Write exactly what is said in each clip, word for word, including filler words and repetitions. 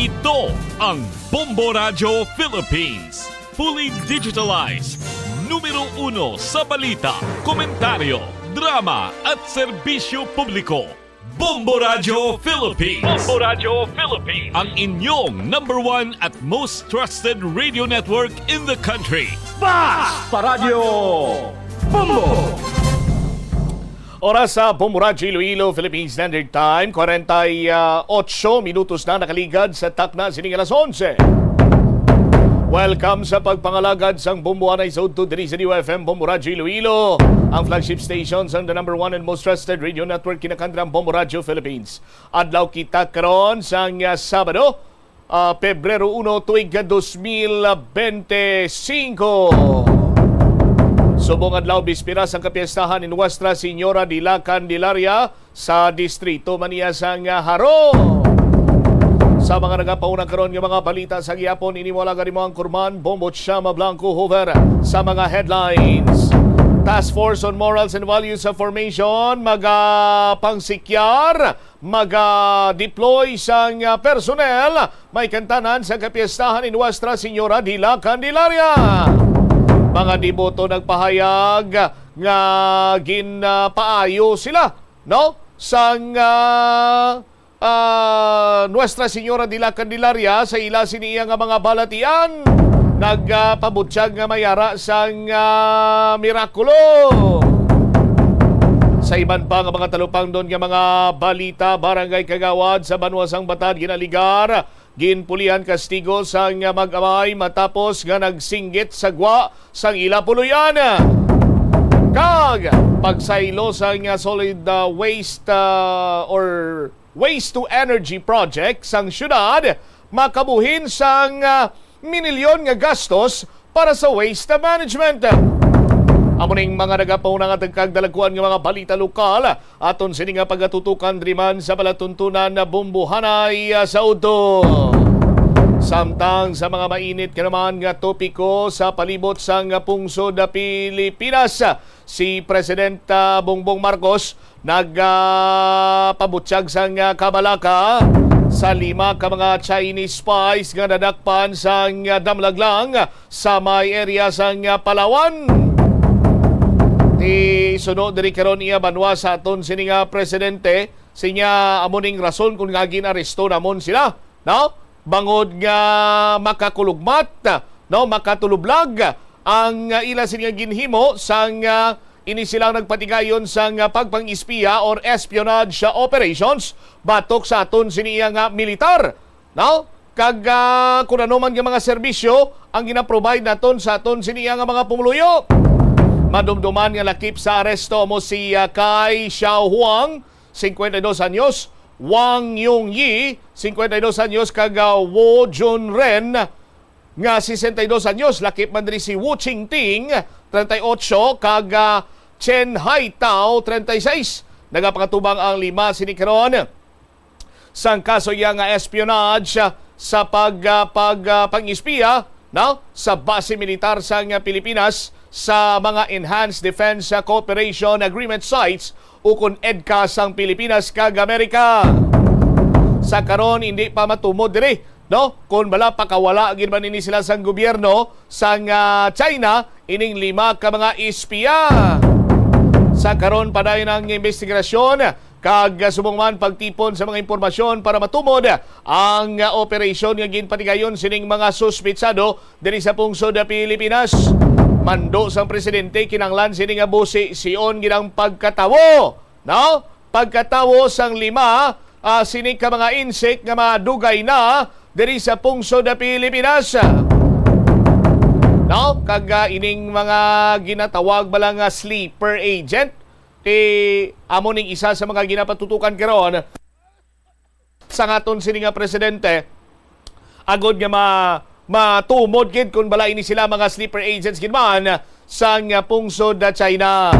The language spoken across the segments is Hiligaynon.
Ito ang Bombo Radyo Philippines. Fully digitalized. Numero uno sa balita, komentaryo, drama at serbisyo publiko. Bombo Radyo Philippines. Bombo Radyo Philippines. Ang inyong number one at most trusted radio network in the country. Basta Radyo Bombo! Oras sa Bombo Radyo Iloilo, Philippine Standard Time, kwarenta y otso minutos na nakaligad sa takna sining alas onse. Welcome sa pagpangalagad sang Bombo anay sa udto diri sa D U F M Bombo Radyo Iloilo, ang flagship station sang the number one and most trusted radio network, kinakandrang Bombo Radyo Philippines. Adlaw kita karon sang, ah, Sabado, ah, Pebrero uno, tuig dos mil bente singko. Subong adlaw, bispera sang kapiestahan ni Nuestra Señora de la Candelaria sa distrito man iya sang, ah, Jaro. Sa mga nagapauna karon nga mga balita sa gihapon, ini mo lang mo ang kurman, Bombo Chama Blanco Hoover sa mga headlines. Task Force on Morals and Values sa Formation magapangsikyar, maga-deploy sang, ah, personnel, may kantanan sa kapiestahan ni Nuestra Señora de la Candelaria. Mga deboto nagpahayag nga ginpaayo sila, no, sang, ah, ah, Nuestra Señora de la Candelaria sa ila sini iya nga mga balatian. Nagpabutyag nga may ara sang, ah, mirakulo. Sa iban pa nga mga talupangdon nga mga balita, barangay kagawad sa banwa sang Batad ginaligar, ginpulihan kastigo sang mag-amay matapos nga nagsinggit sa gwa sang ila puloy-an. Kag pagsaylo sang solid, ah, waste, ah, or waste to energy project sang syudad makabuhin sang, ah, minilyon nga gastos para sa waste management. Amo ning mga nagapauna nga tagkag dalagkuan nga mga balita lokal aton sini nga pagatutukan diri man sa palatuntunan na Bombo anay, ah, sa udto. Samtang sa mga mainit ka naman nga topiko sa palibot sang pungsod na Pilipinas, si President, ah, Bongbong Marcos nag, ah, pabutyag sang, ah, kabalaka sa lima ka mga Chinese spies nga nadakpan sang, ah, damlaglang sa may area sang, ah, Palawan. Ti suno diri karon iya banwa sa aton sini nga presidente, sinya amo ning rason kung nga gin-aresto namon sila, no? Bangod nga makakulugmat, no, makatulublag ang, ah, ila sini nga ginhimo sang, ah, ini silang nagpatigayon sang, ah, pagpang-espiya or espionage operations batok sa aton sini iya nga militar, no? Kag, ah, kun ano man nga mga serbisyo ang ginaprovide naton sa aton sini iya nga mga pumuluyo. Madumduman nga lakip sa aresto mo si, ah, Kai Xiao Huang, cincuenta y dos anyos, Wang Yongyi, cincuenta y dos anyos, kag, ah, Wo Jun Ren, nga sesenta y dos anyos, lakip man diri si Wu Chingting, treinta y ocho, kag, ah, Chen Haitao, treinta y seis. Nagapangatubang ang lima sini karon sang kaso iya nga espionage sa pag, ah, pag, ah, pang-espiya, no, sa base militar sang Pilipinas sa mga Enhanced Defense Cooperation Agreement sites ukon EDCA sang Pilipinas kag Amerika. Sa karon, hindi pa matumod diri, no, kung bala pakawala gid man ini sila sang gobyerno sang, ah, China, ining lima ka mga espiya. Sa karon, padayon ang investigasyon kag subong man pagtipon sa mga impormasyon para matumod ang, ah, operasyon nga ginpatigayon sining mga suspitsado diri sa pungsod Pilipinas. Mando sang presidente, kinahanglan sini nga busi-sion gid ang pagkatawo, no? Pagkatawo sang lima, ah, sini ka mga insik nga madugay na diri sa pungsod Pilipinas. No? Kag, ah, ining mga ginatawag bala nga sleeper agent, ti amo ning isa sa mga ginapatutukan karon sang aton sini nga presidente, agod nga ma-, matumod gid kung bala ini sila mga sleeper agents gid man sang pungsod na China.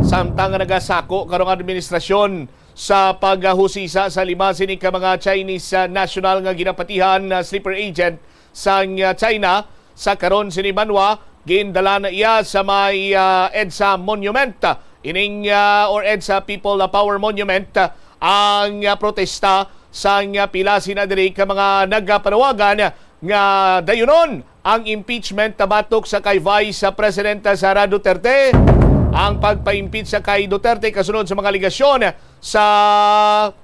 Samtang nga nagasako karong administrasyon sa paghusisa sa lima sini ka mga Chinese, ah, national nga ginapatihan na sleeper agent sang, ah, China, sa karon sini banwa, gindala na iya sa may, ah, EDSA Monument. Ining, ah, or EDSA People Power Monument, ah, ang, ah, protesta sang, ah, pila sina diri ka mga nagapanawagan nga dayunon ang impeachment batok sa kay Vice President Sara Duterte. Ang pagpa-impeach sa kay Duterte kasunod sa mga alegasyon sa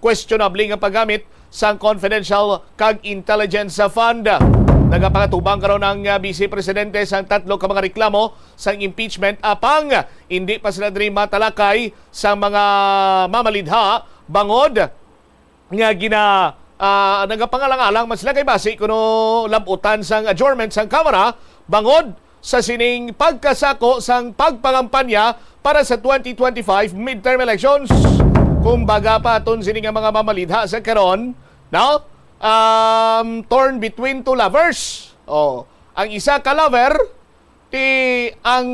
questionable nga paggamit sang confidential kag intelligence fund. Nagapangatubang karon ang, ah, Vice Presidente sang tatlo ka mga reklamo sang impeachment, apang hindi pa sila diri matalakay sa mga mamalidha bangod nga gina-, ah, nagapangalang-alang man sila kay basi kuno lab-utan sang adjournment sang Kamara bangod sa sining pagkasako sang pagpangampanya para sa twenty twenty-five midterm elections. Kumbaga pa aton sini nga mga mamalidha sa karon, no? Um, torn between two lovers. Oh, ang isa ka lover, ti ang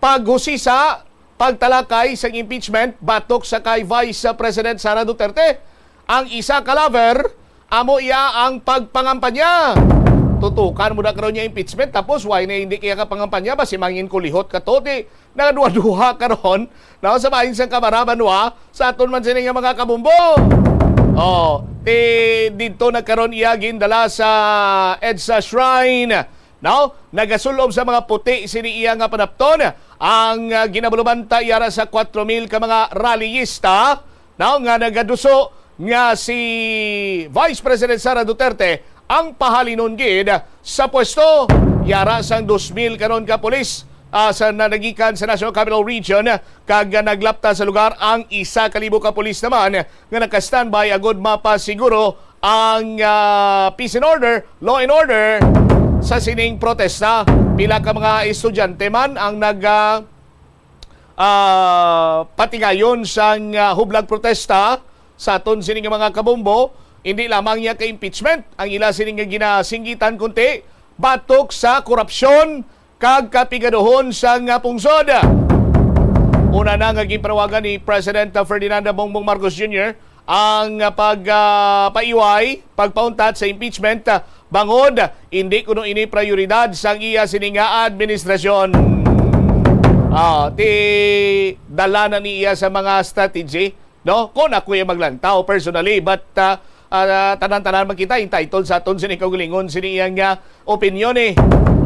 paghusisa, pagtalakay sang impeachment batok sa kay Vice President Sara Duterte. Ang isa ka lover, amo iya ang pagpangampanya. Tutukan mo na karon niya impeachment, tapos why na hindi kaya ka pangampanya? Basi mangin kulihot ka to, ti nagaduha-duha karon, no, sa bahin sang Kamara, banwa, sa aton man sini nga mga kabumbo. Oh, ti didto na karon iya gindala sa EDSA Shrine. No? Nagasul-ob sa mga puti sini iya nga panapton ang, ah, ginabalumanta yara sa kwatro mil ka mga rallyista, no, nga nagaduso nga si Vice President Sara Duterte ang pahalinon gid sa pwesto. Yara sang dos mil karon ka pulis, ah, sa nanagikan sa National Capital Region, kag naglapta sa lugar ang isa ka libo ka pulis naman nga naka-standby agud mapasiguro ang, ah, peace and order, law and order sa sining protesta. Pila ka mga estudyante man ang nag, ah, ah, patigayon sang, ah, hublag protesta sa aton sini nga mga kabombo. Hindi lamang niya ka impeachment ang ila sini nga ginasinggitan, kundi batok sa korupsyon kag kapigaduhon sang, ah, pungsod. Una na nga ginpanawagan ni President Ferdinand Bongbong Marcos Junior ang, ah, pag, ah, paiway, pagpauntat sa impeachment, ah, bangod hindi kuno ini prioridad sang iya sini nga administrasyon. Ah, ti dala na ni iya sa mga strategy, no? Kung ako yung maglantaw personally, but, ah, ah, tanan-tanan man kita entitled sa aton sini kaugalingon sini iyang, ah, opinyon, eh.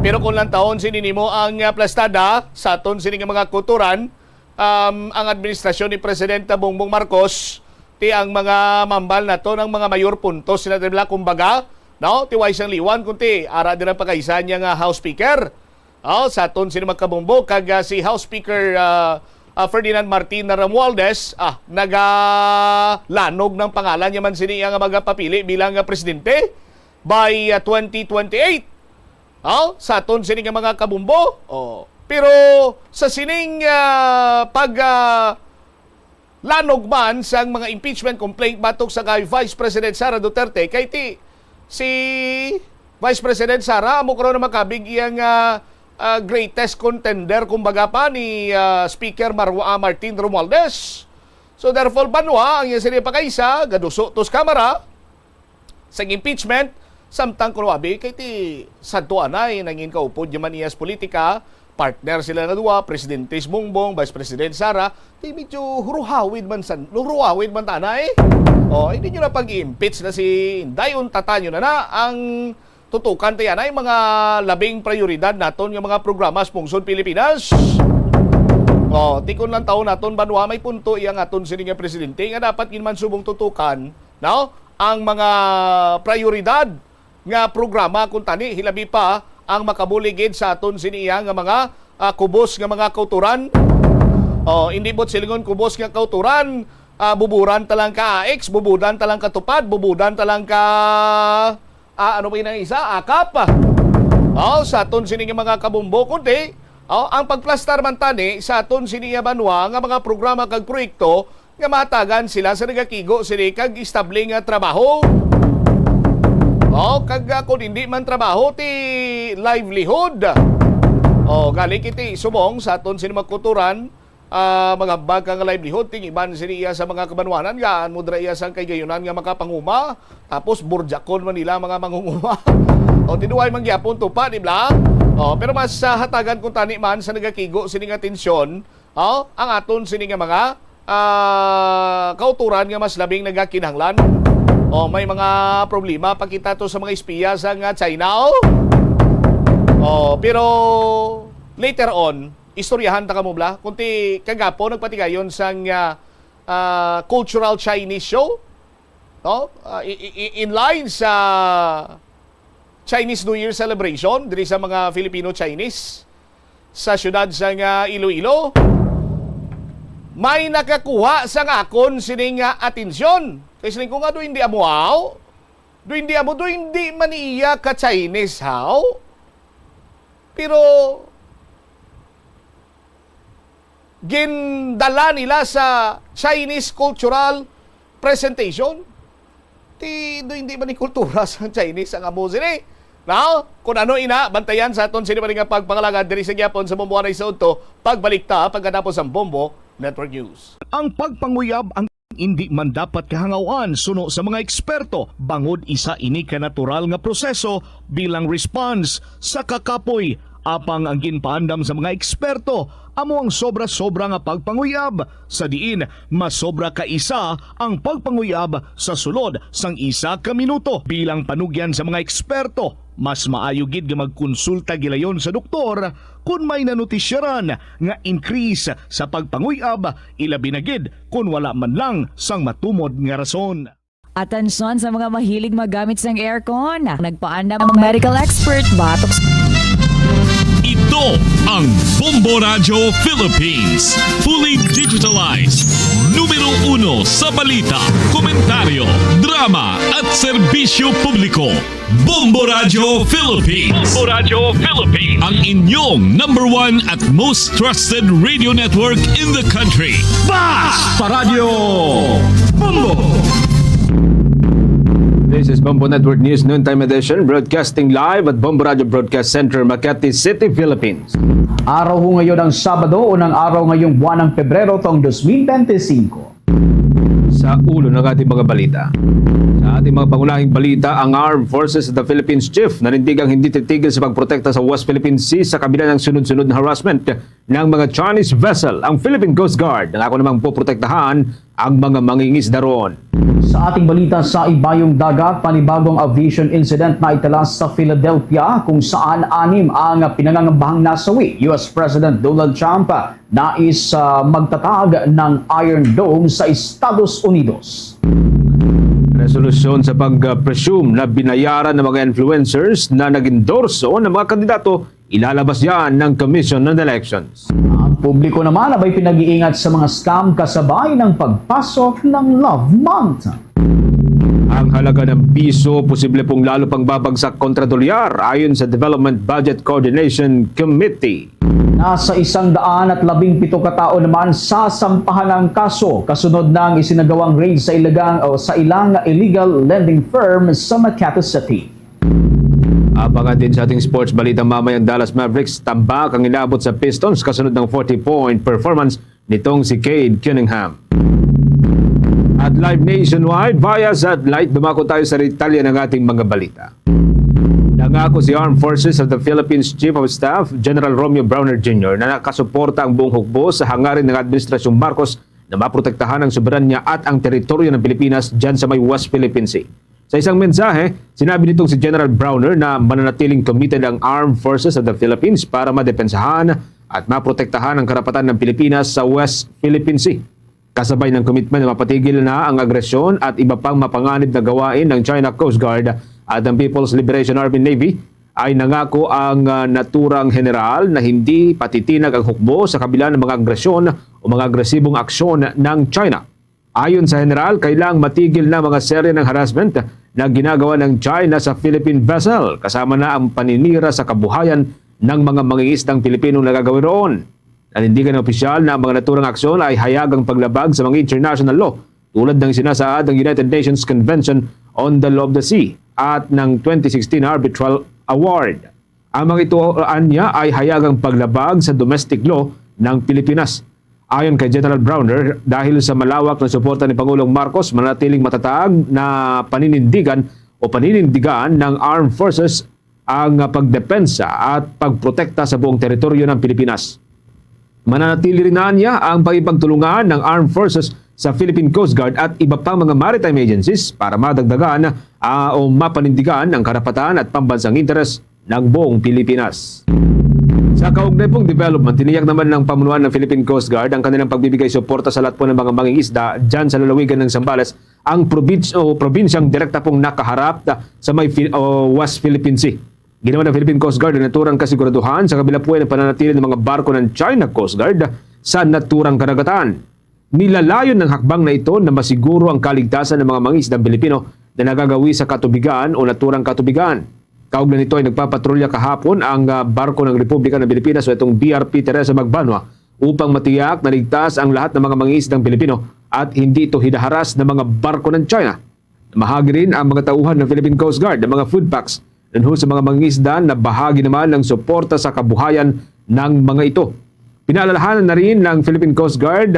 Pero kung lantawon sini nimo ang, ah, plastada sa aton sini nga mga kulturan, um, ang administrasyon ni Presidente Bongbong Marcos, ti ang mga mambal nato ng mga mayor puntos sila, dila, kumbaga, no? Ti way sang liwan, kunti ara din ang pagkaisa niya nga House Speaker. Oh, sa aton sini magkabumbo kag, ah, si House Speaker, ah, ah, Ferdinand Martin Romualdez, ah, nagalanog ng pangalan niya man sini ang magapapili bilang, ah, presidente by, ah, twenty twenty-eight. Oh, sa aton sini nga mga kabumbo. Oh. Pero sa sining, ah, pag, ah, lanog man sang mga impeachment complaint batok sa kay Vice President Sara Duterte, kay ti si Vice President Sara amo karon na makabig iya nga, ah, greatest contender, kumbaga pa, ni, ah, Speaker Marwa-, ah, Martin Romualdez. So therefore, banwa ang iya sini pakaisa, gaduso tos Kamara sang impeachment, samtang kuno abi kay ti sadto anay nangin kaupod niya man iya sa politika, partner sila nga duwa, Presidente si Bongbong, Vice President Sara, ti medyo huruhawid man san, huruhawid man tanay. Oh, hindi nyo na pag-impeach na si Inday, untatan nyo na na ang tutukan ti anay mga labing prioridad naton nga mga programa sa pungsod Pilipinas. Oh, tikon lang taon naton banwa may punto iya nga aton sini nga presidente nga dapat gid man subong tutukan, no? Ang mga prioridad nga programa kuntani, hilabi pa ang makabulig gid sa aton sini iya nga mga, ah, kubos nga mga kauturan. Oh, hindi buot silingon kubos nga kauturan, ah, buburan ta lang ka AICS, bubudan ta lang ka TUPAD, bubudan ta lang ka, ah, ano ba yun ang isa? AKAP. Oh, sa aton sini nga mga kabumbo, kundi, oh, ang pagplastar man tani sa aton sini nga banwa nga mga programa kag proyekto nga mahatagan sila sa nagakigo sini kag estable nga trabaho. Oh, kag, ah, kung hindi man trabaho, ti livelihood. Oh, gali kiti subong sa aton sini mga kauturan, ah, magambag ka nga livelihood, ting iban sini iya sa mga kabanwanan, gaan mo dira iya sang kahigayonan nga makapanguma, tapos burjakon man nila mga mangunguma. O, tinuway man gyapon to pa, di ba? Oh, pero mas, ah, hatagan kung tani man sa nagakigo sini nga tensyon, oh, ang aton sini nga mga, ah, kauturan nga mas labing nagakinahanglan. Oh, may mga problema pa kita to sa mga espiya sa nga China, oh. Oh, pero later on, istoryahan ta kamo bala. Kunti kagapo nagpatigayon sang ah, ah, cultural Chinese show, no? Ah, i- i- i- in line sa Chinese New Year celebration diri sa mga Filipino-Chinese sa siyudad sa nga Iloilo, may nakakuha sa nga akon sining nga atensyon. Kay siling ko nga, "Do hindi amo, haw? Do hindi amo, do hindi man iya ka Chinese, haw?" Pero gindala nila sa Chinese cultural presentation. Ti, do hindi man ni kultura sa Chinese ang amo sini. Now, kung ano ina, bantayan sa aton sini pa rin nga pagpangalagad diri sa gyapon sa Bombo Anay sa Udto, pagbalik ta pagkatapos ang Bombo Network News. Ang pagpanguyab ang hindi man dapat kahangawan suno sa mga eksperto, bangod isa ini ka natural nga proseso bilang response sa kakapoy. Apang ang ginpaandam sa mga eksperto amo ang sobra-sobra nga pagpanguyab, sa diin masobra ka isa ang pagpanguyab sa sulod sang isa ka minuto. Bilang panugyan sa mga eksperto, mas maayo gid nga magkonsulta gilayon sa doktor kon may nanotisyaran nga increase sa pagpanguyab, ilabi na gid kon wala man lang sang matumod nga rason. Atensyon sa mga mahilig magamit sang aircon. Nagpaandam ang medical expert batok sa Ito ang Bombo Radyo Philippines. Fully digitalized. Numero uno sa balita, komentaryo, drama at serbisyo publiko. Bombo Radyo Philippines. Bombo Radyo Philippines. Ang inyong number one at most trusted radio network in the country. Basta Radyo Bombo! This is Bombo Network News Noontime Edition, broadcasting live at Bombo Radyo Broadcast Center, Makati City, Philippines. Araw ho ngayon ang Sabado, unang araw ngayong buwan ng Pebrero, taong dos mil bente singko. Sa ulo ng ating mga balita. Sa ating mga pangunahing balita, ang Armed Forces of the Philippines Chief nanindigang hindi titigil sa pagprotekta sa West Philippine Sea sa kabila ng sunod-sunod na harassment ng mga Chinese vessel. Ang Philippine Coast Guard nangako namang poprotektahan ang mga mangingisda roon. Sa ating balita sa ibayong dagat, panibagong aviation incident na itala sa Philadelphia, kung saan anim ang pinangangambahang nasawi. U S President Donald Trump nais, ah, magtatag ng Iron Dome sa Estados Unidos. Resolusyon sa pag-presume na binayaran ng mga influencers na nag-endorso ng mga kandidato, ilalabas yan ng Commission on Elections. Ang publiko naman abay pinag-iingat sa mga scam kasabay ng pagpasok ng Love Month. Ang halaga ng piso posible pong lalo pang babagsak kontra dolyar, ayon sa Development Budget Coordination Committee. Nasa isang daan at labing pito ka tao naman sasampahan ng kaso kasunod ng isinagawang raid sa ilagang, o sa ilang illegal lending firm sa Makati City. Abangan din sa ating sports balita mamaya ang Dallas Mavericks. Tambak ang inabot sa Pistons kasunod ng forty-point performance nitong si Cade Cunningham. At live nationwide via satellite, dumako tayo sa detalye ng ating mga balita. Nangako si Armed Forces of the Philippines Chief of Staff General Romeo Brawner Junior na nakasuporta ang buong hukbo sa hangarin ng Administrasyong Marcos na maprotektahan ang soberanya at ang teritoryo ng Pilipinas dyan sa may West Philippine Sea. Sa isang mensahe, sinabi nitong si General Brawner na mananatiling committed ang Armed Forces of the Philippines para madepensahan at maprotektahan ang karapatan ng Pilipinas sa West Philippine Sea. Kasabay ng commitment na mapatigil na ang agresyon at iba pang mapanganib na gawain ng China Coast Guard at ng People's Liberation Army Navy, ay nangako ang, ah, naturang general na hindi patitinag ang hukbo sa kabila ng mga agresyon o mga agresibong aksyon ng China. Ayon sa general, kailang matigil na mga serye ng harassment na ginagawa ng China sa Philippine vessel, kasama na ang paninira sa kabuhayan ng mga mangingisdang Pilipinong nagagawin roon. Nanindigan ng opisyal na ang mga naturang aksyon ay hayagang paglabag sa mga international law, tulad ng sinasaad ng United Nations Convention on the Law of the Sea at ng twenty sixteen Arbitral Award. Ang mga ito, anya, ay hayagang paglabag sa domestic law ng Pilipinas. Ayon kay General Browner, dahil sa malawak na suporta ni Pangulong Marcos, manatiling matatag na paninindigan o paninindigan ng Armed Forces ang pagdepensa at pagprotekta sa buong teritoryo ng Pilipinas. Mananatili rin, anya, ang pakipagtulungan ng Armed Forces sa Philippine Coast Guard at iba pang mga maritime agencies para madagdagan, ah, o mapanindigan ang karapatan at pambansang interes ng buong Pilipinas. Sa kaugnay pong development, tiniyak naman ng pamunuan ng Philippine Coast Guard ang kanilang pagbibigay suporta sa lahat po ng mga mangingisda dyan sa lalawigan ng Zambales, ang probins-, o probinsyang direkta pong nakaharap sa may Fi-, o West Philippine Sea. Ginawa ng Philippine Coast Guard ang naturang kasiguraduhan sa kabila po ng pananatili ng mga barko ng China Coast Guard sa naturang karagatan. Nilalayon ng hakbang na ito na masiguro ang kaligtasan ng mga mangisdang Pilipino na nagagawi sa katubigan o naturang katubigan. Kaugnay nito ay nagpapatrolya kahapon ang, ah, barko ng Republika ng Pilipinas o itong B R P Teresa Magbanwa upang matiyak na ligtas ang lahat ng mga mangisdang Pilipino at hindi ito hidaharas ng mga barko ng China. Namahagi rin ang mga tauhan ng Philippine Coast Guard ng mga food packs nunho sa mga mangisda na bahagi naman ng suporta sa kabuhayan ng mga ito. Pinaalalahanan na rin ng Philippine Coast Guard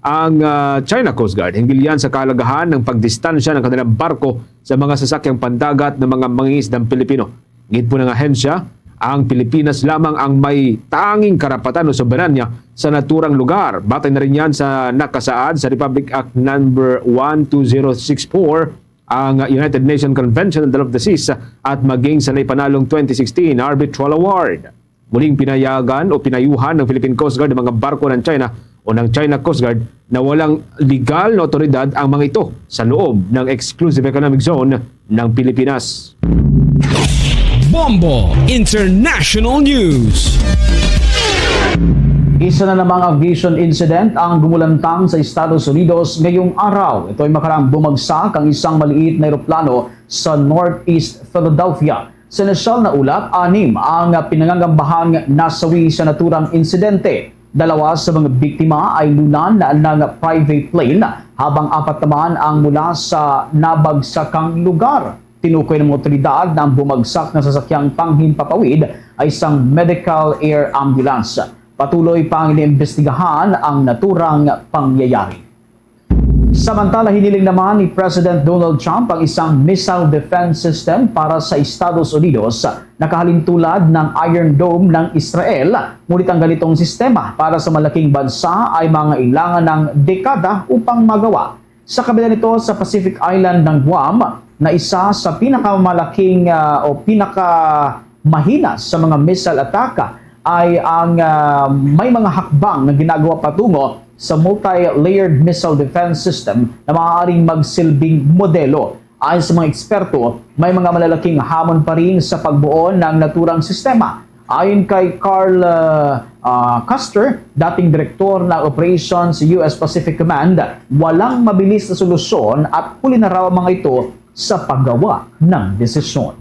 ang, ah, China Coast Guard hinggil yan sa kahalagahan ng pagdistansya ng kanilang barko sa mga sasakyang pandagat ng mga mangingisdang Pilipino. Gid po ng ahensya, ang Pilipinas lamang ang may tanging karapatan o soberanya sa naturang lugar. Batay na rin yan sa nakasaad sa Republic Act Number one two zero six four, ang United Nations Convention on the Law of the Seas at maging sa naipanalong twenty sixteen Arbitral Award. Muling pinayagan o pinayuhan ng Philippine Coast Guard ang mga barko ng China o ng China Coast Guard na walang legal na otoridad ang mga ito sa loob ng Exclusive Economic Zone ng Pilipinas. Bombo International News. Isa na namang aviation incident ang gumulantang sa Estados Unidos ngayong araw. Ito ay makaraang bumagsak ang isang maliit na eroplano sa Northeast Philadelphia. Sa inisyal na ulat, anim ang pinangangambahang nasawi sa naturang insidente. Dalawa sa mga biktima ay lunan ng private plane, habang apat naman ang mula sa nabagsakang lugar. Tinukoy ng mga otoridad na ang bumagsak na sasakyang panghimpapawid ay isang medical air ambulance. Patuloy pang iniimbestigahan ang naturang pangyayari. Samantala, hiniling naman ni President Donald Trump ang isang missile defense system para sa Estados Unidos na kahalintulad ng Iron Dome ng Israel. Ngunit ang ganitong sistema para sa malaking bansa ay mangailangan ng dekada upang magawa. Sa kabila nito, sa Pacific Island ng Guam, na isa sa pinakamalaking, ah, o pinaka mahina sa mga missile attack ay ang, ah, may mga hakbang na ginagawa patungo sa multi-layered missile defense system na maaaring magsilbing modelo. Ayon sa mga eksperto, may mga malalaking hamon pa rin sa pagbuo ng naturang sistema. Ayon kay Carl, ah, ah, Custer, dating direktor ng operations sa U S Pacific Command, walang mabilis na solusyon at huli na raw ang mga ito sa paggawa ng desisyon.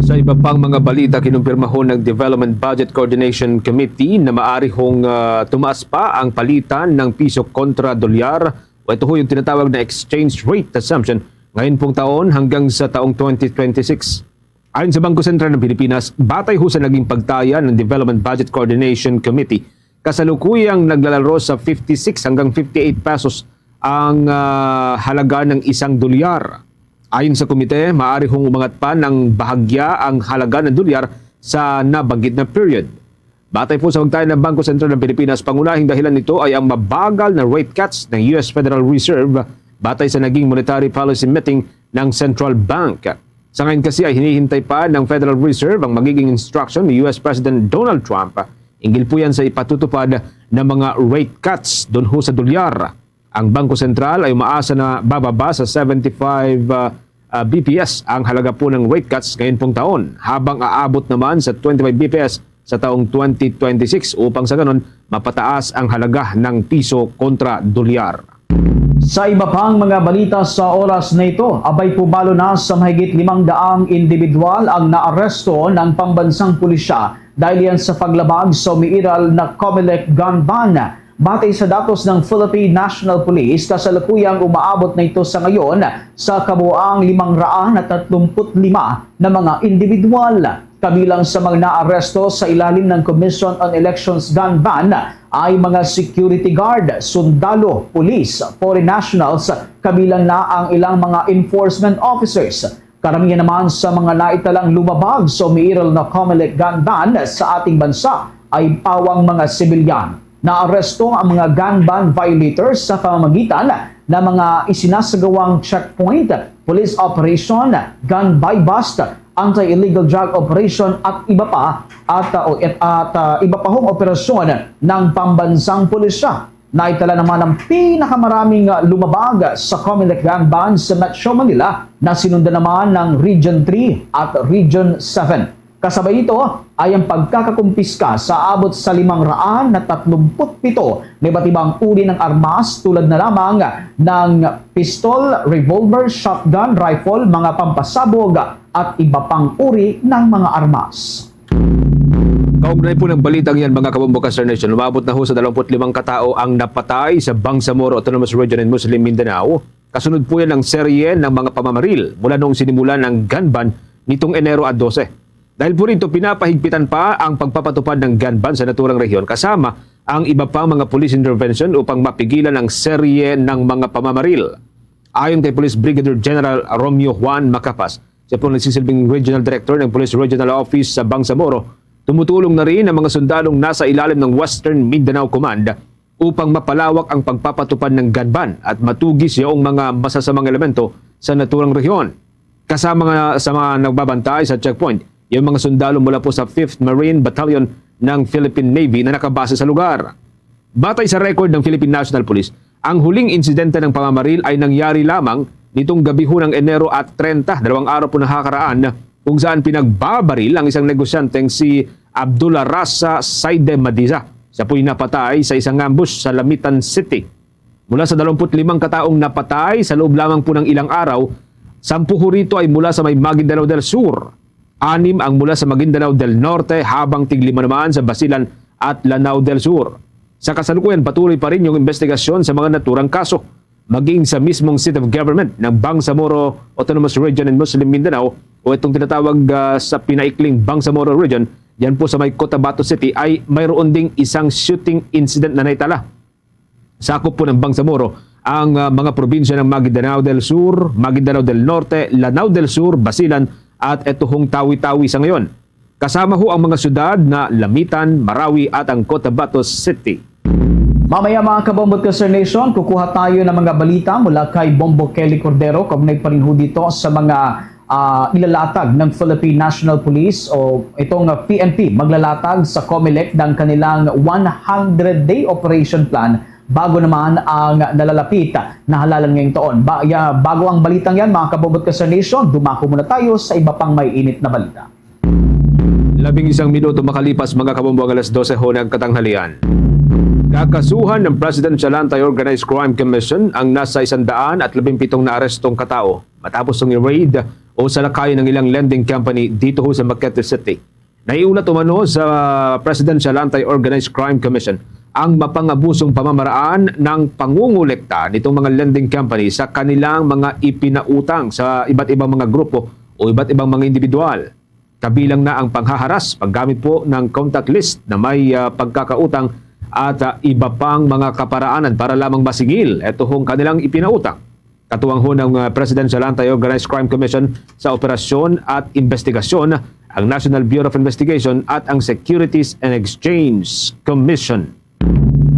Sa iba pang mga balita, kinumpirmahon ng Development Budget Coordination Committee na maari hong, ah, tumaas pa ang palitan ng piso kontra dolyar, o ito ho yung tinatawag na exchange rate assumption, ngayon pong taon hanggang sa taong twenty twenty-six. Ayon sa Bangko Sentral ng Pilipinas, batay ho sa naging pagtaya ng Development Budget Coordination Committee, kasalukuyang naglalaro sa fifty-six hanggang fifty-eight pesos ang, ah, halaga ng isang dolyar. Ayon sa komite, maaari hong umangat pa ng bahagya ang halaga ng dolyar sa nabanggit na period. Batay po sa pagtaya ng Bangko Sentral ng Pilipinas, pangunahing dahilan nito ay ang mabagal na rate cuts ng U S Federal Reserve batay sa naging monetary policy meeting ng Central Bank. Sa ngayon kasi ay hinihintay pa ng Federal Reserve ang magiging instruction ni U S President Donald Trump hinggil po yan sa ipatutupad ng mga rate cuts doon ho sa dolyar. Ang Bangko Sentral ay umaasa na bababa sa seventy-five, ah, ah, B P S ang halaga po ng rate cuts ngayon pong taon, habang aabot naman sa twenty-five B P S sa taong twenty twenty-six upang sa ganon mapataas ang halaga ng piso kontra dolyar. Sa iba pang mga balita sa oras na ito, abay pumalo na sa mahigit limang daang individual ang naaresto ng pambansang pulisya dahil yan sa paglabag sa umiiral na Comelec gun ban. Batay sa datos ng Philippine National Police, kasalukuyang umaabot na ito sa ngayon sa kabuoang limang raan at tatlumpu't lima na mga individual. Kabilang sa mga naaresto sa ilalim ng Commission on Elections gun ban ay mga security guard, sundalo, police, foreign nationals, kabilang na ang ilang mga enforcement officers. Karamihan naman sa mga naitalang lumabag sa umiiral na Comelec gun ban sa ating bansa ay pawang mga sibilyan. Naaresto ang mga gun ban violators sa pamamagitan ng mga isinasagawang checkpoint, police operation, gun buy-bust, anti-illegal drug operation at iba pa at, uh, o- at, uh, iba pa hong operasyon ng pambansang pulisya. Naitala naman ang pinakamaraming, uh, lumabag sa Comelec gun ban sa Metro Manila na sinundan naman ng Region three at Region seven. Kasabay nito ay ang pagkakakumpiska sa abot sa limang raan na tatlumpu't pito na iba't ibang uri ng armas, tulad na lamang ng pistol, revolver, shotgun, rifle, mga pampasabog at iba pang uri ng mga armas. Kaugnay po ng balitang yan, mga kabombo ka Star Nation, umabot na ho sa dalawampu't limang katao ang napatay sa Bangsamoro Autonomous Region in Muslim Mindanao. Kasunod po yan ng serye ng mga pamamaril mula noong sinimulan ang gun ban nitong Enero a dose. Dahil po rito, pinapahigpitan pa ang pagpapatupad ng gun ban sa naturang rehiyon, kasama ang iba pang mga police intervention upang mapigilan ang serye ng mga pamamaril. Ayon kay Police Brigadier General Romeo Juan Macapas, siya po ang nagsisilbing Regional Director ng Police Regional Office sa Bangsamoro, tumutulong na rin ang mga sundalong nasa ilalim ng Western Mindanao Command upang mapalawak ang pagpapatupad ng gun ban at matugis yaong mga masasamang elemento sa naturang rehiyon. Kasama nga sa mga nagbabantay sa checkpoint, yung mga sundalo mula po sa Fifth Marine Battalion ng Philippine Navy na nakabase sa lugar. Batay sa record ng Philippine National Police, ang huling insidente ng pamamaril ay nangyari lamang nitong gabi ho ng Enero at treinta, dalawang araw po nakakaraan, kung saan pinagbabaril ang isang negosyanteng si Abdullah Rasa Saide Madiza. Siya po'y napatay sa isang ambush sa Lamitan City. Mula sa dalawampu't limang kataong napatay, sa loob lamang po ng ilang araw, sampu ho rito ay mula sa may Maguindanao del Sur, anim ang mula sa Maguindanao del Norte, habang tiglima naman sa Basilan at Lanao del Sur. Sa kasalukuyan, patuloy pa rin yung investigasyon sa mga naturang kaso, maging sa mismong seat of government ng Bangsamoro Autonomous Region in Muslim Mindanao, o itong tinatawag, ah, sa pinaikling Bangsamoro Region, yan po sa may Cotabato City, ay mayroon ding isang shooting incident na naitala. Sakop po ng Bangsamoro ang, ah, mga probinsya ng Maguindanao del Sur, Maguindanao del Norte, Lanao del Sur, Basilan, at eto hong Tawi-Tawi sa ngayon. Kasama ho ang mga syudad na Lamitan, Marawi, at ang Cotabato City. Mamaya, mga kabombo at ka-Star Nation, kukuha tayo ng mga balita mula kay Bombo Kelly Cordero, kaugnay pa rin ho dito sa mga, ah, ilalatag ng Philippine National Police o itong, ah, P N P maglalatag sa Comelec ng kanilang one hundred day operation plan bago naman ang nalalapit na halalan ngayong taon. Ba, ya, bago ang balitang yan, mga kabombo at ka-Star Nation, dumako muna tayo sa iba pang may init na balita. Labing isang minuto makalipas, mga kabombo, ang alas dose ho ng katanghalian. Kakasuhan ng Presidential Anti-Organized Crime Commission ang nasa isang daan at labing pitong naarestong katao matapos ang raid o salakayan ng ilang lending company dito ho sa Makete City. Naiulat umano sa Presidential Anti-Organized Crime Commission ang mapangabusong pamamaraan ng pangungulekta nitong mga lending company sa kanilang mga ipinautang sa iba't ibang mga grupo o iba't ibang mga individual. Kabilang na ang panghaharas, paggamit po ng contact list na may, ah, pagkakautang at, ah, iba pang mga kaparaanan para lamang masingil ito hong kanilang ipinautang. Katuwang ho ng, ah, Presidential Anti-Organized Crime Commission sa operasyon at investigasyon ang National Bureau of Investigation at ang Securities and Exchange Commission.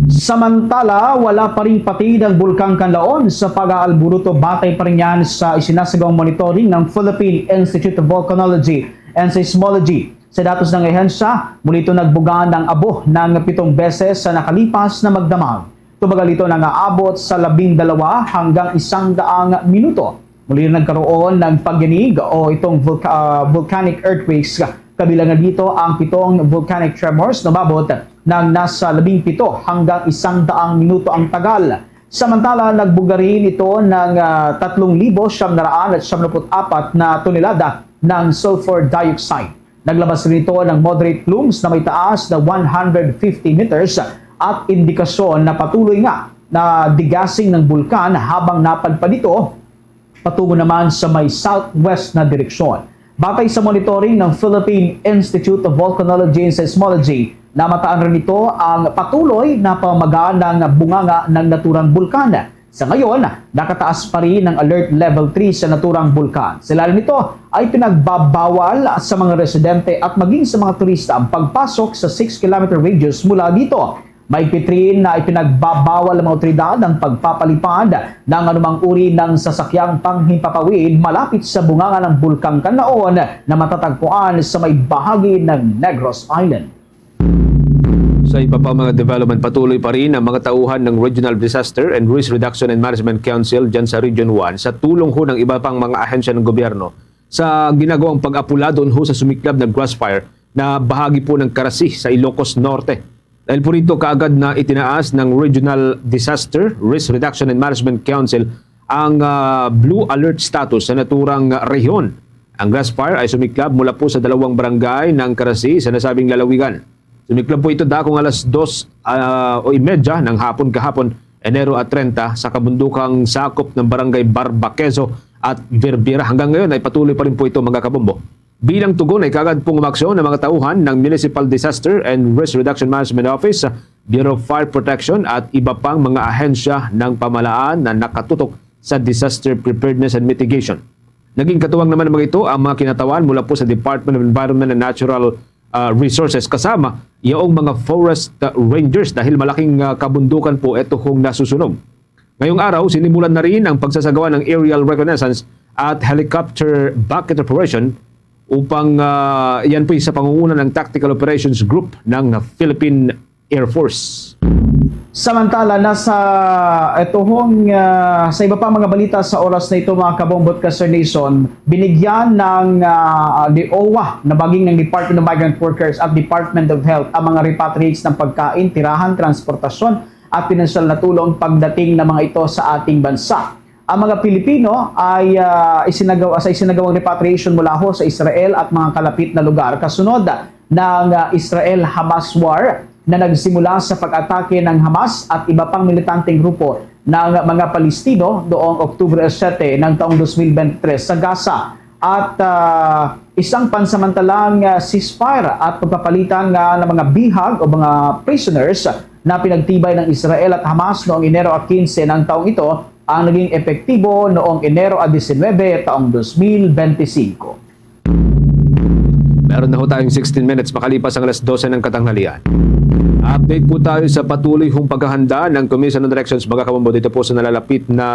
Samantala, wala pa ring patid ang Bulkang Kanlaon sa pag-aalburuto, batay pa rin yan sa isinasagawang monitoring ng Philippine Institute of Volcanology and Seismology. Sa datos ng ahensya, muli ito nagbuga ng abo ng pitong beses sa nakalipas na magdamag. Tumagal ito nangaabot sa labing dalawa hanggang isang daang minuto. Muli rin nagkaroon ng pagyanig o itong volca-, ah, volcanic earthquakes. Kabilang na dito ang pitong volcanic tremors na umabot ng nasa labing pito hanggang isang daang minuto ang tagal. Samantala, nagbuga rin ito ng, ah, tatlong libo siyam na raan at siyam na put apat na tonelada ng sulfur dioxide. Naglabas rin ito ng moderate plumes na may taas na one hundred fifty meters at indikasyon na patuloy nga na degassing ng bulkan habang napadpad ito patungo naman sa may southwest na direksyon. Batay sa monitoring ng Philippine Institute of Volcanology and Seismology, namataan rin nito ang patuloy na pamamaga ng bunganga ng naturang bulkan. Sa ngayon, nakataas pa rin ang Alert Level three sa naturang bulkan. Sa ilalim nito ay pinagbabawal sa mga residente at maging sa mga turista ang pagpasok sa six kilometer radius mula dito. Mahigpit rin na ipinagbabawal ng mga otoridad ang pagpapalipad ng anumang uri ng sasakyang panghimpapawid malapit sa bunganga ng Bulkang Kanlaon na matatagpuan sa may bahagi ng Negros Island. Sa iba pa mga development, patuloy pa rin ang mga tauhan ng Regional Disaster and Risk Reduction and Management Council dyan sa Region one sa tulong ho ng iba pang mga ahensya ng gobyerno sa ginagawang pag-apula doon ho sa sumiklab na grass fire na bahagi po ng Carasi sa Ilocos Norte. Dahil po rito, kaagad na itinaas ng Regional Disaster Risk Reduction and Management Council ang, ah, blue alert status sa naturang rehiyon. Ang grass fire ay sumiklab mula po sa dalawang barangay ng Carasi sa nasabing lalawigan. Sumiklab po ito dakong alas dos, ah, o imedya ng hapon kahapon, Enero at treinta, sa kabundukang sakop ng Barangay Barbaquezo at Virbira. Hanggang ngayon ay patuloy pa rin po ito, mga kabombo. Bilang tugon ay kaagad pong umaksyon ang mga tauhan ng Municipal Disaster and Risk Reduction Management Office, Bureau of Fire Protection at iba pang mga ahensya ng pamahalaan na nakatutok sa disaster preparedness and mitigation. Naging katuwang naman ng mga ito ang mga kinatawan mula po sa Department of Environment and Natural, ah, Resources, kasama yaong mga forest, ah, rangers, dahil malaking, ah, kabundukan po ito hong nasusunog. Ngayong araw, sinimulan na rin ang pagsasagawa ng aerial reconnaissance at helicopter bucket operation upang, ah, yan po sa pangunguna ng Tactical Operations Group ng Philippine Air Force. Samantala, nasa ituhong, ah, sa iba pa mga balita sa oras na ito, mga kabombot ka, Sir Nison, binigyan ng, ah, DOWA na maging ng Department of Migrant Workers at Department of Health ang mga repatriates ng pagkain, tirahan, transportasyon at pinansyal na tulong pagdating ng mga ito sa ating bansa. Ang mga Pilipino ay, ah, isinagawa, sa isinagawang repatriation mula ho sa Israel at mga kalapit na lugar kasunod ng, ah, Israel-Hamas war na nagsimula sa pag-atake ng Hamas at iba pang militanteng grupo ng mga Palestino noong Oktubre siyete ng taong dos mil bente tres sa Gaza. At, ah, isang pansamantalang, ah, ceasefire at pagpapalitan nga ng mga bihag o mga prisoners na pinagtibay ng Israel at Hamas noong Enero quince ng taong ito ang naging epektibo noong Enero disinwebe, taong dos mil bente singko. Meron na ho tayong sixteen minutes makalipas ang alas dose ng katanghalian. Update po tayo sa patuloy hong paghahanda ng Commission on Elections, mga kabombo, dito po sa nalalapit na,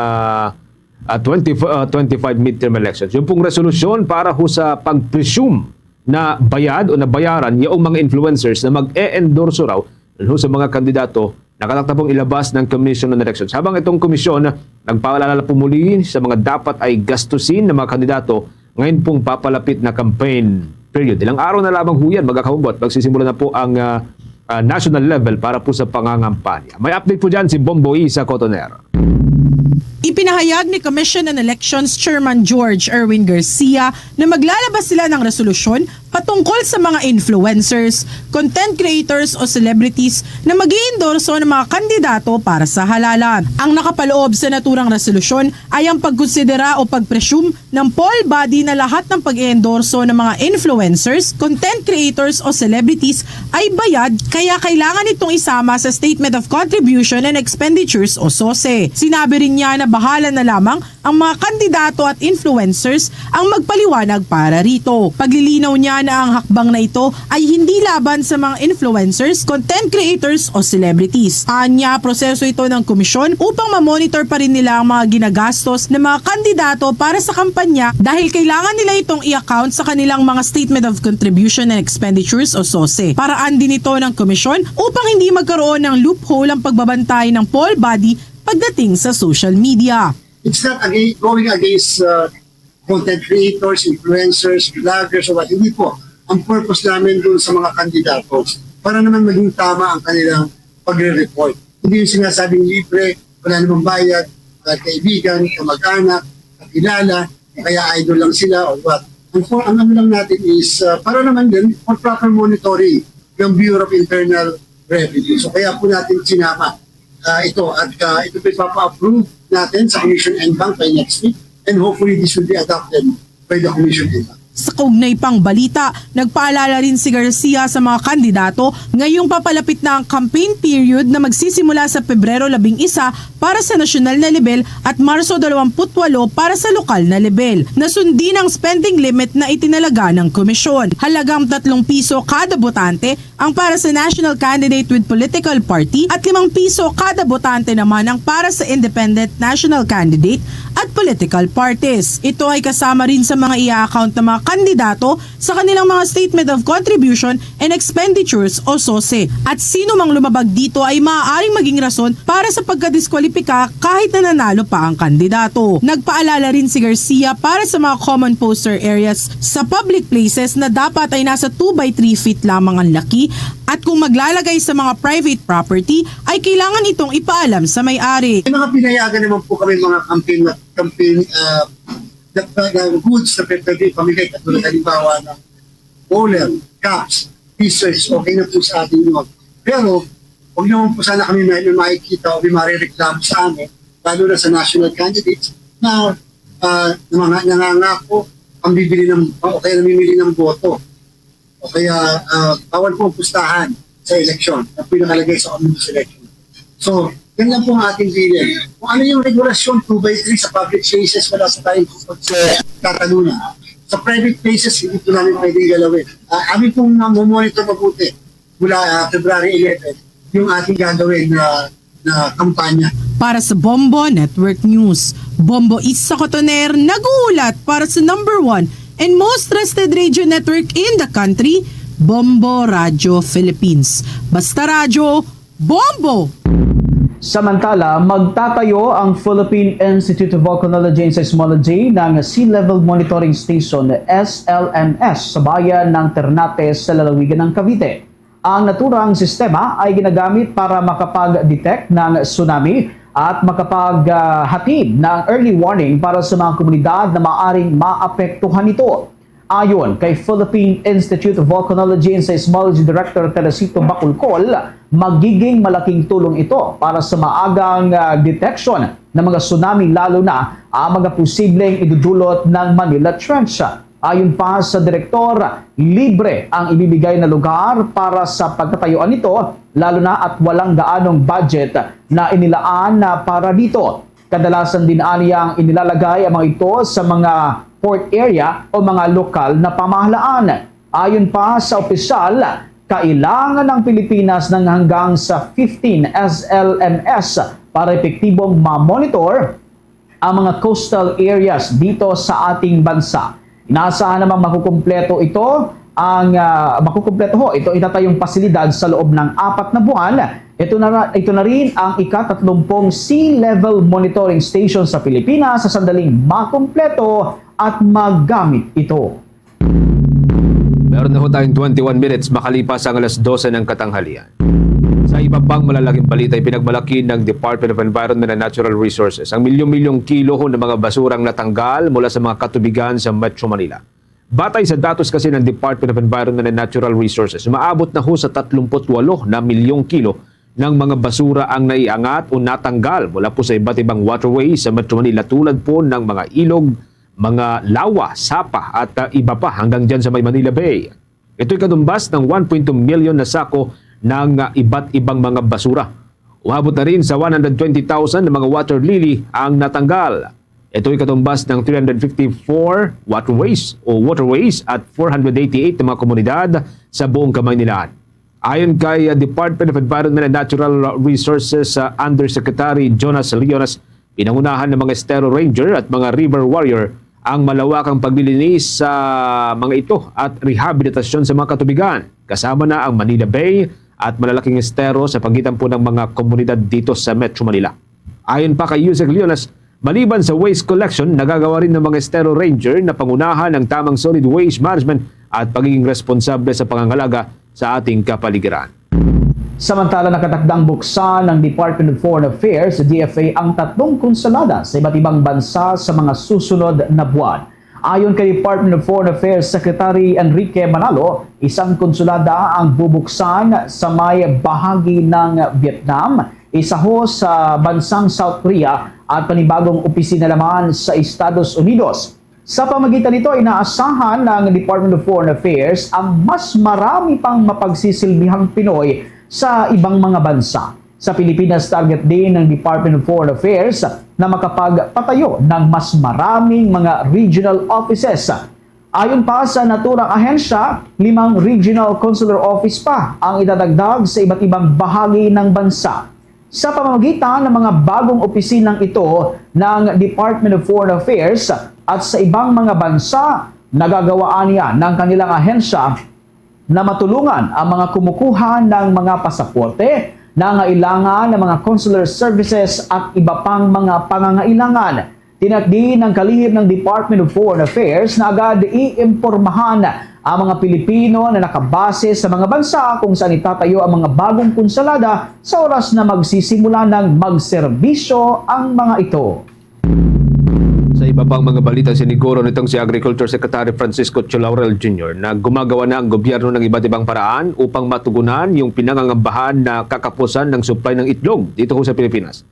ah, twenty, ah, twenty-five midterm elections. Yung pong resolusyon para ho sa pag-presume na bayad o nabayaran yaong mga influencers na mag-e-endorso raw ho sa mga kandidato, nakatakda pong ilabas ng Commission on Elections. Habang itong komisyon nagpaalala po muli sa mga dapat ay gastusin ng mga kandidato ngayon pong papalapit na campaign period. Ilang araw na lamang ho yan, mga kahumbot, magsisimula na po ang, ah, ah, national level para po sa pangangampanya. May update po dyan si Bombo Isa Cotoner. Ipinahayag ni Commission on Elections Chairman George Erwin Garcia na maglalabas sila ng resolusyon patungkol sa mga influencers, content creators o celebrities na mag-iendorso ng mga kandidato para sa halalan. Ang nakapaloob sa naturang resolusyon ay ang pagkonsidera o pag-presume ng poll body na lahat ng pag-iendorso ng mga influencers, content creators o celebrities ay bayad, kaya kailangan itong isama sa Statement of Contribution and Expenditures o sose. Sinabi rin niya na bahala na lamang ang mga kandidato at influencers ang magpaliwanag para rito. Paglilinaw niya na ang hakbang na ito ay hindi laban sa mga influencers, content creators o celebrities. Anya, proseso ito ng komisyon upang ma-monitor pa rin nila ang mga ginagastos ng mga kandidato para sa kampanya dahil kailangan nila itong i-account sa kanilang mga Statement of Contribution and Expenditures o sose. Paraan din ito ng komisyon upang hindi magkaroon ng loophole ang pagbabantay ng poll body pagdating sa social media. It's not against, going against, uh, content creators, influencers, vloggers, o what. Hindi po. Ang purpose namin dun sa mga kandidato, para naman maging tama ang kanilang pagre-report. Hindi yung sinasabing libre, wala namang bayad, wala kaibigan, kamag-anak, kakilala, kaya idol lang sila or what. Ang, ang ano lang natin is, uh, para naman din for proper monitoring ng Bureau of Internal Revenue. So kaya po natin sinama, uh, ito at, uh, ito po ipapa-approve natin sa Commission en banc by next week and hopefully this will be adopted by the Commission en banc. Sa kaugnay pang balita, nagpaalala rin si Garcia sa mga kandidato ngayong papalapit na ang campaign period na magsisimula sa Pebrero labing isa para sa nasyonal na lebel at Marso dalawampu't walo para sa lokal na lebel. Nasundin ang spending limit na itinalaga ng komisyon. Halagang tatlong piso kada botante ang para sa national candidate with political party at limang piso kada botante naman ang para sa independent national candidate at political parties. Ito ay kasama rin sa mga i-account ng mga kandidato sa kanilang mga statement of contribution and expenditures o sose. At sino mang lumabag dito ay maaaring maging rason para sa pagkadiskwalipika kahit na nanalo pa ang kandidato. Nagpaalala rin si Garcia para sa mga common poster areas sa public places na dapat ay nasa two by three feet lamang ang laki at kung maglalagay sa mga private property ay kailangan itong ipaalam sa may-ari. May mga pinayagan naman po kami mga campaign, campaign, ah, the, the goods na pwede pamigay, katulad halimbawa ng bowler, cups, pieces, okay na po sa atin yun. Pero, huwag naman po sana kami may, may makikita o may marireklamo sa amin, lalo na sa national candidates, na, ah, na mga nangangako ang bibili ng, o kaya namimili ng boto. O kaya, ah, bawal po ang pustahan sa eleksyon na pinakalagay sa omnibus election. So, yan lang po ang ating bilin. Kung ano yung regulasyon, two by three sa public places, wala sa tayong pagkatalunan. Sa private places, hindi po namin pwedeng galawin. Ah, amin pong mamonitor mabuti mula, ah, February eleven, yung ating gagawin na, na kampanya. Para sa Bombo Network News, Bombo Isa Cotoner nag-uulat para sa number one and most trusted radio network in the country, Bombo Radio Philippines. Basta radyo, Bombo! Samantala, magtatayo ang Philippine Institute of Volcanology and Seismology ng Sea Level Monitoring Station, S L M S, sa bayan ng Ternate sa lalawigan ng Cavite. Ang naturang sistema ay ginagamit para makapag-detect ng tsunami at makapaghatid ng early warning para sa mga komunidad na maaring maapektuhan nito. Ayon kay Philippine Institute of Volcanology and Seismology Director Teresito Bacolcol, magiging malaking tulong ito para sa maagang, ah, detection ng mga tsunami, lalo na ang mga posibleng idudulot ng Manila Trench. Ayon pa sa direktor, libre ang ibibigay na lugar para sa pagtatayuan nito, lalo na at walang gaanong budget na inilaan na para dito. Kadalasan din aniya ang inilalagay ang mga ito sa mga port area o mga lokal na pamahalaan. Ayon pa sa opisyal, kailangan ng Pilipinas ng hanggang sa fifteen S L M S para epektibong ma-monitor ang mga coastal areas dito sa ating bansa. Inaasahan namang makukumpleto ito ang, ah, makukumpleto ho ito itatayong pasilidad sa loob ng apat na buwan. Ito na ra-, ito na rin ang ika-tatlumpung sea level monitoring station sa Pilipinas sa sandaling makumpleto at magamit ito. Meron na ho tayong twenty-one minutes makalipas ang alas dose ng katanghalian. Sa iba pang malalaking balita, ipinagmalaki ng Department of Environment and Natural Resources ang milyon-milyong kilo ho ng mga basura ang natanggal mula sa mga katubigan sa Metro Manila. Batay sa datos kasi ng Department of Environment and Natural Resources, umaabot na ho sa tatlumpu't walo na milyong kilo ng mga basura ang naiangat o natanggal mula po sa iba't ibang waterways sa Metro Manila, tulad po ng mga ilog, mga lawa, sapa, at, ah, iba pa hanggang dyan sa may Manila Bay. Ito'y katumbas ng one point two million na sako ng, ah, iba't ibang mga basura. Umabot na rin sa one hundred twenty thousand na mga water lily ang natanggal. Ito'y katumbas ng three hundred fifty-four waterways o waterways at four hundred eighty-eight na mga komunidad sa buong Kamaynilaan. Ayon kay, uh, Department of Environment and Natural Resources, uh, Undersecretary Jonas Leonas, pinangunahan ng mga Estero Ranger at mga River Warrior ang malawakang paglilinis sa mga ito at rehabilitasyon sa mga katubigan, kasama na ang Manila Bay at malalaking estero sa pagitan po ng mga komunidad dito sa Metro Manila. Ayon pa kay Yusek Leonas, maliban sa waste collection, nagagawa rin ng mga Estero Ranger na pangunahan ang tamang solid waste management at pagiging responsable sa pangangalaga sa ating kapaligiran. Samantala, nakatakdang buksan ng Department of Foreign Affairs, D F A, ang tatlong konsulada sa iba't ibang bansa sa mga susunod na buwan. Ayon kay Department of Foreign Affairs Secretary Enrique Manalo, isang konsulada ang bubuksan sa may bahagi ng Vietnam, isa ho sa bansang South Korea, at panibagong opisina naman sa Estados Unidos. Sa pamagitan nito, inaasahan ng Department of Foreign Affairs ang mas marami pang mapagsisilbihang Pinoy sa ibang mga bansa. Sa Pilipinas, target din ng Department of Foreign Affairs na makapagpatayo ng mas maraming mga regional offices. Ayon pa sa naturang ahensya, limang regional consular office pa ang idadagdag sa iba't ibang bahagi ng bansa. Sa pamamagitan ng mga bagong opisinang ito ng Department of Foreign Affairs at sa ibang mga bansa, nagagawaan niya ng kanilang ahensya na matulungan ang mga kumukuha ng mga pasaporte, nangailangan ng mga consular services at iba pang mga pangangailangan. Tinakdi ng kalihim ng Department of Foreign Affairs na agad iimpormahan ang mga Pilipino na nakabase sa mga bansa kung saan itatayo ang mga bagong konsulada sa oras na magsisimula ng magserbisyo ang mga ito. Sa iba pang mga balita, siniguro nitong si Agriculture Secretary Francisco Chulaurel Junior na gumagawa na ang gobyerno ng iba't ibang paraan upang matugunan yung pinangangambahan na kakapusan ng supply ng itlog dito ho sa Pilipinas.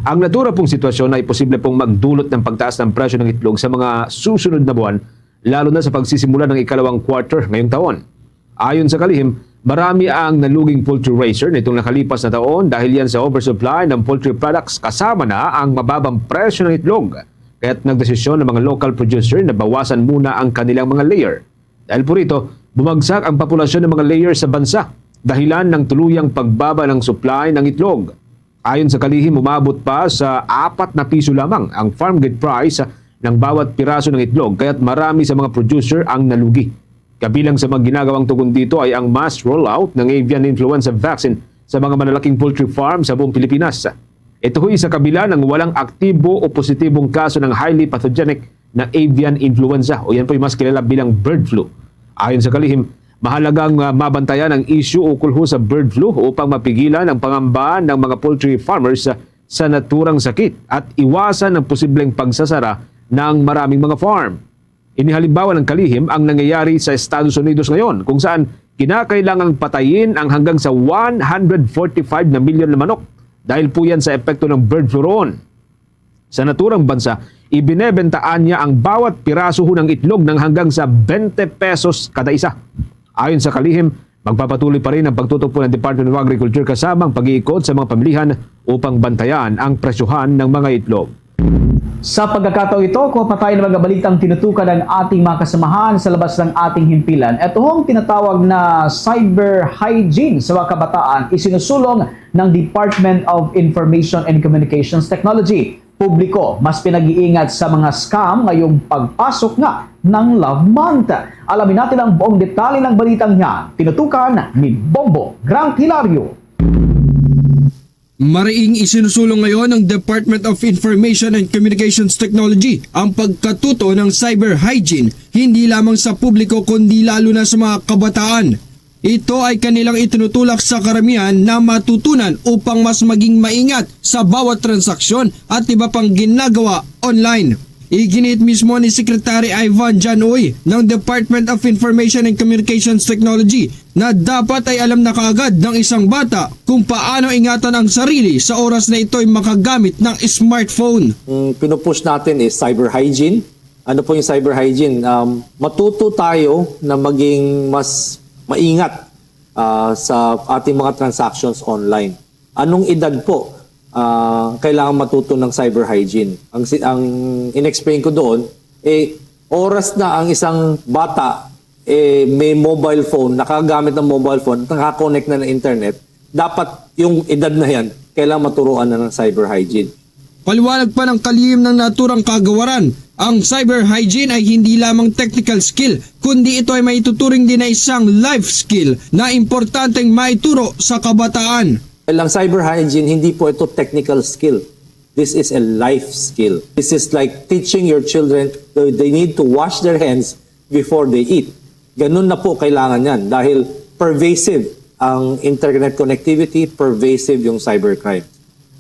Ang natura pong sitwasyon ay posible pong magdulot ng pagtaas ng presyo ng itlog sa mga susunod na buwan, lalo na sa pagsisimula ng ikalawang quarter ngayong taon. Ayon sa kalihim, marami ang naluging poultry raiser nitong nakalipas na taon dahil yan sa oversupply ng poultry products, kasama na ang mababang presyo ng itlog. Kaya't nagdesisyon ang mga local producer na bawasan muna ang kanilang mga layer. Dahil po rito, bumagsak ang populasyon ng mga layer sa bansa, dahilan ng tuluyang pagbaba ng supply ng itlog. Ayon sa kalihim, umabot pa sa apat na piso lamang ang farm gate price ng bawat piraso ng itlog, kaya't marami sa mga producer ang nalugi. Kabilang sa mga ginagawang tugon dito ay ang mass rollout ng avian influenza vaccine sa mga malalaking poultry farm sa buong Pilipinas. Ito ho'y sa kabila ng walang aktibo o positibong kaso ng highly pathogenic na avian influenza, o yan po'y mas kilala bilang bird flu. Ayon sa kalihim, mahalagang, ah, mabantayan ang issue ukol ho sa bird flu upang mapigilan ang pangamba ng mga poultry farmers, ah, sa naturang sakit at iwasan ang posibleng pagsasara ng maraming mga farm. Inihalimbawa ng kalihim ang nangyayari sa Estados Unidos ngayon, kung saan kinakailangang patayin ang hanggang sa one hundred forty-five na milyon na manok dahil po yan sa epekto ng bird flu roon. Sa naturang bansa, ibinebentaan niya ang bawat piraso ho ng itlog ng hanggang sa twenty pesos kada isa. Ayon sa kalihim, magpapatuloy pa rin ang pagtutok po ng Department of Agriculture kasama ang pag-iikot sa mga pamilihan upang bantayan ang presyohan ng mga itlog. Sa pagkakataong ito, kuha pa tayo ng mga balitang tinutukan ng ating mga kasamahan sa labas ng ating himpilan. Ito hong tinatawag na cyber hygiene sa mga kabataan, isinusulong ng Department of Information and Communications Technology. Publiko, mas pinag-iingat sa mga scam ngayong pagpasok nga ng Love Month. Alamin natin ang buong detalye ng balitang yan. Tinutukan ni Bombo Grant Hilario. Mariing isinusulong ngayon ng Department of Information and Communications Technology ang pagkatuto ng cyber hygiene hindi lamang sa publiko kundi lalo na sa mga kabataan. Ito ay kanilang itinutulak sa karamihan na matutunan upang mas maging maingat sa bawat transaksyon at iba pang ginagawa online. Iginiit mismo ni Secretary Ivan Janoy ng Department of Information and Communications Technology na dapat ay alam na kaagad ng isang bata kung paano ingatan ang sarili sa oras na ito'y makagamit ng smartphone. Ang pinupush natin is cyber hygiene. Ano po yung cyber hygiene? Um, matuto tayo na maging mas maingat ah, sa ating mga transactions online. Anong edad po ah, kailangan matuto ng cyber hygiene? Ang, si- ang in-explain ko doon, eh, oras na ang isang bata eh, may mobile phone, nakagamit ng mobile phone, at nakakonect na ng internet, dapat yung edad na yan, kailangan maturuan na ng cyber hygiene. Paliwanag pa ng kalihim ng naturang kagawaran, ang cyber hygiene ay hindi lamang technical skill, kundi ito ay maituturing din na isang life skill na importanteng maituro sa kabataan. Well, ang cyber hygiene, hindi po ito technical skill. This is a life skill. This is like teaching your children that they need to wash their hands before they eat. Ganun na po kailangan yan dahil pervasive ang internet connectivity, pervasive yung cybercrime.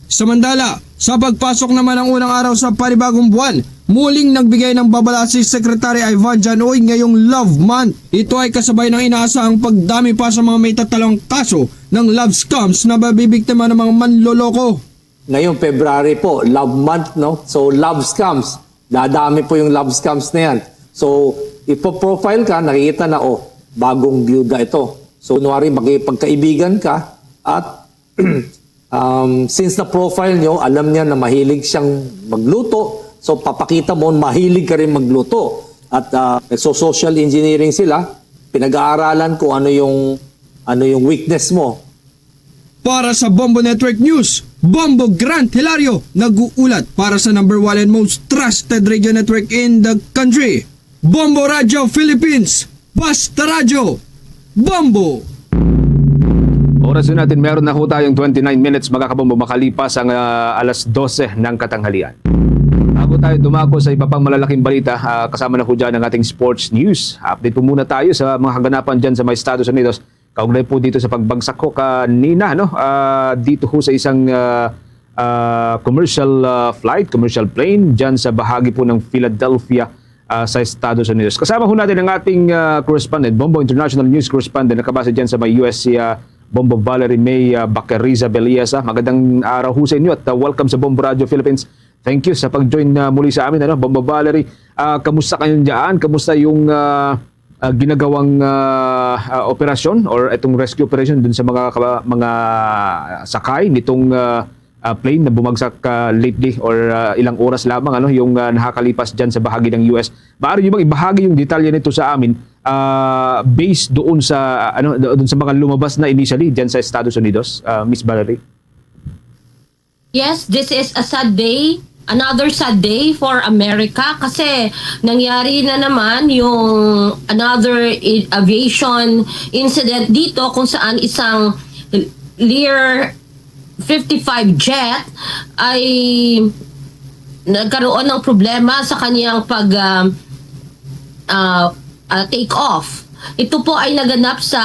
Samantala, sa pagpasok naman ng unang araw sa panibagong buwan, muling nagbigay ng babala si Secretary Ivan Janoy ngayong Love Month. Ito ay kasabay ng inaasahang pagdami pa sa mga may tatalang kaso ng love scams na mabibiktima ng mga manloloko. Ngayong February po, love month, no? So, love scams. Dadami po yung love scams na yan. So, ipo-profile ka, nakikita na, oh, bagong byuda ito. So, kunwari, makipagkaibigan ka at um, since na-profile nyo, alam niya na mahilig siyang magluto. So, papakita mo, mahilig ka rin magluto. At ah, so social engineering sila, pinag-aaralan kung ano yung ano yung weakness mo. Para sa Bombo Network News, Bombo Grant Hilario nag-uulat para sa number one and most trusted radio network in the country, Bombo Radio Philippines. Basta Radyo, Bombo! Oras na natin, meron na ho tayong twenty-nine minutes, mga kabombo, makalipas ang ah, alas dose ng katanghalian. Bago tayo dumako sa iba pang malalaking balita, ah, kasama na ho dyan ang ating sports news. Update po muna tayo sa mga kaganapan dyan sa mga Estados Unidos. Kaugnay po dito sa pagbagsak ho kanina, no? Ah, dito ho sa isang ah, ah, commercial ah, flight, commercial plane, dyan sa bahagi po ng Philadelphia ah, sa Estados Unidos. Kasama ho natin ang ating ah, correspondent, Bombo International News correspondent, nakabase dyan sa may U S, si ah, Bombo Valerie May ah, Bacariza Beliasa. Magandang araw ho sa inyo at ah, welcome sa Bombo Radio Philippines. Thank you sa pag-join na muli sa amin, ano, Bombo Valerie. Ah, kamusta kayo dyan? Kamusta yung ah, ah, ginagawang ah, ah, operasyon or itong rescue operation dun sa mga kaba- mga sakay nitong ah, ah, plane na bumagsak ah, lately or ah, ilang oras lamang, ano, yung ah, nakakalipas dyan sa bahagi ng U S? Maaari nyo bang ibahagi yung detalye nito sa amin ah, based doon sa ano, doon sa mga lumabas na initially dyan sa Estados Unidos, ah, Miss Valerie? Yes, this is a sad day. Another sad day for America kasi nangyari na naman yung another i- aviation incident dito kung saan isang Lear fifty-five jet ay nagkaroon ng problema sa kanyang pag ah, ah, ah, take off. Ito po ay naganap sa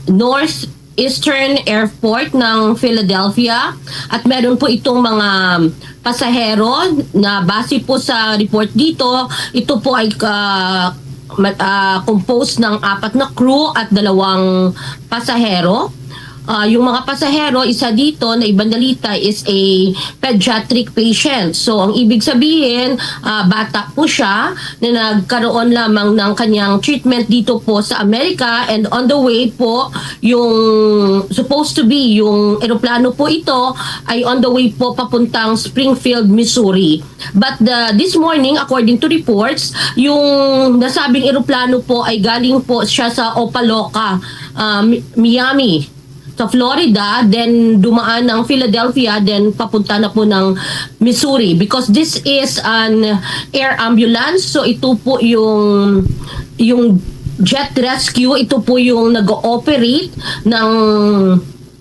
Northeastern Airport ng Philadelphia at meron po itong mga pasahero na base po sa report dito, ito po ay ah, ma- ah, composed ng apat na crew at dalawang pasahero. Ah, yung mga pasahero, isa dito na ibandalita is a pediatric patient. So, ang ibig sabihin, ah, bata po siya na nagkaroon lamang ng kanyang treatment dito po sa Amerika, and on the way po, yung supposed to be, yung eroplano po ito ay on the way po papuntang Springfield, Missouri. But the, this morning, according to reports, yung nasabing eroplano po ay galing po siya sa Opa-locka, ah, Mi- Miami, sa Florida, then dumaan ng Philadelphia, then papunta na po ng Missouri, because this is an air ambulance. So ito po yung yung jet rescue, ito po yung nag-ooperate ng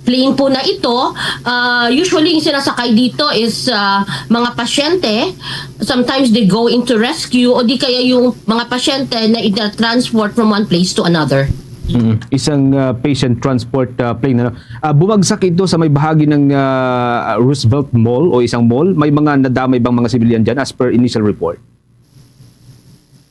plane po na ito. Ah, usually yung sinasakay dito is ah, mga pasyente. Sometimes they go into rescue, o di kaya yung mga pasyente na ina-transport from one place to another. Mm, isang ah, patient transport ah, plane, ano? Ah, bumagsak ito sa may bahagi ng ah, Roosevelt Mall o isang mall. May mga nadamay bang mga civilian dyan as per initial report?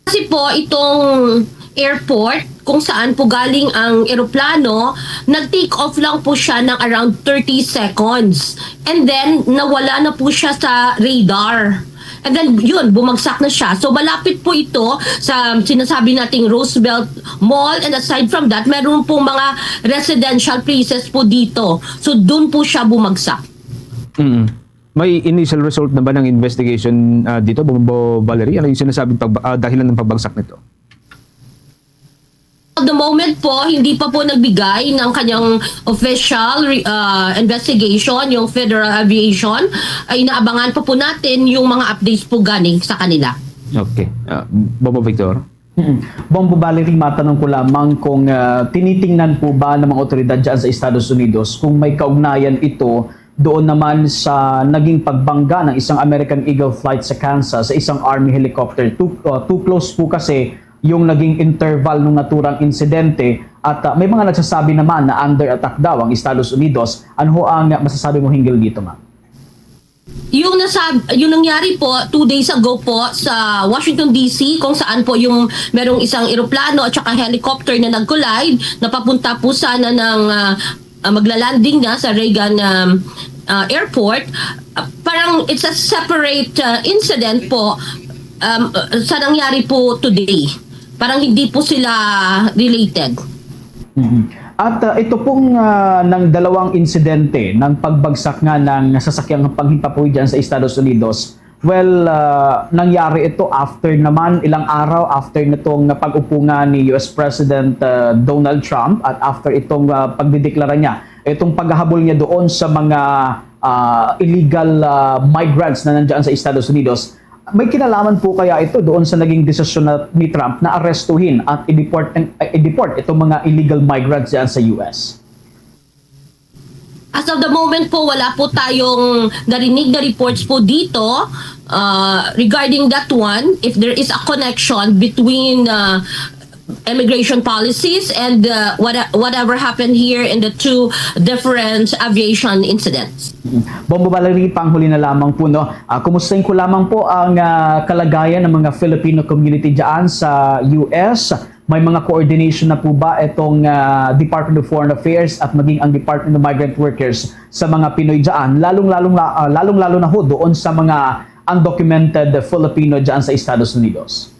Kasi po itong airport kung saan po galing ang eroplano, nag-take off lang po siya ng around thirty seconds. And then, nawala na po siya sa radar. And then, yun, bumagsak na siya. So, malapit po ito sa sinasabi nating Roosevelt Mall. And aside from that, meron pong mga residential places po dito. So, dun po siya bumagsak. Mm. May initial result na ba ng investigation ah, dito, Bombo Valerie? Ano yung sinasabing pag, ah, dahilan ng pagbagsak nito? At the moment po, hindi pa po nagbigay ng kanyang official re- uh, investigation yung Federal Aviation. Ay inaabangan pa po natin yung mga updates po galing sa kanila. Okay. Ah, Bombo Victor? Mm. Bombo Valerie, matanong ko lamang kung ah, tinitingnan po ba ng mga otoridad dyan sa Estados Unidos kung may kaugnayan ito doon naman sa naging pagbangga ng isang American Eagle flight sa Kansas sa isang army helicopter. Too, ah, too close po kasi yung naging interval ng naturang insidente at ah, may mga nagsasabi naman na under attack daw ang Estados Unidos. Ano ho ang masasabi mo hinggil dito, ma'am? Yung nasab yung nangyari po two days ago po sa Washington D C, kung saan po yung merong isang eroplano at saka helicopter na nag-collide na papunta po sana ng ah, ah, magla-landing na sa Reagan um, ah, Airport. Ah, parang it's a separate ah, incident po um, sa nangyari po today. Parang hindi po sila related. Mhm. At ah, ito pong ah, ng dalawang insidente ng pagbagsak nga ng sasakyang panghimpapawid dyan sa Estados Unidos, Well, ah, nangyari ito after naman, ilang araw after nitong pag-upo nga ni U S President, ah, Donald Trump at after itong, ah, pagdideklara niya, itong paghahabol niya doon sa mga, ah, illegal, ah, migrants na nandiyan sa Estados Unidos. May kinalaman po kaya ito doon sa naging desisyon na, ni Trump na arestuhin at i-deport, eh, i-deport itong mga illegal migrants diyan sa U S? As of the moment po, wala po tayong narinig na reports po dito uh, regarding that one, if there is a connection between uh, immigration policies and uh, what, whatever happened here in the two different aviation incidents. Bombo Valerie, panghuli na lamang po, no? Ah, kumustahin ko lamang po ang ah, kalagayan ng mga Filipino community diyan sa U S. May mga coordination na po ba itong ah, Department of Foreign Affairs at maging ang Department of Migrant Workers sa mga Pinoy diyan, lalong-lalong la- ah, lalong-lalo na ho doon sa mga undocumented Filipino diyan sa Estados Unidos?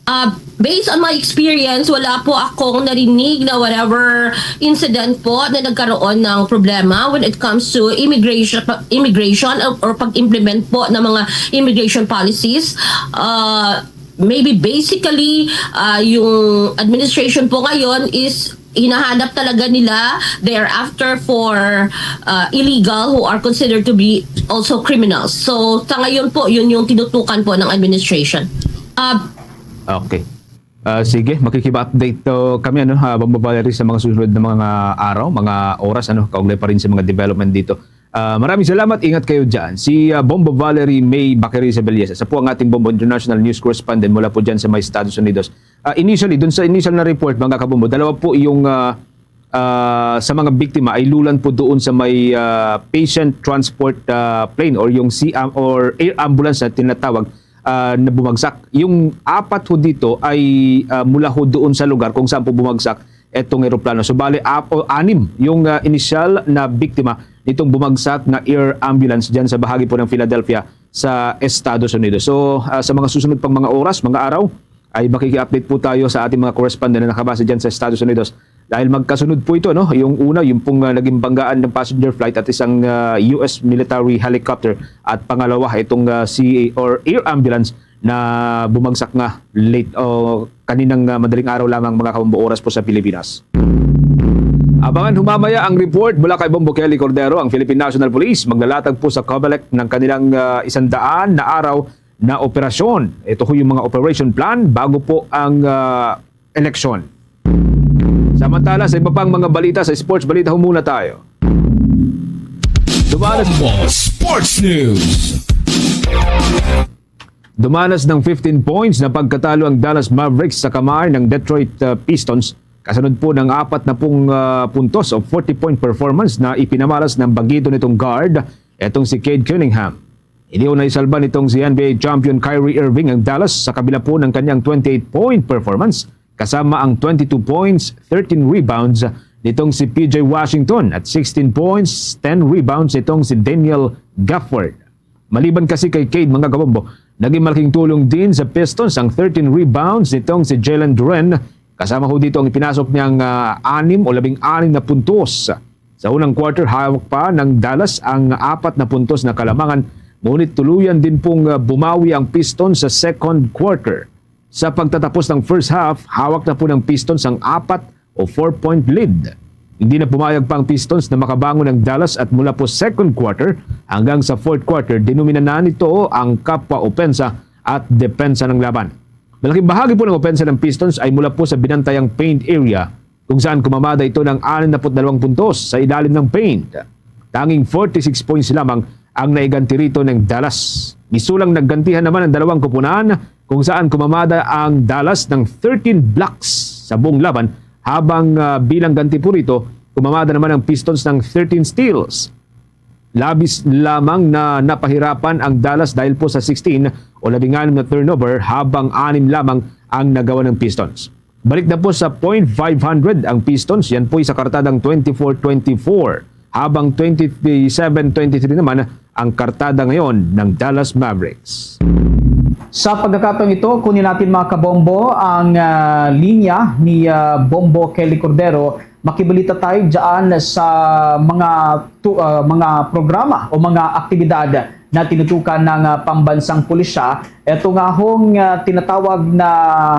Uh, based on my experience, wala po akong narinig na whatever incident po na nagkaroon ng problema when it comes to immigration immigration or, or pag-implement po ng mga immigration policies. Uh, maybe basically uh, yung administration po ngayon is hinahanap talaga nila thereafter for uh, illegal who are considered to be also criminals. So sa ngayon po, yun yung tinutukan po ng administration. Uh, Okay. Ah, sige, makikipag-update to kami ano, ah, Bombo Valerie, sa mga susunod na mga araw, mga oras ano, kaugnay pa rin sa mga development dito. Ah, maraming salamat, ingat kayo dyan. Si ah, Bombo Valerie May Bakeri Isabel, isa po ang ating Bombo International News Correspondent mula po dyan sa may Estados Unidos. Ah, initially, dun sa initial na report, mga kabombo, dalawa po yung ah, ah, sa mga biktima ay lulan po doon sa may ah, patient transport ah, plane or yung C or air ambulance na tinatawag ah, na bumagsak. Yung apat ho dito ay ah, mula ho doon sa lugar kung saan po bumagsak etong eroplano. So bale ap- o anim yung ah, initial na biktima nitong bumagsak na air ambulance diyan sa bahagi po ng Philadelphia sa Estados Unidos. So ah, sa mga susunod pang mga oras, mga araw, ay makiki-update po tayo sa ating mga correspondent na nakabase diyan sa Estados Unidos. Dahil magkasunod po ito, no? Yung una, yung pong ah, naging banggaan ng passenger flight at isang ah, U S military helicopter, at pangalawa itong ah, C A or air ambulance na bumagsak nga late o kaninang ah, madaling araw lamang, mga kabombo, oras po sa Pilipinas. Abangan humamaya ang report mula kay Bombo Kelly Cordero. Ang Philippine National Police maglalatag po sa COMELEC ng kanilang ah, isang daan na araw na operasyon. Ito ho yung mga operation plan bago po ang ah, eleksyon. Samantala, sa iba pang mga balita, sa sports balita ho muna tayo. Dumanas Bombo Sports News. Dumanas ng fifteen points na pagkatalo ang Dallas Mavericks sa kamay ng Detroit uh, Pistons. Kasunod po ng apat na pung uh, puntos o forty-point performance na ipinamalas ng bagido nitong guard, etong si Cade Cunningham. Hindi ho naisalba nitong si N B A champion Kyrie Irving ang Dallas sa kabila po ng kanyang twenty-eight-point performance, kasama ang twenty-two points, thirteen rebounds nitong si P J Washington at sixteen points, ten rebounds nitong si Daniel Gafford. Maliban kasi kay Cade, mga kabombo, naging malaking tulong din sa Pistons ang thirteen rebounds nitong si Jalen Duren, kasama ho dito ang ipinasok niyang ah, anim o labing-anim na puntos. Sa unang quarter, hawak pa ng Dallas ang apat na puntos na kalamangan, ngunit tuluyan din pong ah, bumawi ang Pistons sa second quarter. Sa pagtatapos ng first half, hawak na po ng Pistons ang apat o four-point lead. Hindi na pumayag pa ang Pistons na makabangon ang Dallas at mula po second quarter hanggang sa fourth quarter, dinomina na nito ang kapwa opensa at depensa ng laban. Malaking bahagi po ng opensa ng Pistons ay mula po sa binantayang paint area, kung saan kumamada ito ng anim na put dalawang puntos sa ilalim ng paint. Tanging forty-six points lamang ang naiganti rito ng Dallas. Misulang naggantihan naman ang dalawang koponan, kung saan kumamada ang Dallas ng thirteen blocks sa buong laban, habang ah, bilang ganti po rito, kumamada naman ang Pistons ng thirteen steals. Labis lamang na napahirapan ang Dallas dahil po sa sixteen o labing-anim na turnover, habang anim lamang ang nagawa ng Pistons. Balik na po sa point five hundred ang Pistons. Yan po'y sa kartadang twenty-four twenty-four, habang twenty-seven twenty-three naman ang kartada ngayon ng Dallas Mavericks. Sa pagkakataong ito, kunin natin, mga kabombo, ang ah, linya ni ah, Bombo Kelly Cordero. Makibalita tayo dyan sa mga tu- ah, mga programa o mga aktibidad na tinutukan ng, ah, pambansang pulisya. Ito nga hong, ah, tinatawag na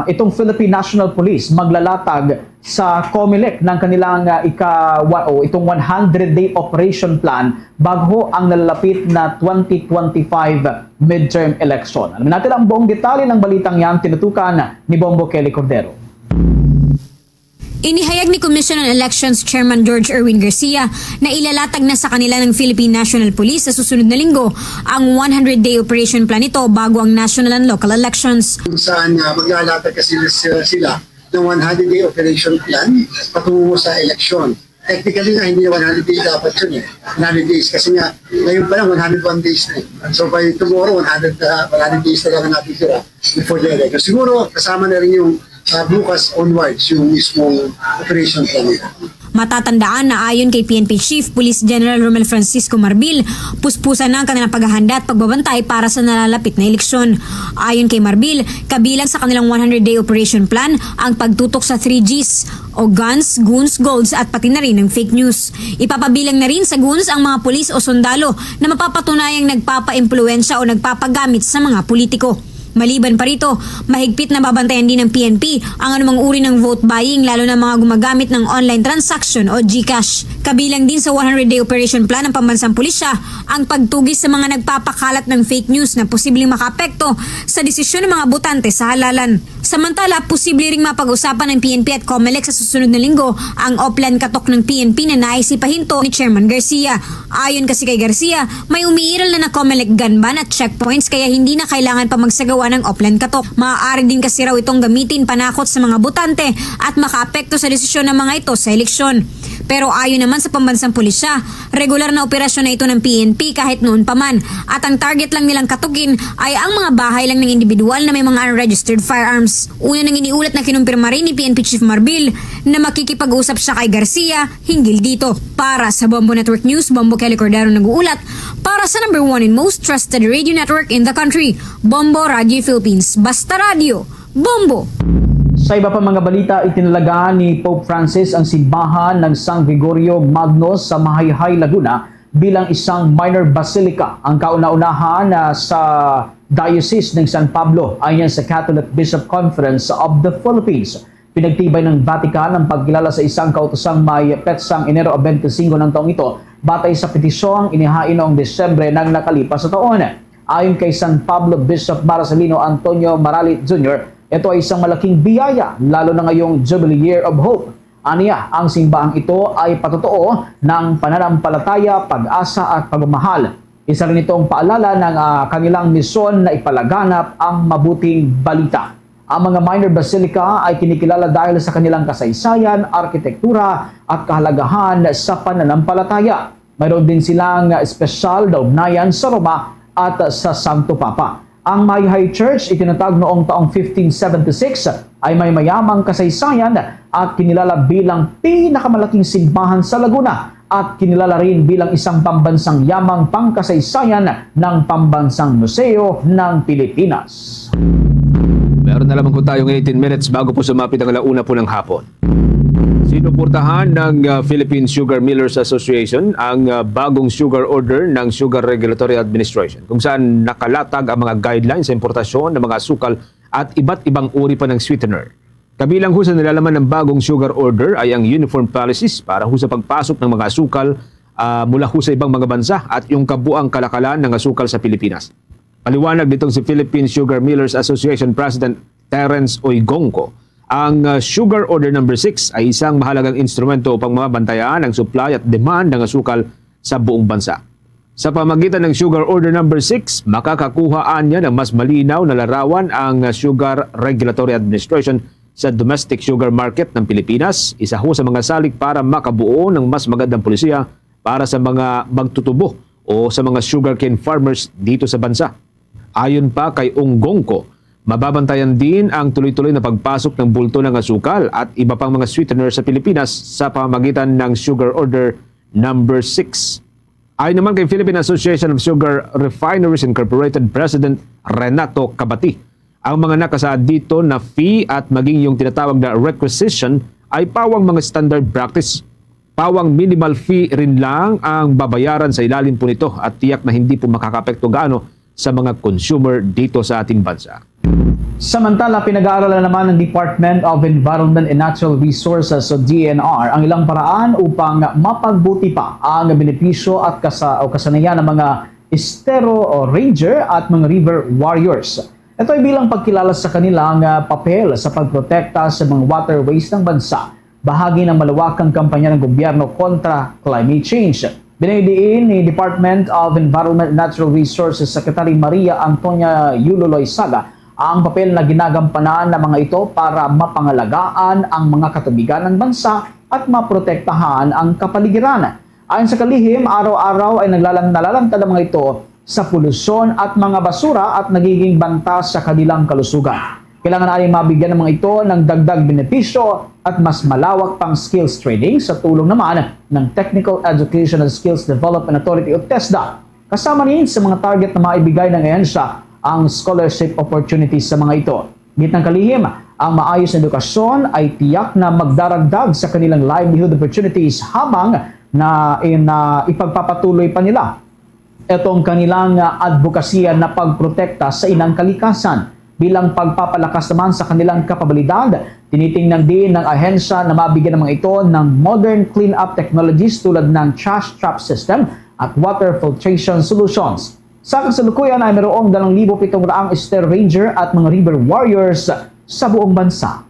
itong Philippine National Police maglalatag sa COMELEC ng kanilang, ah, ika-, wa-, o itong one hundred day operation plan bago ang nalalapit na twenty twenty-five midterm election. Alamin natin ang buong detalye ng balitang yan, tinutukan ni Bombo Kelly Cordero. Inihayag ni Commission on Elections Chairman George Erwin Garcia na ilalatag na sa kanila ng Philippine National Police sa susunod na linggo ang one hundred day operation plan nito bago ang national and local elections. Kung saan, ah, maglalatag kasi sila, sila ng one hundred day operation plan patungo sa election. Technically nga, hindi one hundred days dapat yun eh. One hundred days. Kasi nga, ngayon pa lang, one hundred one days na eh. So by tomorrow, one hundred, ah, one hundred days na lang ang natitira before the election. Siguro, kasama na rin yung, ah, bukas onwards, yung mismong operation plan nila. Matatandaan na ayon kay P N P Chief Police General Romel Francisco Marbil, puspusan na ang kanilang paghahanda at pagbabantay para sa nalalapit na eleksyon. Ayon kay Marbil, kabilang sa kanilang one hundred day operation plan ang pagtutok sa three Gs o guns, goons, golds at pati na rin ang fake news. Ipapabilang na rin sa goons ang mga pulis o sundalo na mapapatunayang nagpapaimpluwensya o nagpapagamit sa mga politiko. Maliban pa rito, mahigpit na babantayan din ng P N P ang anumang uri ng vote buying, lalo na mga gumagamit ng online transaction o GCash. Kabilang din sa one hundred day operation plan ng pambansang pulisya ang pagtugis sa mga nagpapakalat ng fake news na posibleng makaapekto sa desisyon ng mga botante sa halalan. Samantala, posible ring mapag-usapan ng P N P at COMELEC sa susunod na linggo ang offline katok ng P N P na nais ipahinto ni Chairman Garcia. Ayon kasi kay Garcia, may umiiral na na COMELEC gun ban at checkpoints, kaya hindi na kailangan pa magsagawa ng offline katok. Maaari din kasi raw itong gamitin panakot sa mga botante at makaapekto sa desisyon ng mga ito sa eleksyon. Pero ayon naman sa pambansang pulisya, regular na operasyon na ito ng P N P kahit noon pa man. At ang target lang nilang katukin ay ang mga bahay lang ng individual na may mga unregistered firearms. Una nang iniulat na kinumpirma rin ni P N P Chief Marbil na makikipag-usap siya kay Garcia hinggil dito. Para sa Bombo Network News, Bombo Kelly Cordero nag-uulat para sa number one and most trusted radio network in the country, Bombo Radio Philippines. Basta Radio, Bombo! Sa iba pa mga balita, itinalaga ni Pope Francis ang simbahan ng San Gregorio Magno sa Mahayhay, Laguna bilang isang minor basilica. Ang kauna-unahan, ah, sa Diocese ng San Pablo, ayon sa Catholic Bishop Conference of the Philippines. Pinagtibay ng Vatican ang pagkilala sa isang kautosang may petsang Enero twenty-five ng taong ito, batay sa petisyong inihain noong Disyembre ng nakalipas na taon. Ayon kay San Pablo Bishop Marcelino Antonio Maralit Junior, ito ay isang malaking biyaya, lalo na ngayong Jubilee Year of Hope. Aniya, ang simbahang ito ay patotoo ng pananampalataya, pag-asa at pagmamahal. Isa rin itong paalala ng, ah, kanilang misyon na ipalaganap ang mabuting balita. Ang mga minor basilica ay kinikilala dahil sa kanilang kasaysayan, arkitektura, at kahalagahan sa pananampalataya. Mayroon din silang espesyal na ugnayan sa Roma at sa Santo Papa. Ang Mahayhay Church, itinatag noong taong fifteen seventy-six, ay may mayamang kasaysayan at kinilala bilang pinakamalaking simbahan sa Laguna at kinilala rin bilang isang pambansang yamang pangkasaysayan ng Pambansang Museo ng Pilipinas. Meron na lamang po tayong eighteen minutes bago po sumapit ang ala una po ng hapon. Sinuportahan ng, ah, Philippine Sugar Millers Association ang, ah, bagong sugar order ng Sugar Regulatory Administration, kung saan nakalatag ang mga guidelines sa importasyon ng mga asukal at iba't ibang uri pa ng sweetener. Kabilang ho sa nilalaman ng bagong sugar order ay ang uniform policies para ho sa pagpasok ng mga asukal, ah, mula ho sa ibang mga bansa at yung kabuang kalakalan ng asukal sa Pilipinas. Paliwanag nitong si Philippine Sugar Millers Association President Terence Oigonco, ang, ah, Sugar Order Number Six ay isang mahalagang instrumento upang mabantayan ang supply at demand ng asukal sa buong bansa. Sa pamagitan ng Sugar Order Number Six, makakakuha niya ng mas malinaw na larawan ang, ah, Sugar Regulatory Administration sa domestic sugar market ng Pilipinas, isa ho sa mga salik para makabuo ng mas magandang polisiya para sa mga magtutubo o sa mga sugarcane farmers dito sa bansa. Ayon pa kay Ong Gongco, mababantayan din ang tuloy-tuloy na pagpasok ng bulto ng asukal at iba pang mga sweetener sa Pilipinas sa pamamagitan ng Sugar Order Number Six. Ayon naman kay Philippine Association of Sugar Refineries Incorporated President Renato Cabati, ang mga nakasaad dito na fee at maging yung tinatawag na requisition ay pawang mga standard practice. Pawang minimal fee rin lang ang babayaran sa ilalim po nito at tiyak na hindi po makakaapekto gaano sa mga consumer dito sa ating bansa. Samantala, pinag-aaralan naman ng Department of Environment and Natural Resources o D N R ang ilang paraan upang mapagbuti pa ang benepisyo at kasa-, o kasanayan ng mga estero o ranger at mga river warriors. Ito ay bilang pagkilala sa kanilang, ah, papel sa pagprotekta sa mga waterways ng bansa, bahagi ng malawakang kampanya ng gobyerno kontra climate change. Binigay diin ni Department of Environment and Natural Resources Secretary Maria Antonia Yulo Loizaga ang papel na ginagampanan ng mga ito para mapangalagaan ang mga katubigan ng bansa at maprotektahan ang kapaligiran. Ayon sa kalihim, araw-araw ay naglalang-, nalalantad ang mga ito sa polusyon at mga basura at nagiging banta sa kanilang kalusugan. Kailangan na ay mabigyan ng mga ito ng dagdag benepisyo at mas malawak pang skills training sa tulong naman ng Technical Education and Skills Development Authority o TESDA. Kasama rin sa mga target na maibigay ng ahensya ang scholarship opportunities sa mga ito. Gid ng kalihim, ang maayos na edukasyon ay tiyak na magdaragdag sa kanilang livelihood opportunities habang na, in, ah, ipagpapatuloy pa nila itong kanilang, ah, adbokasiya na pagprotekta sa ilang kalikasan. Bilang pagpapalakas naman sa kanilang kapabilidad, tinitingnan din ng ahensya na mabigyan ng mga ito ng modern cleanup technologies tulad ng trash trap system at water filtration solutions. Sa kasalukuyan ay mayroong dalawang libo pitong raang Estero Ranger at mga River Warriors sa buong bansa.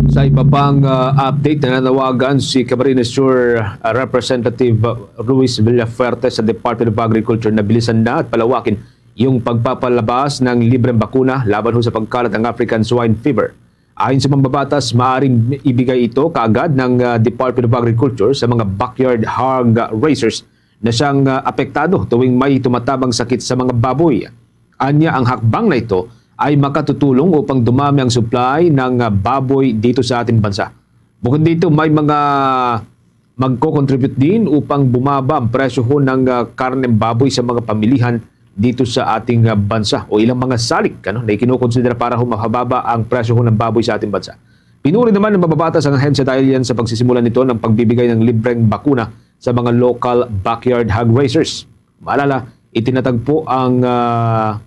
Sa iba pang, ah, update, nananawagan si Camarines Sur, ah, Representative Ruiz Villafuerte sa Department of Agriculture na bilisan na at palawakin yung pagpapalabas ng libreng bakuna laban ho sa pagkalat ng African Swine Fever. Ayon sa mambabatas, maaaring ibigay ito kaagad ng, ah, Department of Agriculture sa mga backyard hog raisers na siyang, ah, apektado tuwing may tumatabang sakit sa mga baboy. Anya, ang hakbang na ito ay makatutulong upang dumami ang supply ng, ah, baboy dito sa ating bansa. Bukod dito, may mga magko-contribute din upang bumaba ang presyo ho ng, ah, karneng baboy sa mga pamilihan dito sa ating, ah, bansa o ilang mga salik, ano, na ikinukonsidera para ho mapababa ang presyo ho ng baboy sa ating bansa. Pinuri naman ng mambabatas ang ahensya dahil yan sa pagsisimula nito ng pagbibigay ng libreng bakuna sa mga local backyard hog raisers. Maalala, itinatag po ang, ah,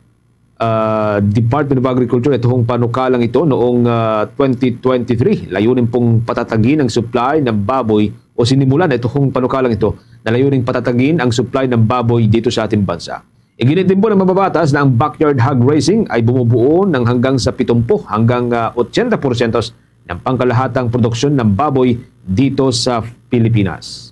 ah, Department of Agriculture ito hong panukalang ito noong, ah, twenty twenty-three. Layunin pong patatagin ang supply ng baboy o sinimulan ito hong panukalang ito na layuning patatagin ang supply ng baboy dito sa ating bansa. Iginit din po ng mambabatas na ang backyard hog raising ay bumubuo ng hanggang sa pitumpu hanggang, ah, ochenta porsyento ng pangkalahatang produksyon ng baboy dito sa Pilipinas.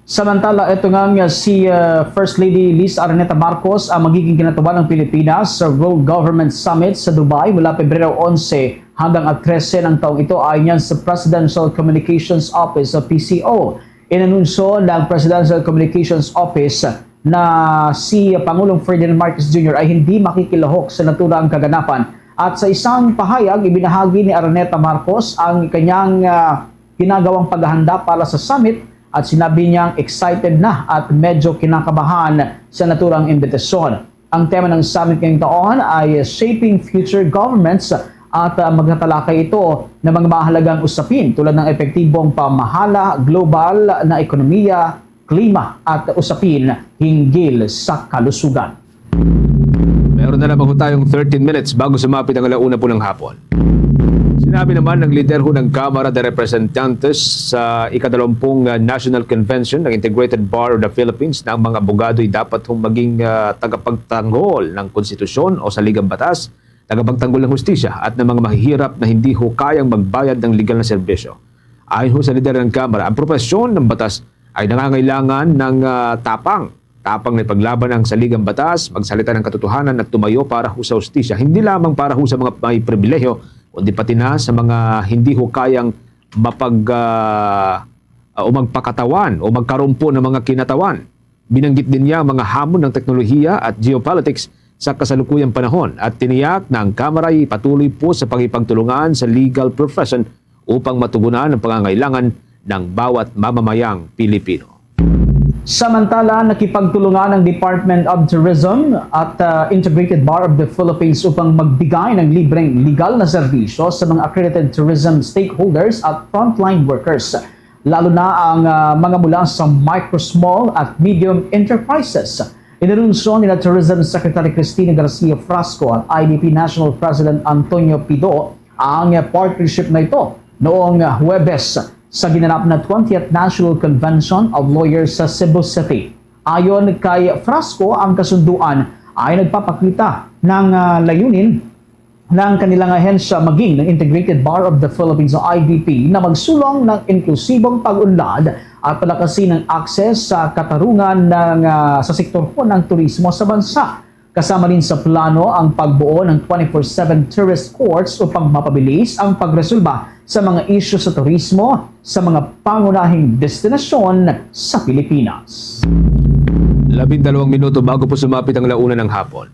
Samantala, ito nga nga si, ah, First Lady Liz Araneta Marcos ang magiging kinatawan ng Pilipinas sa World Government Summit sa Dubai mula Pebrero onse hanggang at trese ng taong ito, ayon yan sa Presidential Communications Office o P C O. Inanunsyo ng Presidential Communications Office na si Pangulong Ferdinand Marcos Junior ay hindi makikilahok sa naturang kaganapan. At sa isang pahayag, ibinahagi ni Araneta Marcos ang kanyang, ah, ginagawang paghahanda para sa summit at sinabi niyang excited na at medyo kinakabahan sa naturang imbitasyon. Ang tema ng summit ngayong taon ay Shaping Future Governments at, ah, magtatalakay ito ng mga mahalagang usapin tulad ng epektibong pamahala, global na ekonomiya, klima at usapin hinggil sa kalusugan. Meron na lamang ho tayong thirteen minutes bago sumapit ang alauna po ng hapon. Sinabi naman ng lider ho ng Kamara de Representantes sa ikadalawampung, ah, National Convention ng Integrated Bar of the Philippines na ang mga abogado ay dapat hong maging, ah, tagapagtanggol ng konstitusyon o saligang batas, tagapagtanggol ng hustisya at ng mga mahihirap na hindi ho kayang magbayad ng legal na serbisyo. Ayon ho sa lider ng Kamara, ang propesyon ng batas ay nangangailangan ng, ah, tapang. Tapang na ipaglaban ang saligang batas, magsalita ng katotohanan at tumayo para ho sa hustisya, hindi lamang para ho sa mga may pribilehiyo, kundi pati na sa mga hindi ho kayang mapag-, ah, ah, o magpakatawan o magkarumpo ng mga kinatawan. Binanggit din niya ang mga hamon ng teknolohiya at geopolitics sa kasalukuyang panahon at tiniyak na ang Kamara ay patuloy po sa pakikipagtulungan sa legal profession upang matugunan ang pangangailangan ng bawat mamamayang Pilipino. Samantala, nakipagtulungan ang Department of Tourism at, ah, Integrated Bar of the Philippines upang magbigay ng libreng legal na serbisyo sa mga accredited tourism stakeholders at frontline workers. lalo na ang, ah, mga mula sa micro, small at medium enterprises. Inanunsyo ni Tourism Secretary Cristina Garcia Frasco at I D P National President Antonio Pido ang partnership na ito noong Huwebes sa ginanap na twentieth National Convention of Lawyers sa Cebu City. Ayon kay Frasco, ang kasunduan ay nagpapakita ng, ah, layunin ng kanilang ahensya maging ng Integrated Bar of the Philippines o I B P na magsulong ng inklusibong pag-unlad at palakasin ang akses sa katarungan ng, ah, sa sektor po ng turismo sa bansa. Kasama rin sa plano ang pagbuo ng twenty-four seven tourist courts upang mapabilis ang pagresolba sa mga isyu sa turismo sa mga pangunahing destinasyon sa Pilipinas. Labindalawang minuto bago po sumapit ang la una ng hapon.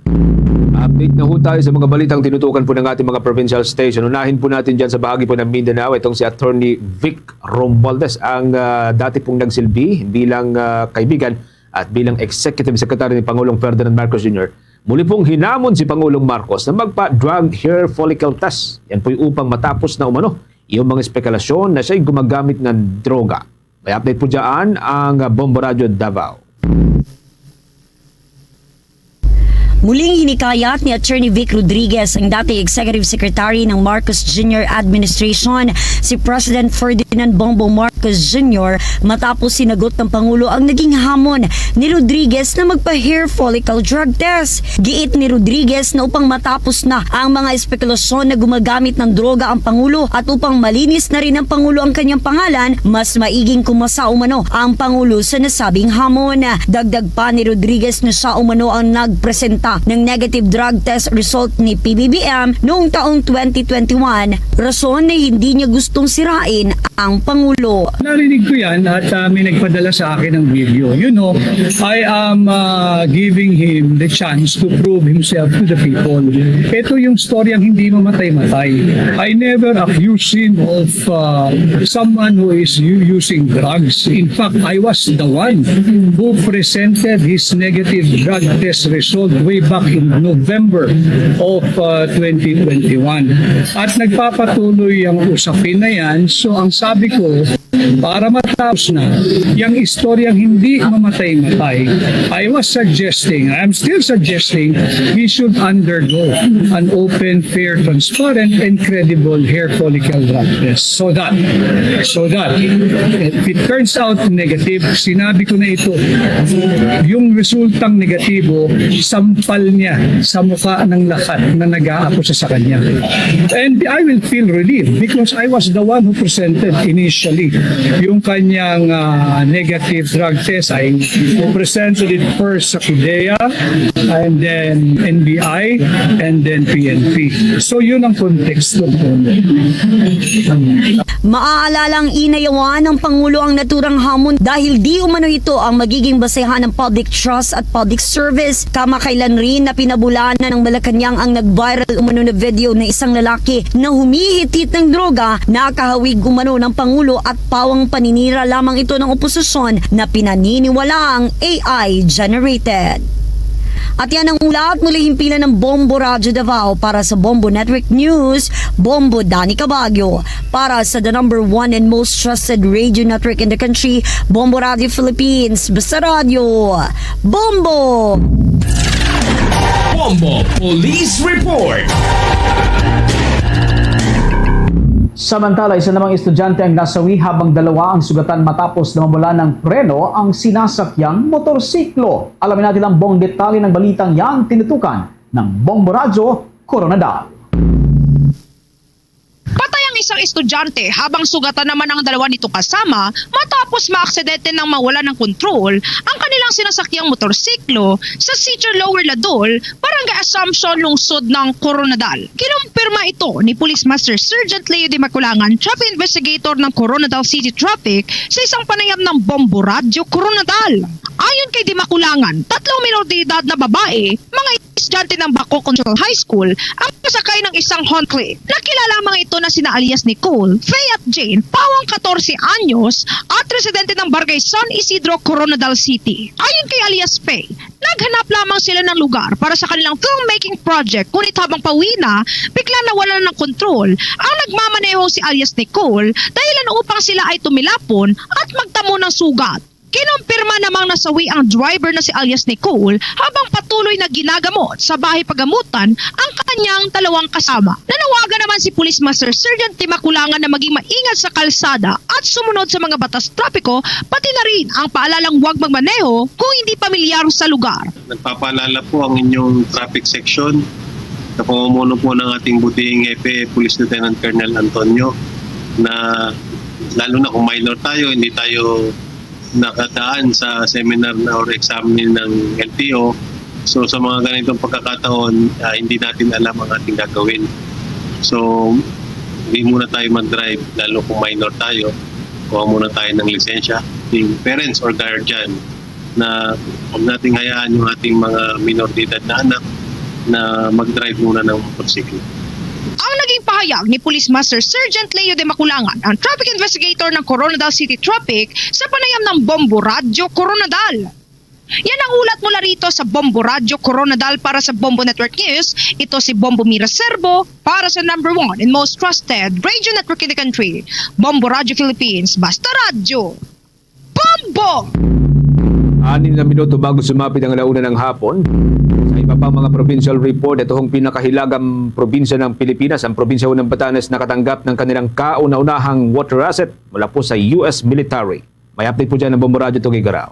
Update na ho tayo sa mga balitang tinutukan po ng ating mga provincial station. Unahin po natin dyan sa bahagi po ng Mindanao, itong si Attorney Vic Romualdez, ang, ah, dati pong nagsilbi bilang, ah, kaibigan at bilang Executive Secretary ni Pangulong Ferdinand Marcos Junior. Muli pong hinamon si Pangulong Marcos na magpa-drug hair follicle test. Yan po'y upang matapos na umano yung mga espekulasyon na siya'y gumagamit ng droga. May update po dyan ang Bombo Radyo Davao. Muling hinikayat ni Attorney Vic Rodriguez, ang dating Executive Secretary ng Marcos Junior Administration, si President Ferdinand Bongbong Marcos Junior matapos sinagot ng Pangulo ang naging hamon ni Rodriguez na magpa-hair follicle drug test. Giit ni Rodriguez na upang matapos na ang mga espekulasyon na gumagamit ng droga ang Pangulo at upang malinis na rin ng Pangulo ang kanyang pangalan, mas maiging kumasa umano ang Pangulo sa nasabing hamon. Dagdag pa ni Rodriguez na siya umano ang nagpresenta ng negative drug test result ni P B B M noong taong twenty twenty-one, rason na hindi niya gustong sirain ang Pangulo. Narinig ko yan at, ah, may nagpadala sa akin ng video. You know, I am, ah, giving him the chance to prove himself to the people. Ito yung storyang hindi mamatay-matay. I never accuse him of, ah, someone who is u-, using drugs. In fact, I was the one who presented his negative drug test result way back in November of, ah, twenty twenty-one. At nagpapatuloy ang usapin na yan. So, ang sabi ko, para matapos na, yung istoryang hindi mamatay-matay, I was suggesting, I'm still suggesting, he should undergo an open, fair, transparent, and credible hair follicle drug test. So that, so that, if it turns out negative, sinabi ko na ito, yung resultang negatibo, sampal niya sa mukha ng lahat na nag-aakusa sa kanya. And I will feel relieved because I was the one who presented initially yung kanyang, ah, negative drug test. I presented it first sa CODEA, and then N B I, and then P N P. So, yun ang konteksto po. Maaalalang inayawan ng Pangulo ang naturang hamon dahil di umano ito ang magiging basehan ng public trust at public service. Kamakailan rin na pinabulanan ng Malacañang ang nag-viral umano na video na isang lalaki na humihit-hit ng droga, nakahawig umano ng Pangulo at pawang paninira lamang ito ng oposisyon na pinaniniwalaang A I generated. At yan ang ulat mula himpilan ng Bombo Radyo Davao para sa Bombo Network News, Bombo Dani Cabagyo. Para sa the number one and most trusted radio network in the country, Bombo Radio Philippines. Basta Radyo, Bombo! Bombo Police Report. Samantala, isa namang estudyante ang nasawi habang dalawa ang sugatan matapos na mawala ng preno ang sinasakyang motorsiklo. Alamin natin ang buong detalye ng balitang yan, tinutukan ng Bombo Radyo Koronadal. Patay ang isang estudyante habang sugatan naman ang dalawa nito kasama matapos maaksidente nang mawala ng kontrol ang kanilang sinasakyang motorsiklo sa City Lower Ladol, Barangay Assumption, lungsod ng Koronadal. Kinumpirma ito ni Police Master Sergeant Leo Dimaculangan, Traffic Investigator ng Koronadal City Traffic, sa isang panayam ng Bombo Radyo Koronadal. Ayon kay Dimaculangan, tatlong minor de edad na babae, mga estudyante ng Baco Conventual High School ang kasakay ng isang Honda Click. Nakilala lamang ito na sina alias Nicole, Faye at Jane, pawang katorse anyos at residente ng Barangay San Isidro, Koronadal City. Ayon kay alias Faye, naghanap lamang sila ng lugar para sa kanilang filmmaking project, ngunit habang pauwi na, bigla nawalan ng kontrol ang nagmamanehong si alias Nicole, dahilan upang sila ay tumilapon at magtamo ng sugat. Kinumpirma namang nasawi ang driver na si alias Nicole habang patuloy na ginagamot sa bahay pagamutan ang kanyang dalawang kasama. Nanawagan naman si Police Master Sergeant Timakulangan na maging maingat sa kalsada at sumunod sa mga batas trapiko, pati na rin ang paalalang huwag magmaneho kung hindi pamilyar sa lugar. Nagpapaalala po ang inyong traffic section sa pamumuno po ng ating butihing Hepe, Police Lieutenant Colonel Antonio, na lalo na kung minor tayo, hindi tayo nakadaan sa seminar na or exam ng L T O. So, sa mga ganitong pagkakataon, ah, hindi natin alam ang ating gagawin. So, hindi muna tayo mag-drive, lalo kung minor tayo. Kuha muna tayo ng lisensya. Yung parents or guardian na huwag nating hayaan yung ating mga minor de edad na anak na mag-drive muna ng motorsiklo. Ang naging pahayag ni Police Master Sergeant Leo de Maculangan, ang traffic investigator ng Koronadal City Traffic, sa panayam ng Bombo Radyo Koronadal. Yan ang ulat mula rito sa Bombo Radyo Koronadal para sa Bombo Network News. Ito si Bombo Mira Serbo para sa number one and most trusted radio network in the country, Bombo Radyo Philippines. Basta Radyo, Bombo! Anim na minuto bago sumapit ang alauna ng hapon. Sa iba pang mga provincial report, ito ang pinakahilagang probinsya ng Pilipinas, ang probinsya ng Batanes, nakatanggap ng kanilang kauna-unahang water asset mula po sa U S military. May update po dyan ang Bombo Radyo Tugigaraw.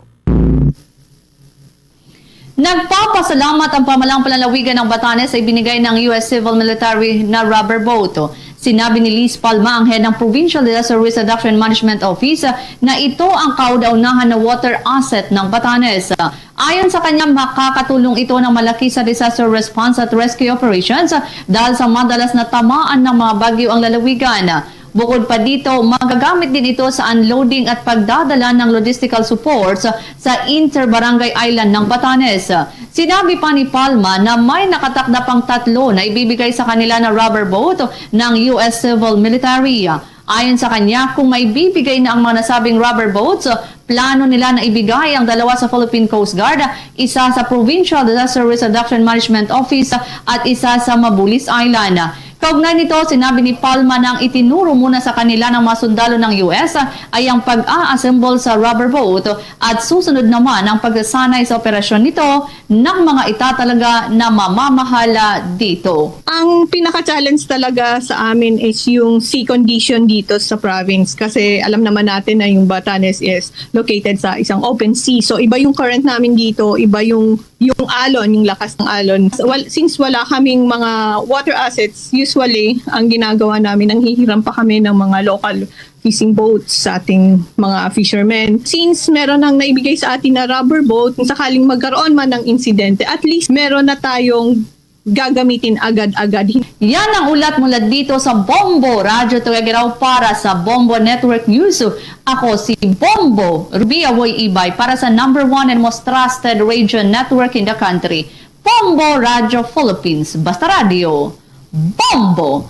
Nagpapasalamat ang pamahalang panlalawigan ng Batanes sa ibinigay ng U S Civil Military na rubber boat. Sinabi ni Liz Palma, ang head ng Provincial Disaster Risk Reduction Management Office, na ito ang kauna-unahan na water asset ng Batanes. Ayon sa kanya, makakatulong ito ng malaki sa disaster response at rescue operations dahil sa madalas na tamaan ng mga bagyo ang lalawigan. Bukod pa dito, magagamit din ito sa unloading at pagdadala ng logistical supports sa inter-barangay island ng Batanes. Sinabi pa ni Palma na may nakatakda pang tatlo na ibibigay sa kanila na rubber boat ng U S Civil Military. Ayon sa kanya, kung maibibigay na ang mga nasabing rubber boats, plano nila na ibigay ang dalawa sa Philippine Coast Guard, isa sa Provincial Disaster Risk Reduction Management Office at isa sa Mabulis Island. Kaugnay nito, sinabi ni Palma na ang itinuro muna sa kanila ng mga sundalo ng U S ay ang pag-a-assemble sa rubber boat at susunod naman ang pagsasanay sa operasyon nito ng mga itatalaga na mamamahala dito. Ang pinaka-challenge talaga sa amin is yung sea condition dito sa province kasi alam naman natin na yung Batanes is located sa isang open sea. So iba yung current namin dito, iba yung yung alon, yung lakas ng alon. Wal-, since wala kaming mga water assets, usually ang ginagawa namin, nanghihiram pa kami ng mga local fishing boats sa ating mga fishermen. Since meron nang naibigay sa atin na rubber boat, kung sakaling magkaroon man ng insidente, at least meron na tayong gagamitin agad-agad. Yan ang ulat mula dito sa Bombo Radyo Tuwagiraw para sa Bombo Network News. Ako si Bombo Rubia Way Ibay para sa number one and most trusted radio network in the country, Bombo Radyo Philippines. Basta Radyo, Bombo!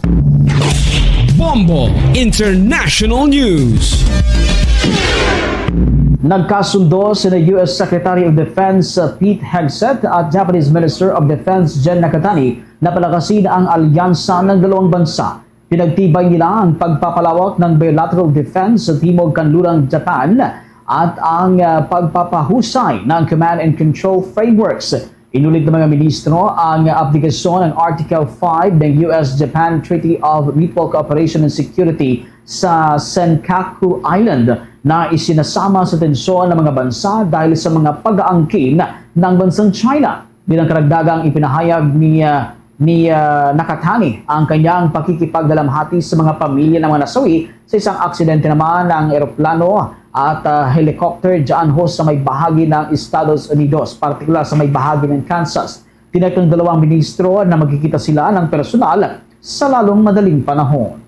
Bombo International News. Nagkasundo sina U S Secretary of Defense, uh, Pete Hegseth at Japanese Minister of Defense Jen Nakatani na palakasin ang alyansa ng dalawang bansa. Pinagtibay nila ang pagpapalawak ng bilateral defense sa Timog Kanluran, Japan, at ang, uh, pagpapahusay ng command and control frameworks. Inulit ng mga ministro ang aplikasyon ng Article five ng U S Japan Treaty of Mutual Cooperation and Security sa Senkaku Island na isinasama sa tensyon ng mga bansa dahil sa mga pag-aangkin ng bansang China. Bilang karagdagang ipinahayag ni, ah, ni, ah, Nakatani ang kanyang pakikipagdalamhati sa mga pamilya ng mga nasawi sa isang aksidente naman ng eroplano at, ah, helicopter dyan ho sa may bahagi ng Estados Unidos, partikular sa may bahagi ng Kansas. Tiyak ng dalawang ministro na magkikita sila ng personal sa lalong madaling panahon.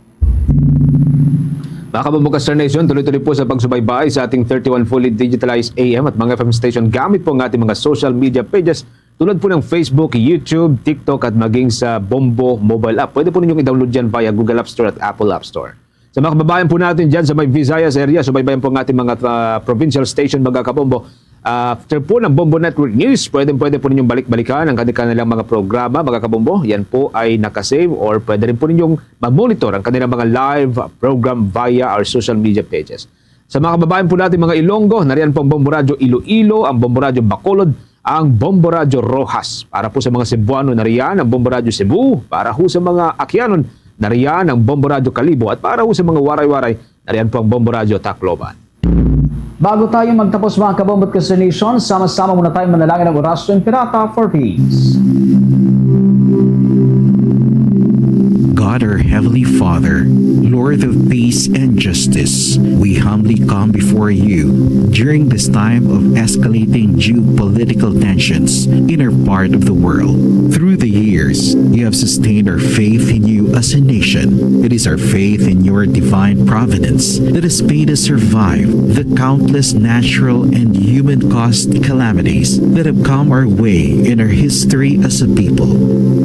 Mga kabubukas Star Nation, tuloy-tuloy po sa pagsubaybay sa ating thirty-one fully digitalized A M at mga F M station gamit po ang ating mga social media pages. tulad po ng Facebook, YouTube, TikTok, at maging sa Bombo mobile app. Pwede po ninyong i-download yan via Google App Store at Apple App Store. Sa mga kababayan po natin dyan sa may Visayas area, subaybayan po ang ating mga, ah, provincial station, mga kabombo. After po ng Bombo Network News, pwede, pwede po ninyong balik-balikan ang kanilang mga programa, mga kabombo. Yan po ay nakasave or pwede rin po ninyong ma-monitor ang kanilang mga live program via our social media pages. Sa mga kababayan po natin, mga Ilonggo, nariyan po ang Bombo Radyo Iloilo, ang Bombo Radyo Bacolod, ang Bombo Radyo Roxas. Para po sa mga Cebuano, nariyan ang Bombo Radyo Cebu. Para ho sa mga Aquianon, nariyan ang Bombo Radyo Kalibo. At para ho sa mga Waray-Waray, nariyan po ang Bombo Radyo Tacloban. Bago tayo magtapos, mga kabombo at ka-Star Nation, sama-sama muna tayo manalangin ng Orasyon Pirata for Peace. God, our Heavenly Father, Lord of peace and justice, we humbly come before you during this time of escalating geopolitical tensions in our part of the world. Through the years, you have sustained our faith in you as a nation. It is our faith in your divine providence that has made us survive the countless natural and human-caused calamities that have come our way in our history as a people.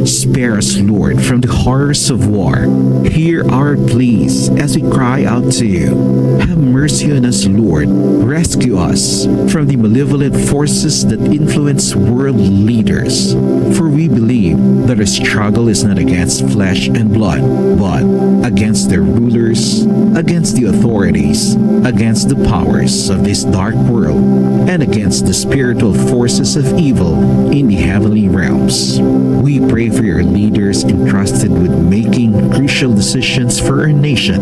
Spare us, Lord, from the horrors of war. Hear our pleas as we cry out to you. Have mercy on us, Lord. Rescue us from the malevolent forces that influence world leaders. For we believe that our struggle is not against flesh and blood, but against their rulers, against the authorities, against the powers of this dark world, and against the spiritual forces of evil in the heavenly realms. We pray for your leaders entrusted with making crucial decisions for our nation.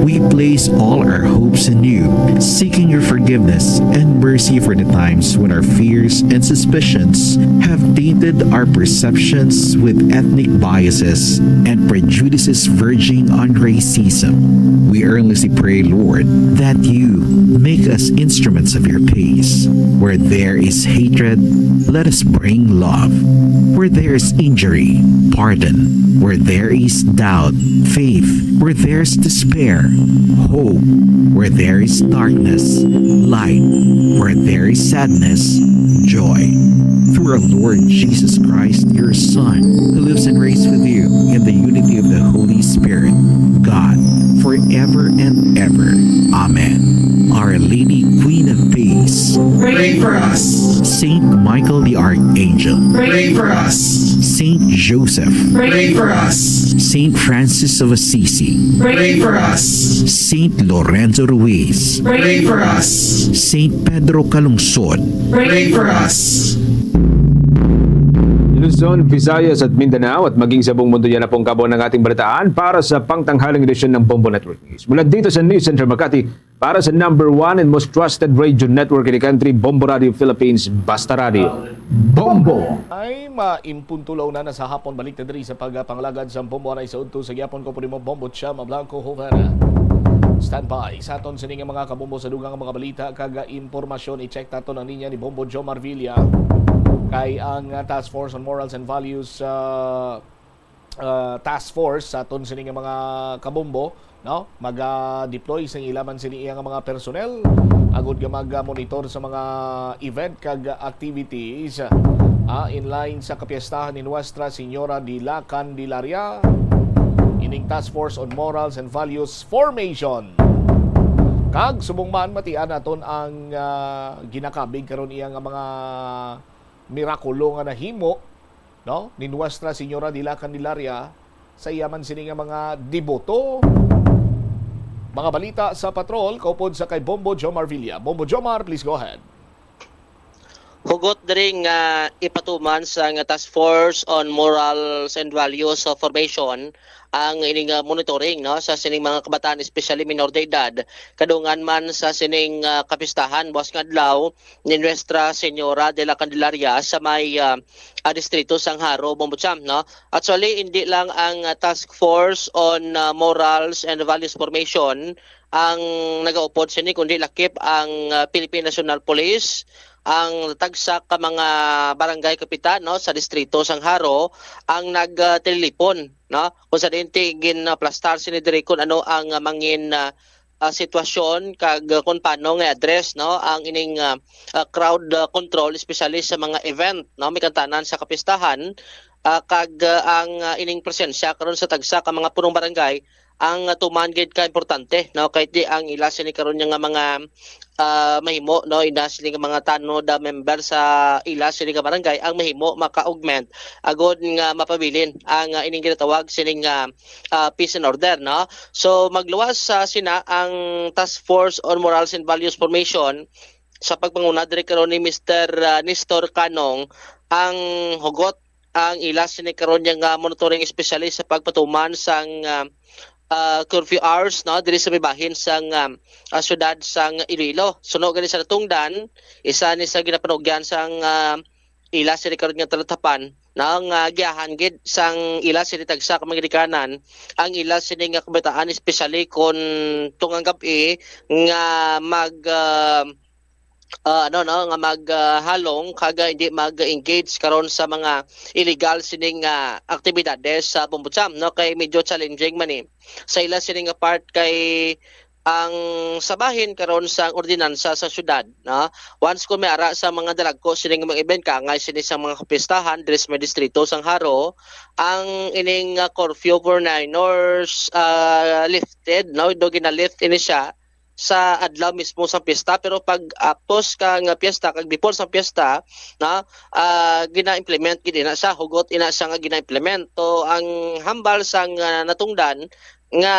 We place all our hopes in you, seeking your forgiveness and mercy for the times when our fears and suspicions have tainted our perceptions with ethnic biases and prejudices verging on racism. We earnestly pray, Lord, that you make us instruments of your peace. Where there is hatred, let us bring love. Where there is injury, pardon. Where there is doubt, faith. Where there is despair, hope. Where there is darkness, light. Where there is sadness, joy. Through our Lord Jesus Christ, your Son, who lives and reigns with you in the unity of the Holy Spirit, God, forever and ever. Amen. Our Lady, Queen of Peace, pray for us. Saint Michael the Archangel, pray for us. Saint Joseph, pray for us. Saint Francis of Assisi, pray for us. Saint Lorenzo Ruiz, pray for us. Saint Pedro Calungsod, pray for us. Luzon, Visayas at Mindanao at maging sa buong mundo, yan na po ang kabuuan ng ating balitaan para sa pangtanghaling edisyon ng Bombo Network News. Mula dito sa News Center Makati, para sa number one and most trusted radio network in the country, Bombo Radio Philippines, Basta Radio. Bombo! Ay, maimpunto la una na sa hapon, balik ta diri sa pagpangalagad sa Bombo Anay sa udto sa gihapon ko po nimo, Bombo Chama Blanco Jovera. Standby sa aton sini nga mga kabombo sa dugang mga balita kag impormasyon. I-check naton ang linya ni Bombo Jomar Villa. Kay ang, ah, Task Force on Morals and Values, ah, ah, Task Force sa aton sini nga mga kabombo, no, maga-deploy sa ilaman sini iya nga mga personnel agud nga mag-monitor sa mga event kag activities, ah, in line sa kapiestahan ni Nuestra Señora de la Candelaria. Ining Task Force on Morals and Values formation. Kag subong man, matian naton ang, ah, ginakabig karon iya nga mga mirakulo nga nahimo, no, ni Nuestra Señora de la Candelaria sa iya man sini nga mga deboto. Mga balita sa patrol, kaupod sa kay Bombo Jomar Villa. Bombo Jomar, please go ahead. Hugot diri nga ipatuman sa nga Task Force on Morals and Values of Formation ang ining, ah, monitoring, no, sa sining mga kabataan, especially minor de edad, kadungan man sa sining, ah, kapistahan buwas nga adlaw ni Nuestra Señora de la Candelaria sa may, ah, ah, distrito sang Jaro, Bombo Cham, no? Actually, hindi lang ang, ah, Task Force on, ah, Morals and Values Formation ang nagaupod sini, kundi lakip ang, ah, Philippine National Police, ang tagsa ka mga barangay kapitan, no, sa distrito sang Jaro ang nagtililipon, no, kung sa diin ti ginaplastar sini diri kung ano ang, ah, mangin, ah, ah, sitwasyon kag, ah, kung paano nga i-address, no, ang ining, ah, ah, crowd, ah, control, especially sa mga event, no, may kantanan sa kapistahan, ah, kag, ah, ang, ah, ining presensya karon sa tagsa ka mga punong barangay ang, ah, tuman gid ka importante, no, kay di ang ila sini karon nga mga, ah, mahimo, no, ina sini nga mga tanod, ah, member sa ila sini nga barangay ang mahimo maka-augment agod nga mapabilin ang, ah, ining ginatawag sining, ah, ah, peace and order, no? So, magluwas sa sina ang Task Force on Morals and Values Formation sa pagpanguna diri karon ni Mister, ah, Nestor Canong ang hugot ang ila sini karon nga monitoring, especially sa pagpatuman sang, ah, ah, curfew hours, no, diri sa may bahin sang, ah, ah, syudad sang Iloilo. Suno gani sa natungdan, isa ni sa ginapanugyan sang, ah, ila sini karon nga talatapan, no, nga giyahan gid sang ila sini tagsa ka mga ginikanan ang ila sini nga kabataan, especially kon tungang gab-i nga mag, ah, ah, ano, no, nga mag, ah, halong kag, ah, hindi mag-engage karon sa mga illegal sining, ah, aktibidades sa Bombocham, no, kay medyo challenging man, eh, sa ila sini nga part kay ang sa bahin karon sa ordinansa sa syudad, no? Once kung may ara sa mga dalagko sining mga event, kaangay sini sa mga kapistahan diri sa may distrito sang Jaro, ang ining, ah, curfew for minors, ah, lifted, no? Do gina-lift ini siya sa adlaw mismo sa piyesta, pero pag apos ka nga piyesta, kag before sa piyesta, no, ah, gina-implement gid ina sa hugot ina siya nga gina-implement. So, ang hambal sang, ah, natungdan nga,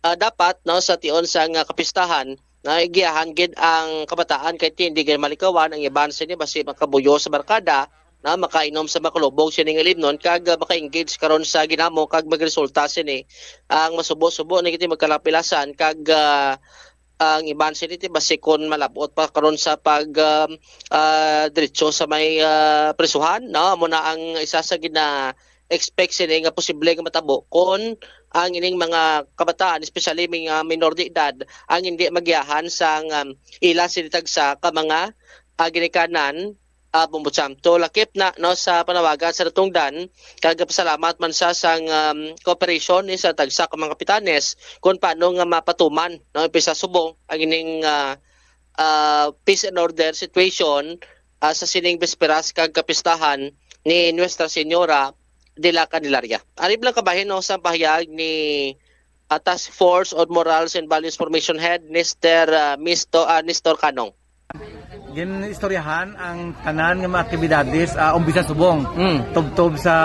ah, dapat, no, sa tion sang, ah, kapistahan, na giyahan gid ang kabataan kay ti hindi gid malikawan ang iban sini basi makabuyo sa barkada, na makainom sa makalubog sini nga limnon kag, ah, maka-engage karon sa ginamo kag magresulta sini ang masubo-subo ni kiti magkalapilasan kag, ah, ang iban sini ti basi kon malabot pa karon sa pag, ah, ah, diretso sa may, ah, prisuhan, no? Amo na ang isa sa gina expect sini nga posible nga matabo kon ang ining mga kabataan, especially mga minor de edad, ang hindi magiyahan sang, um, ila sini tagsa ka mga, ah, ginikanan, ah, Bombocham. To lakip na, no, sa panawagan sa natungdan, kag pasalamat man sa sang, um, cooperation ni sa tagsa ka mga kapitanes kung paano nga mapatuman, no, pisa subong ang ining, ah, ah, peace and order situation, ah, sa sining bisperas kag kapistahan ni Nuestra Señora de la Candelaria. Ari lang kabahin, no, sa pahayag ni, ah, Task Force on Morals and Values Formation Head, Mister, ah, Misto-, ah, Nestor Canong. Ginistoryahan ang tanan nga mga aktibidades, ah, umpisa subong. Mm. Tubtob sa,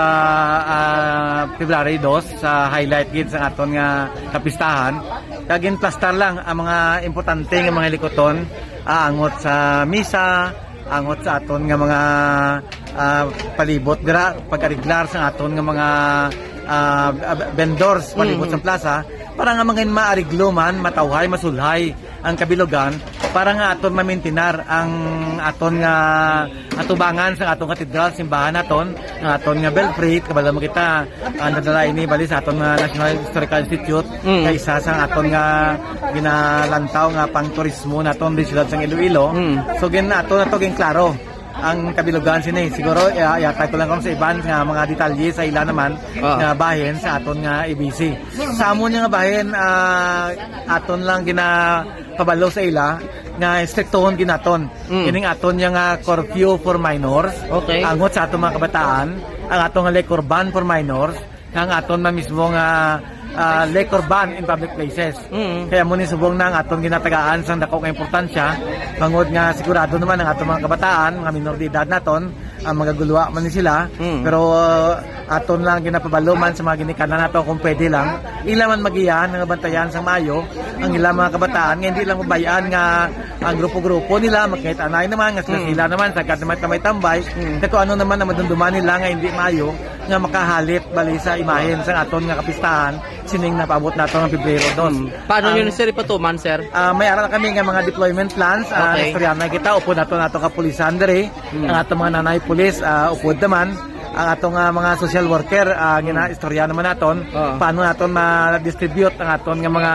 ah, February dos, sa highlight gid sa aton nga kapistahan. Kag ginplastar lang ang mga importante nga mga hilikuton, ah, angot sa misa, angot sa aton nga mga, ah, palibot dira, pag-ariglar sa aton nga mga, ah, vendors palibot Mm. sa plaza, para nga mangin maariglo man, matawhay, masulhay ang kabilugan, para nga aton mamintinar ang aton nga atubangan sa aton katedral, simbahan naton, ang aton nga belfry, kabalo mo kita, ang nadala ini bali sa aton nga National Historical Institute, Mm. kay isa sa aton nga ginalantaw nga pang turismo naton di siyudad sang Iloilo. Mm. So, gin-, ato na to, gin klaro ang kabilugan sini. Siguro, iya-, iyatag ko lang kung sa iban nga mga detalye sa ila naman Ah. nga bahin sa aton nga A B C. Sa amon nga bahin, ah, aton lang ginapabalo sa ila nga estriktohon ginaton. Mm. Kining aton nga curfew for minors. Okay. Angot sa aton mga kabataan, ang aton nga liquor ban for minors, ang aton man mismo nga, ah, liquor ban in public places. Mm. Kaya mo ni subong na ang aton ginatagaan sang dako nga importansya, bangod nga sigurado naman ang aton mga kabataan, mga minor de edad naton, ang magaguluwa man ni sila. Mm. Pero, ah, aton lang ginapabalo man sa mga ginikanan nato kung pwede lang. Ila man magiyahan nga bantayan sang maayo ang ilang mga kabataan nga hindi lang mabayan nga ang grupo-grupo nila, magkahit-anay naman, nga sila-sila Mm. naman, sagad naman tambay-tambay. Mm. Kaya kung ano naman ang madumduman nila nga hindi maayo, nga makahalit bali sa imahen sang aton nga kapistahan, sining napaabot nato nga Pebrero dos. Hmm. Paano Ang yun, sir, ipatuman, sir? Ah, may ara na kami nga mga deployment plans. Ah, Okay. Istoryahan na kita, upod nato nato kapulisan diri. Hmm. Ang ato mga nanay pulis, ah, upod naman. Ang ato nga mga social worker, ah, Hmm. gina-istorya naman naton. Oo. Paano naton ma-distribute ang aton nga mga,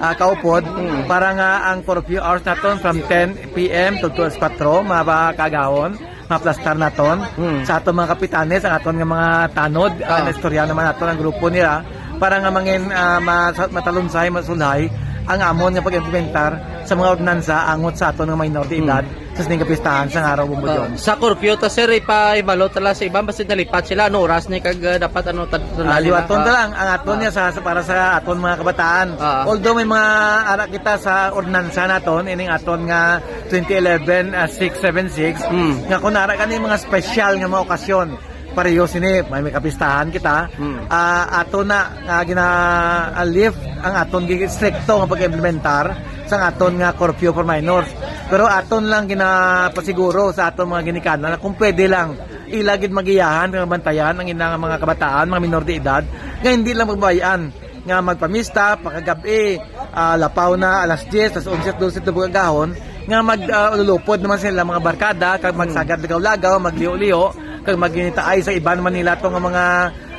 ah, kaupod Hmm. para nga ang curfew hours naton from ten P M to alas kuwatro, mga ba kaagahon. Maplastar naton Hmm. sa aton mga kapitanes, ang aton nga mga tanod, Ah. ah, naistorya naman naton ang grupo nila para nga mangin, ah, ma-, sa-, matalunsay, masulhay Ang amon nga pag-implementar sa mga ordinansa angot sa aton nga minor de Hmm. edad sa sining kapistahan sa araw, Bombo Ah, Jom. Sa curfew ta, sir, ipahibalo ta lang sa iban, basta nalipat sila, ano oras ni kag, ah, dapat, ano, tad-, Ah, tandaan nila? Liwaton ta Ah. lang ang aton Ah. niya sa, sa, para sa aton mga kabataan. Ah. Although may mga ara kita sa ordinansa naton, ining aton nga twenty eleven, ah, six seven six, Hmm. nga kung ara kani mga special nga mga okasyon, pareho sini, may, may kapistahan kita. Hmm. Ah, ato na, ah, gina-, ah, lift ang aton gi-, strikto nga pag-implementar sa aton nga curfew for minors. Pero aton lang ginapasiguro sa aton mga ginikanan na kung pwede lang, ila gid magiyahan kag bantayan ang ina nga mga kabataan, mga minor de edad, nga hindi lang magbayan nga magpamista pagkagab-i, ah, lapaw na alas diyes, alas onse, alas dose, ito pagkagahon, nga mag, ah, lulupod naman sila mga barkada, kag Hmm. magsagad lagaw-lagaw, magliho-liho, kag maginitaay sa iban man nila to nga mga,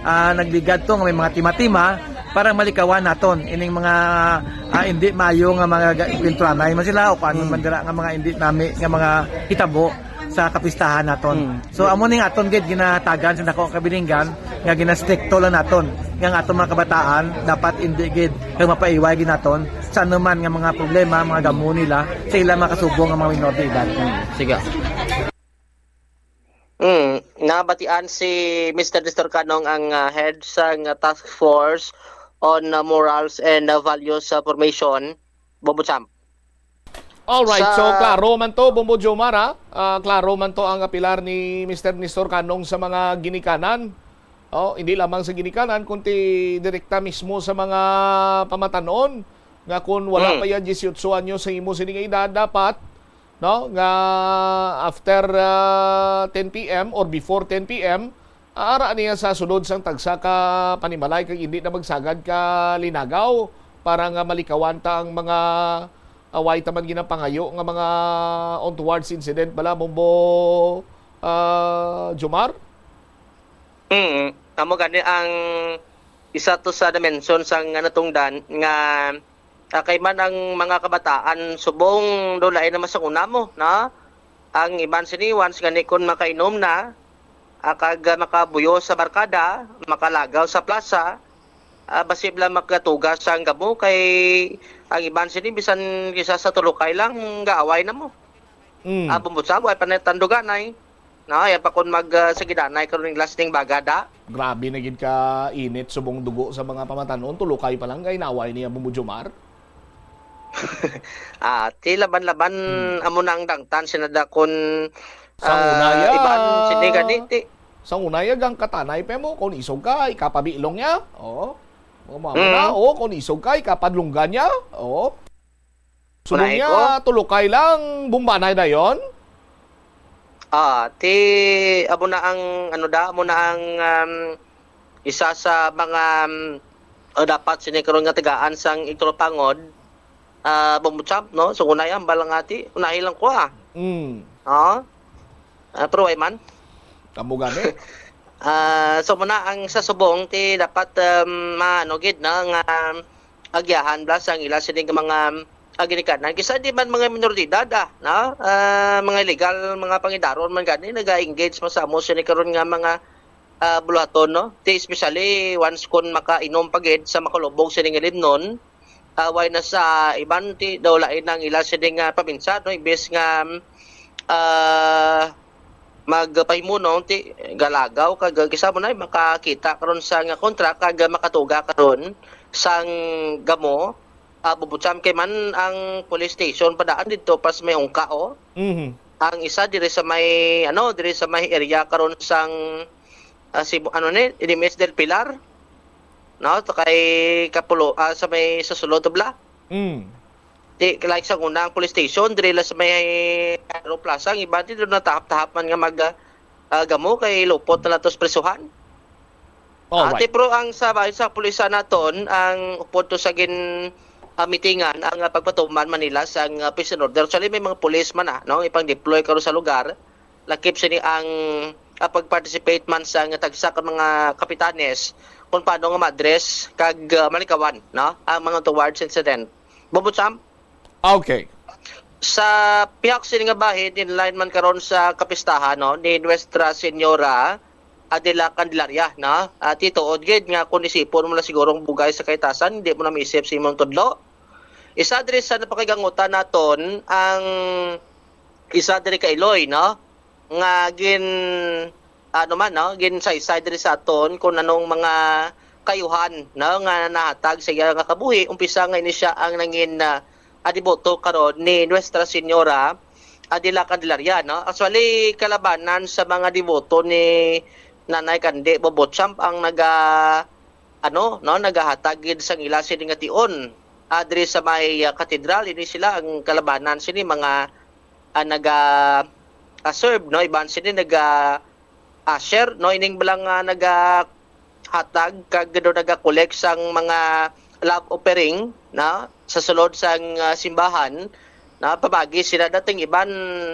ah, nagligad to, nga may mga tima-tima, para malikawan naton ining mga, ah, hindi maayo nga mga ga-, kwentranay man sila o kung ano Hmm. man dira nga mga hindi nami nga mga hitabo sa kapistahan naton. Hmm. So, amo ning aton gid ginatagan sa dako nga kabilinggan nga ginastrikto lang naton nga ang aton mga kabataan dapat hindi gid kag mapaiway gid naton sa anuman nga mga problema, mga gamo nila sa ilang mga kasubong nga mga minor de edad. Hmm. Sige. Mm, nabatian si Mister Nestor Canong ang, ah, head sang, ah, Task Force on, ah, Morals and, ah, Values, ah, Formation, Bombo Champ. Alright, Sa so klaro man to, Bombo Jomar, ha? Ah, klaro man to ang apilar ni Mister Nestor Canong sa mga ginikanan. Oh, hindi lamang sa ginikanan, kundi direkta mismo sa mga pamatanon nga kung wala Mm. pa yan dieciocho anyos sa imo sini nga edad, dapat, no, nga after, ah, ten P M or before ten P M, aara niya sa sulod sang tagsa ka panimalay kag hindi na magsagad ka linagaw para nga malikawan ta ang mga away ta man ginapangayo nga mga untowards incident bala, Bombo, ah, Jomar? Mm, amo gani ang isa to sa dimension sang natungdan nga, ah, kay man ang mga kabataan subong daw lain naman sa una mo, no? Ang iban sini, once gani kun makainom na, ah, kag, ah, makabuyo sa barkada, makalagaw sa plaza, ah, basi bala makatuga sang gamo kay ang iban sini bisan kisa sa tulukay lang gaaway na mo. Mm. Ah, Bombo Champ, way pa na tanduganay. No, yan pa kun mag, ah, sa gidanay karon ning last ning bagada. Grabe na gid ka init subong dugo sa mga pamatanon, tulukay pa lang kay naway niya, Bombo Jomar. Ah, ti laban-laban Hmm. amo na ang dangtan sina dakon, Sa una, ah, ya. Iban sini gani ti. Sa una, ya, gang katanay pa mo, kung isog ka, ikapabilong niya. Oo. Mga mga Hmm. na, oh, kung isog ka, ikapadlunggan niya. Oo. Subong Unay niya, ko. Tulukay lang, bumbanay na yon. Ah, ti, amo na ang, ano da, amo na ang, um, isa sa mga, um, o dapat sini karon nga tagaan sang igtulpangod, ah, Bombo Champ, no? So, unay ang balang ati, unahi lang ko, ah. Mm. Oh? Ah, pero way man. Kamo gani? Ah, so muna ang sa subong, ti dapat, um, maano gid, no, nga, um, agyahan bala sang ila sini nga mga, ah, ginikanan. Kisa di man mga minor de edad, ah, no? Ah, mga illegal, mga pangidaron man gani, naga-engage man sa amo sini karon nga mga, ah, buluhaton, no? Ti especially once kon makainom pa gid sa makalubog sini nga limnon, ah, way na sa iban, ti daw lain ang ila sini nga paminsa, no? Imbes nga, ah, magpahimuno, ti galagaw kag kisa mo na makakita karon sa nga kontra kag makatuga karon sang gamo, ah, Bombo Champ, kay man ang police station padaan didto pa sa may Ungka, oh. Mhm. Ang isa diri sa may, ano, diri sa may area karon sang, ah, si, ano ni, Edimes del Pilar, no? To kay Kapulo, ah, sa may sa sulod bala. Mm. Di, like sa una, ang police station, diri lang sa may Aero Plaza, ang iba, di doon natahap-tahap man nga mag, ah, ah, gamo, kay lupot na lang to sa prisuhan. Ah, Alright. Ti, pero ang sa, sa pulisan naton, ang upod to sa gin, ah, meetingan, ang, ah, pagpatuman man nila sa, ah, peace and order. Actually, may mga pulis man, ah, no? Ipang-deploy karon sa lugar. Lakip sini ang, ah, pag-participate man sa nga tagsa ka mga kapitanes kung paano nga ma-address kag, ah, malikawan, no? Ang mga towards incident. Bombo Champ? Okay. Sa pihak sini nga bahin, in line man karon sa kapistahan, no, ni Nuestra Señora de la Candelaria, no? Ah, ti tuod gid nga kung isipon mo lang siguro ang bugay sa kaitasan, hindi mo na maisip sa imong tudlo. Isa diri sa napakagangutan naton ang isa diri ka Iloy, no? Nga gin-, ano man, no? Ginsaysay diri sa aton kung anong mga kayuhan, no, nga nahatag sa iya nga kabuhi. Umpisa nga ini siya ang nangin, ah, ah, deboto karon ni Nuestra Señora, ah, de la Candelaria, no? Actually, kalabanan sa mga deboto ni Nanay Candi Bobo Champ ang naga-, ano, no, nagahatag gid sang ila sini nga tion, ah, diri sa may, ah, katedral. Ini sila ang kalabanan sini, mga, ah, naga, ah, serve, no, iban sini naga, ah, share, no, ining bala nga nagahatag kag do naga-collect sang mga love offering, no, sa sulod sang, ah, simbahan, na pamagi sila dating iban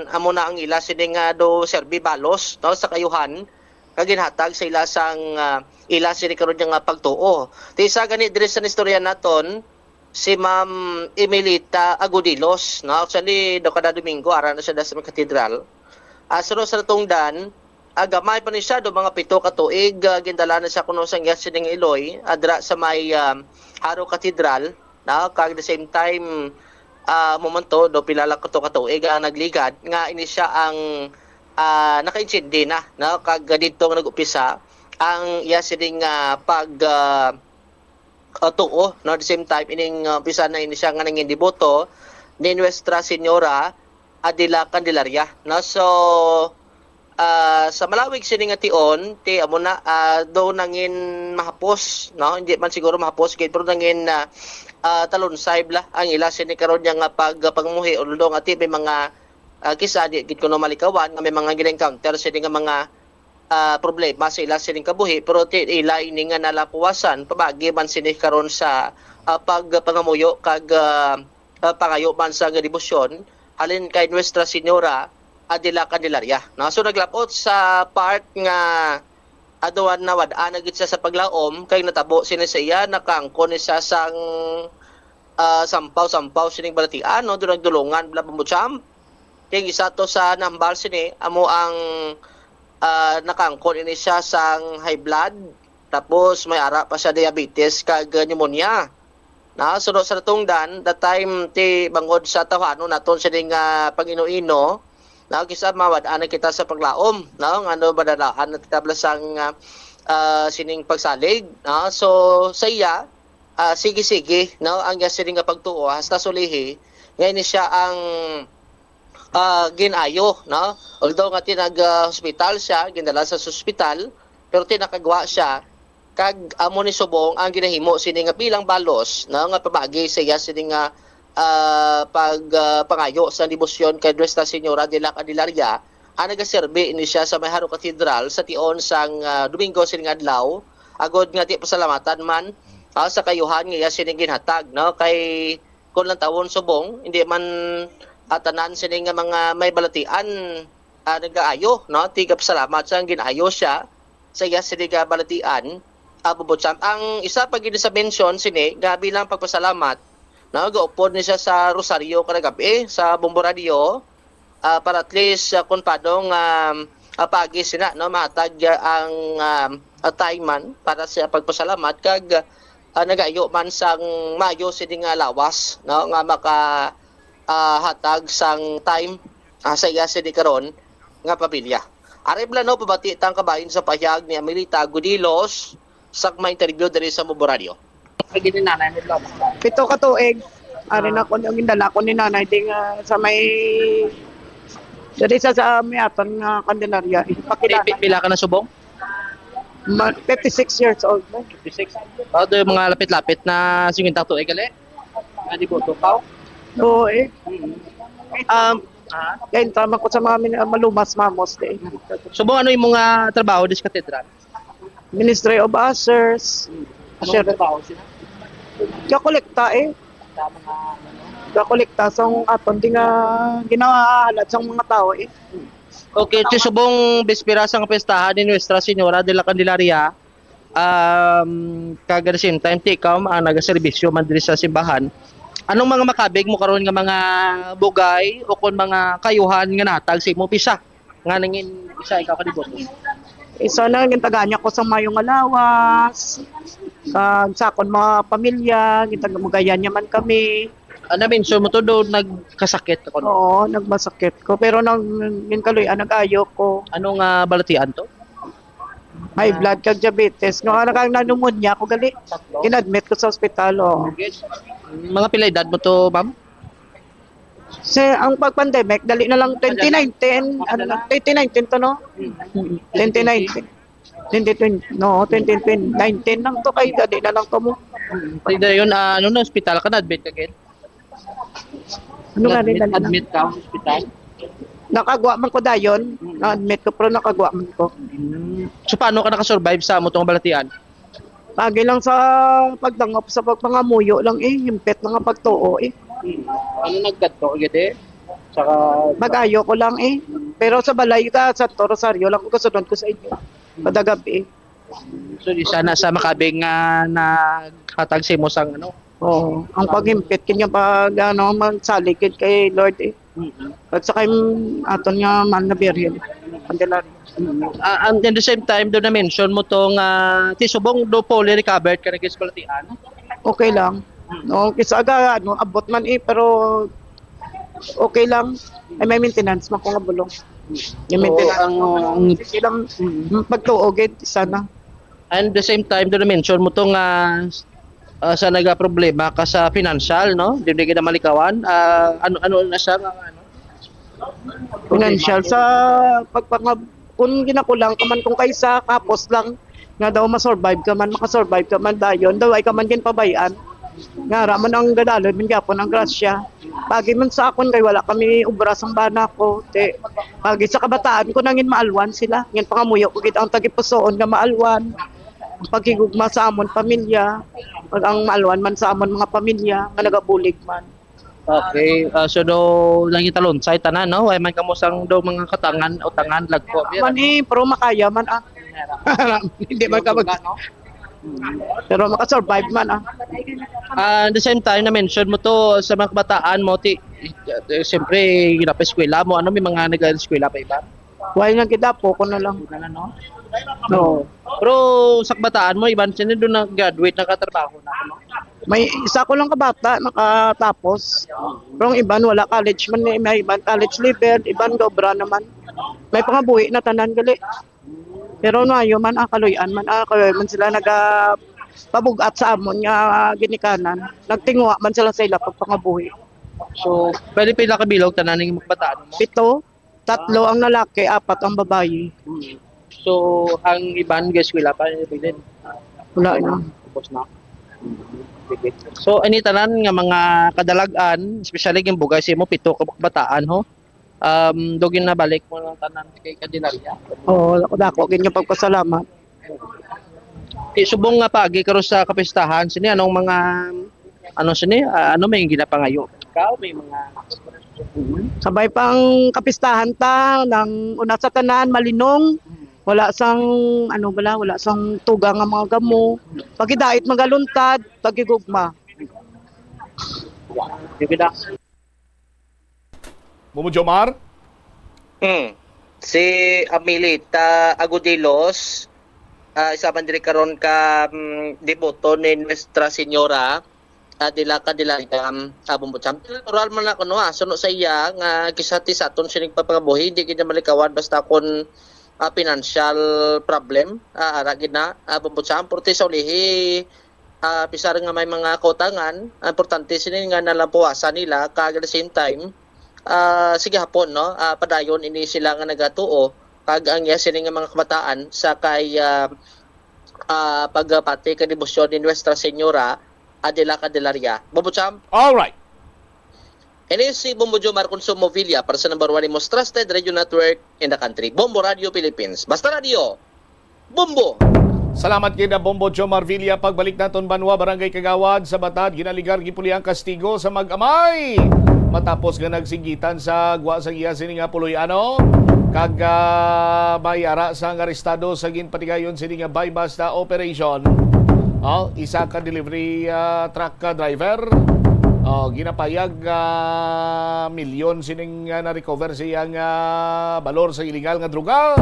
amo na ang ila sini nga do serbi balos, no, sa kayuhan nga ginhatag sa ila sang, ah, ila sini karon nga pagtuo. Ti isa gani diri sa istorya naton, si Ma'am Emilita Agudilos, no? Actually, do kada Domingo ara na siya sa may katedral. Ah, suno sa natungdan, ah, gamay pa ni siya, do mga pito ka tuig, ah, gindala na siya kuno sa iya sining Iloy, adra sa may, ah, Haro Katedral, no? Kag the same time, ah, mo man to, do pila lang to ka tuig ang nagligad nga ini siya ang, ah, nakaintindi na, no? Kag didto nga nag-upisa ang iya sining, ah, pag, ah, ah, tuo, no? At the same time, ining, ah, umpisa na ini siya nga nangin deboto ni Nuestra Señora de la Candelaria, no? So, ah, sa malawig sini nga tion, ti amo na, ah, do nangin mahapos, no? Hindi man siguro mahapos gid, pero nangin, ah, ah, talunsay bala ang ila sini karon niya nga pag-, pagmuhi, although nga ti may mga, ah, kisa di gid kuno malikawan nga may mga gina-encounter sini nga mga, ah, problema sa ila sining kabuhi, pero ti ila ini nga nalapuwasan pamagi man sini karon sa, ah, pagpangamuyo kag, ah, ah, pangayo man sa nga debosyon halin kay Nuestra Señora de la Candelaria, no? So, naglapot sa part nga aduan na wad-an na gid siya sa paglaom kay natabo sini sa iya, nakaangkon ni siya sang, ah, sampaw-sampaw sining balatian, no? Dunagdulungan bala pambutsam. Kay isa to sa nahambal sini amo ang, ah, nakaangkon ini siya sang high blood, tapos may ara pa siya diabetes kag pneumonia. Na, suno sa natungdan, that time ti bangod sa tawhanon naton sini nga pag-ino-ino, na kisa mawad-an na kita sa paglaom, no? Ngano madalaan na kita bala sang, ah, ah, sining pagsalig, no? So, sa iya, ah, sige-sige, no, ang iya sini nga pagtuo hasta sulihi nga ini siya ang, ah, gin-ayo, no? Although nga ti nag, ah, hospital siya, gindala sa ospital, pero ti nakagwa siya, kag amo ni subong ang ginahimo sini nga bilang balos, no, nga pamagi sa iya sini nga, ah, pag, ah, pangayo sa debosyon kay Nuestra Señora de la Candelaria, ang nagaserbi ni siya sa may Haro Cathedral sa tion sang, ah, Domingo sini nga adlaw, agod nga ti pasalamatan man, ah, sa kayuhan nga iya sini ginhatag, no, kay kun lang tawon subong, hindi man, ah, tanan sini nga mga may balatian, ah, nagaayo, no? Tigapasalamat sa gin-ayo siya sa iya sini nga balatian, ah, Bubutsam. Ang isa pa gid sa mention sini nga bilang pagpasalamat, no, gaupod ni siya sa rosaryo kada gab-i sa Bombo Radio, ah, para at least, ah, kung paano nga, ah, paagi sina, no, mahatag, ah, ang, ah, ah, time man para sa pagpasalamat kag, ah, nagayo man sang maayo sini nga lawas, no, nga maka, ah, hatag sang time, ah, sa iya sini karon nga pamilya. Ari bala, no, pabati tang kabahin sa pahayag ni Amelita Agudilos sa mga interview diri sa Bombo Radio. Lagi ni nanay mo lang. Pito ka tuig. Ari na ko yung gindala ko ni nanay ding, ah, sa may, diri sa, sa may aton nga Candelaria. Pi-, Pakilala. Pi-, pila ka na subong? Ma-, fifty-six years old na. Fifty-six. Oh, do yung mga lapit-lapit na singkwenta tuig, gali? Nga di boto pa? Oo, eh. Mm. Um, Ah, kaya tama ko sa mga min-, malumas, mamos, eh. Subong, ano yung mga trabaho dis katedral? Ministry of Ushers. Ano Usher. Trabaho sila? Kakolekta, eh. Sa mga, ano? Kakolekta sa aton, di nga ginahalat sa mga tao, eh. Okay, ti subong bispera sang pestahan ni Nuestra Señora de la Candelaria, um, kag at the same time, ti ikaw ang nagaserbisyo man diri sa simbahan. Anong mga makabig mo karon nga mga bugay o kon mga kayuhan nga nahatag sa imo pisa? Nga nangin isa ikaw ka deboto. Isa na, gintagaan niya ko sa mayo nga lawas. Kag sa akon mga pamilya, gintagaan niya man kami. Ah, na-mention mo to, do nagkasakit ka kuno? Oo, nagmasakit ko. Pero nang, nang kaluy-an, nag-ayo ko. Ano nga balatian to? High blood kag diabetes. No, ano kang pneumonia ko gali. Gin-admit ko sa ospital, oh. Mga pila edad mo to, ma'am? Si, ang pag-pandemic, dali na lang twenty nineteen, ano na, twenty nineteen to, no? Mm, twenty nineteen. Twenty twenty, no, twenty twenty, nineteen lang to, kay dali na lang to mo. Ay, dayon, ah, ano na, ospital ka, na-admit ka, gid? Ano nga rin, Admit, ano na? Admit ka sa ospital? Nakagwa man ko dayon, Mm. na-admit ko, pero nakagwa man ko. Mm. So, paano ka nakasurvive sa amo tong balatian? Lagi lang sa pagdangop, sa pagpangamuyo lang eh, himpit lang ang pagtuo eh. Mm. Ano nagkadto, gid eh? Saka Mag-ayo ko lang eh. Pero sa balay ka, Santo Rosario lang ko kasunod ko sa inyo. Kada gabi. So, di sana sa makabing nga naghatag sa imo sang ano? Oo. Ang paghimpit kanya pag ano, magsaligid kay Lord eh. Mm. At saka yung aton nga mahal na Birhen, Candelaria. Mm. Ah, and in the same time, doon na-mention mo to nga, ti subong do fully recovered ka na gid sa balatian? Okay lang. Mm. No, kisa aga, ano, abot man eh, pero okay lang. Ay, may maintenance man ko nga bulong. Yung So, maintenance ang ko, pero sige lang, mm, pagtuo gid, sana. And the same time, doon na-mention mo to nga, ah, sa nagaproblema ka sa financial, no? Di, di ka na malikawan. Ah, ano, ano na siya nga, ano? Financial sa pagpangab-, kung ginakulang ka man kung kaisa, kapos lang, nga daw masurvive ka man, makasurvive ka man dayon, daw ay ka man ginpabayan. Nga ra man ang gadalon man gyapon ang grasya. Pagi man sa akon kay wala kami ubra sang bana ko. Te, pagi sa kabataan ko nangin maalwan sila. Ngin pangamuyo ko gid ang tagipusoon nga maalwan. Ang paghigugma sa amon pamilya, pag ang maalwan man sa amon mga pamilya nga nagabulig man. Okay, ah, so do lang italon sa tanan, no? Way man kamo sang do mga katangan, utangan, lagko. Man eh, pero makaya man ah. Hindi man ka mag- Wala, no? Pero makasurvive man ah. Ah, at the same time, na-mention mo to sa mga kabataan mo, ti, eh, siyempre, ginapa-eskwela mo, ano, may mga nag-eskwela pa iba? Why nang kidapo ko na lang? Wala na, no? No. Pero sa kabataan mo, iban sila doon nag-graduate, nakatrabaho na, no? May isa ko lang kabata, nakatapos. Pero ang iban, wala college man, eh, may iban college level, iban gobra naman. May pangabuhi na tanan, gali. Pero maayo man, ah, kaluy-an man, ah, kaluy man sila naga pabug-at sa amon nga ginikanan. Nagtinguha man sila sa ila pagpangabuhi. So, pwede pila ka bilog tanan ning mga kabataan mo? Pito, tatlo ang lalaki, apat ang babayi. Mm. So, ang iban, guys, wala pa, eh, pwede. Wala na. Tapos na. Mm. Sige. So, ani tanan nga mga kadalag-an, especially yung bugay sa imo, pito ka kabataan, ho? Um, do ginabalik mo lang tanan kay Candelaria? Oo, dako, dako gid nga pagpasalamat. Ti subong nga paagi karon sa kapistahan, sini anong mga, ano sini, ah, ano may ginapangayo? Ikaw, may mga Sabay pang kapistahan ta, nang una sa tanan, malinong, wala sang, ano bala, wala sang tugang ang mga gamo. Pagidait magaluntad, pagigugma. Sige na. Mumu Jomar? Hmm. Si Amelita Agudilos, ah, isa man diri karon ka, mm, deboto ni Nuestra Señora, ah, de la Candelaria, ah, Bombo Champ. Natural man na kuno, ah, suno sa iya nga kisa ti sa aton sining pagpangabuhi, hindi gid na malikawan basta kon, ah, financial problem, ah, ara gid na, ah, Bombo Champ. Pero ti sa ulihi, ah, pisar nga may mga kautangan, ang importante sini nga nalampuasan nila, kag at the same time, ah, sige hapon, no? Ah, padayon ini sila nga nagatuo, kag ang iya sini nga mga kabataan sa kay, ah, ah, pagpati kay debosyon ni Nuestra Señora de la Candelaria. Bombo Champ? All right. Ini si Bombo Jomar Consumo Villa para sa number one, most trusted radio network in the country, Bombo Radio Philippines. Basta Radio, Bombo! Salamat kay na Bombo Jomar Villa. Pagbalik naton banwa, Barangay Kagawad, sa Batad, ginaligar gipuli ang kastigo sa mag-amay. Matapos nga nagsigitan sa gwa sa iya sini nga puloy-ano, kag, ah, may ara sang arestado sa ginpatigayon sini nga buy-bust operation. Oh, isa ka delivery, ah, truck, ah, driver. Oh, ginapayag, ah, milyon sining, ah, na-recover sa iya nga balor sa iligal nga droga.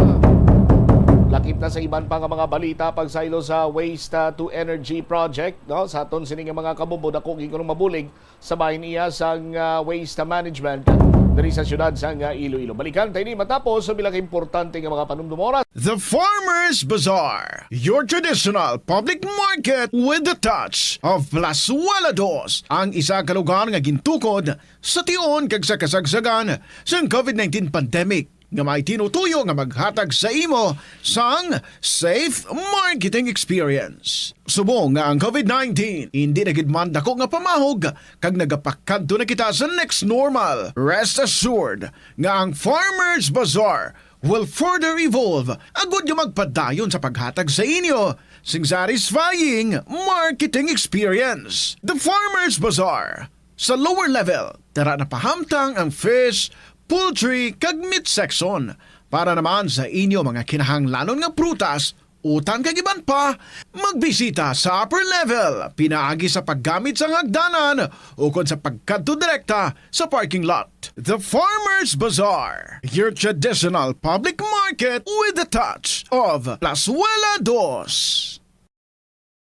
Lakip na sa iban pa nga mga balita, pagsaylo sa waste, ah, to energy project, no? Sa aton sini nga mga kabombo, dako gid kuno mabulig sa bahin iya sang, ah, waste management diri sa siyudad sang, ah, Iloilo. Balikan ta ini matapos sa pila ka importante nga mga panumdum. Oras. The Farmers Bazaar, your traditional public market with the touch of Plazuela Dos, ang isa ka lugar nga gintukod sa tion kag sa kasagsagan sang covid nineteen pandemic, nga may tinutuyo nga maghatag sa imo sang safe marketing experience. Subong nga ang covid nineteen hindi na gid man dako nga pamahog kag nagapakadto na kita sa next normal, rest assured nga ang Farmers Bazaar will further evolve agud nga magpadayon sa paghatag sa inyo sing satisfying marketing experience. The Farmers Bazaar, sa lower level, tara na pahamtang ang fish, poultry, kag meat section. Para naman sa inyo mga kinahanglanon nga prutas, utang kag iban pa, magbisita sa upper level, pinaagi sa paggamit sang hagdanan ukon sa pagkadto direkta sa parking lot. The Farmers Bazaar, your traditional public market with the touch of Plazuela Dos.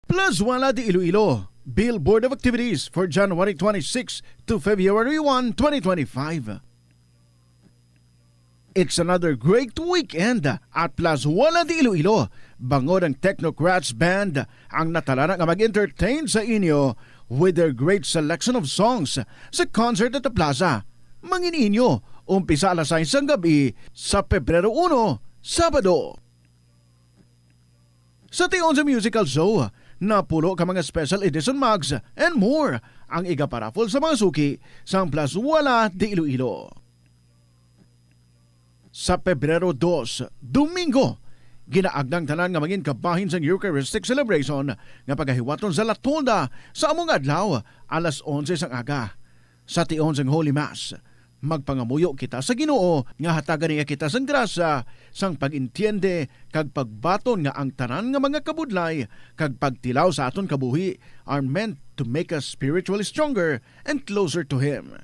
Plazuela de Iloilo, Billboard of Activities for January twenty-six to February one, twenty twenty-five. It's another great weekend at Plazuela de Iloilo, bangod ang Technocrats Band ang natalana nga mag-entertain sa inyo with their great selection of songs sa concert at the plaza. Mangin inyo, umpisa alas sais sang gab-i sa Pebrero uno, Sabado. Sa tion sa musical show, napulo ka mga special edition mugs and more ang igaparaffle sa mga suki sang Plazuela de Iloilo. Sa Pebrero dos, Domingo, ginaagda ang tanan nga mangin kabahin sang Eucharistic celebration nga pagahiwaton sa La Tolda sa among adlaw, alas onse sang aga. Sa tion sang Holy Mass, magpangamuyo kita sa Ginoo nga hatagan niya kita sang grasya sang pag-entiende kag pagbaton nga ang tanan nga mga kabudlay kag pagtilaw sa aton kabuhi are meant to make us spiritually stronger and closer to Him.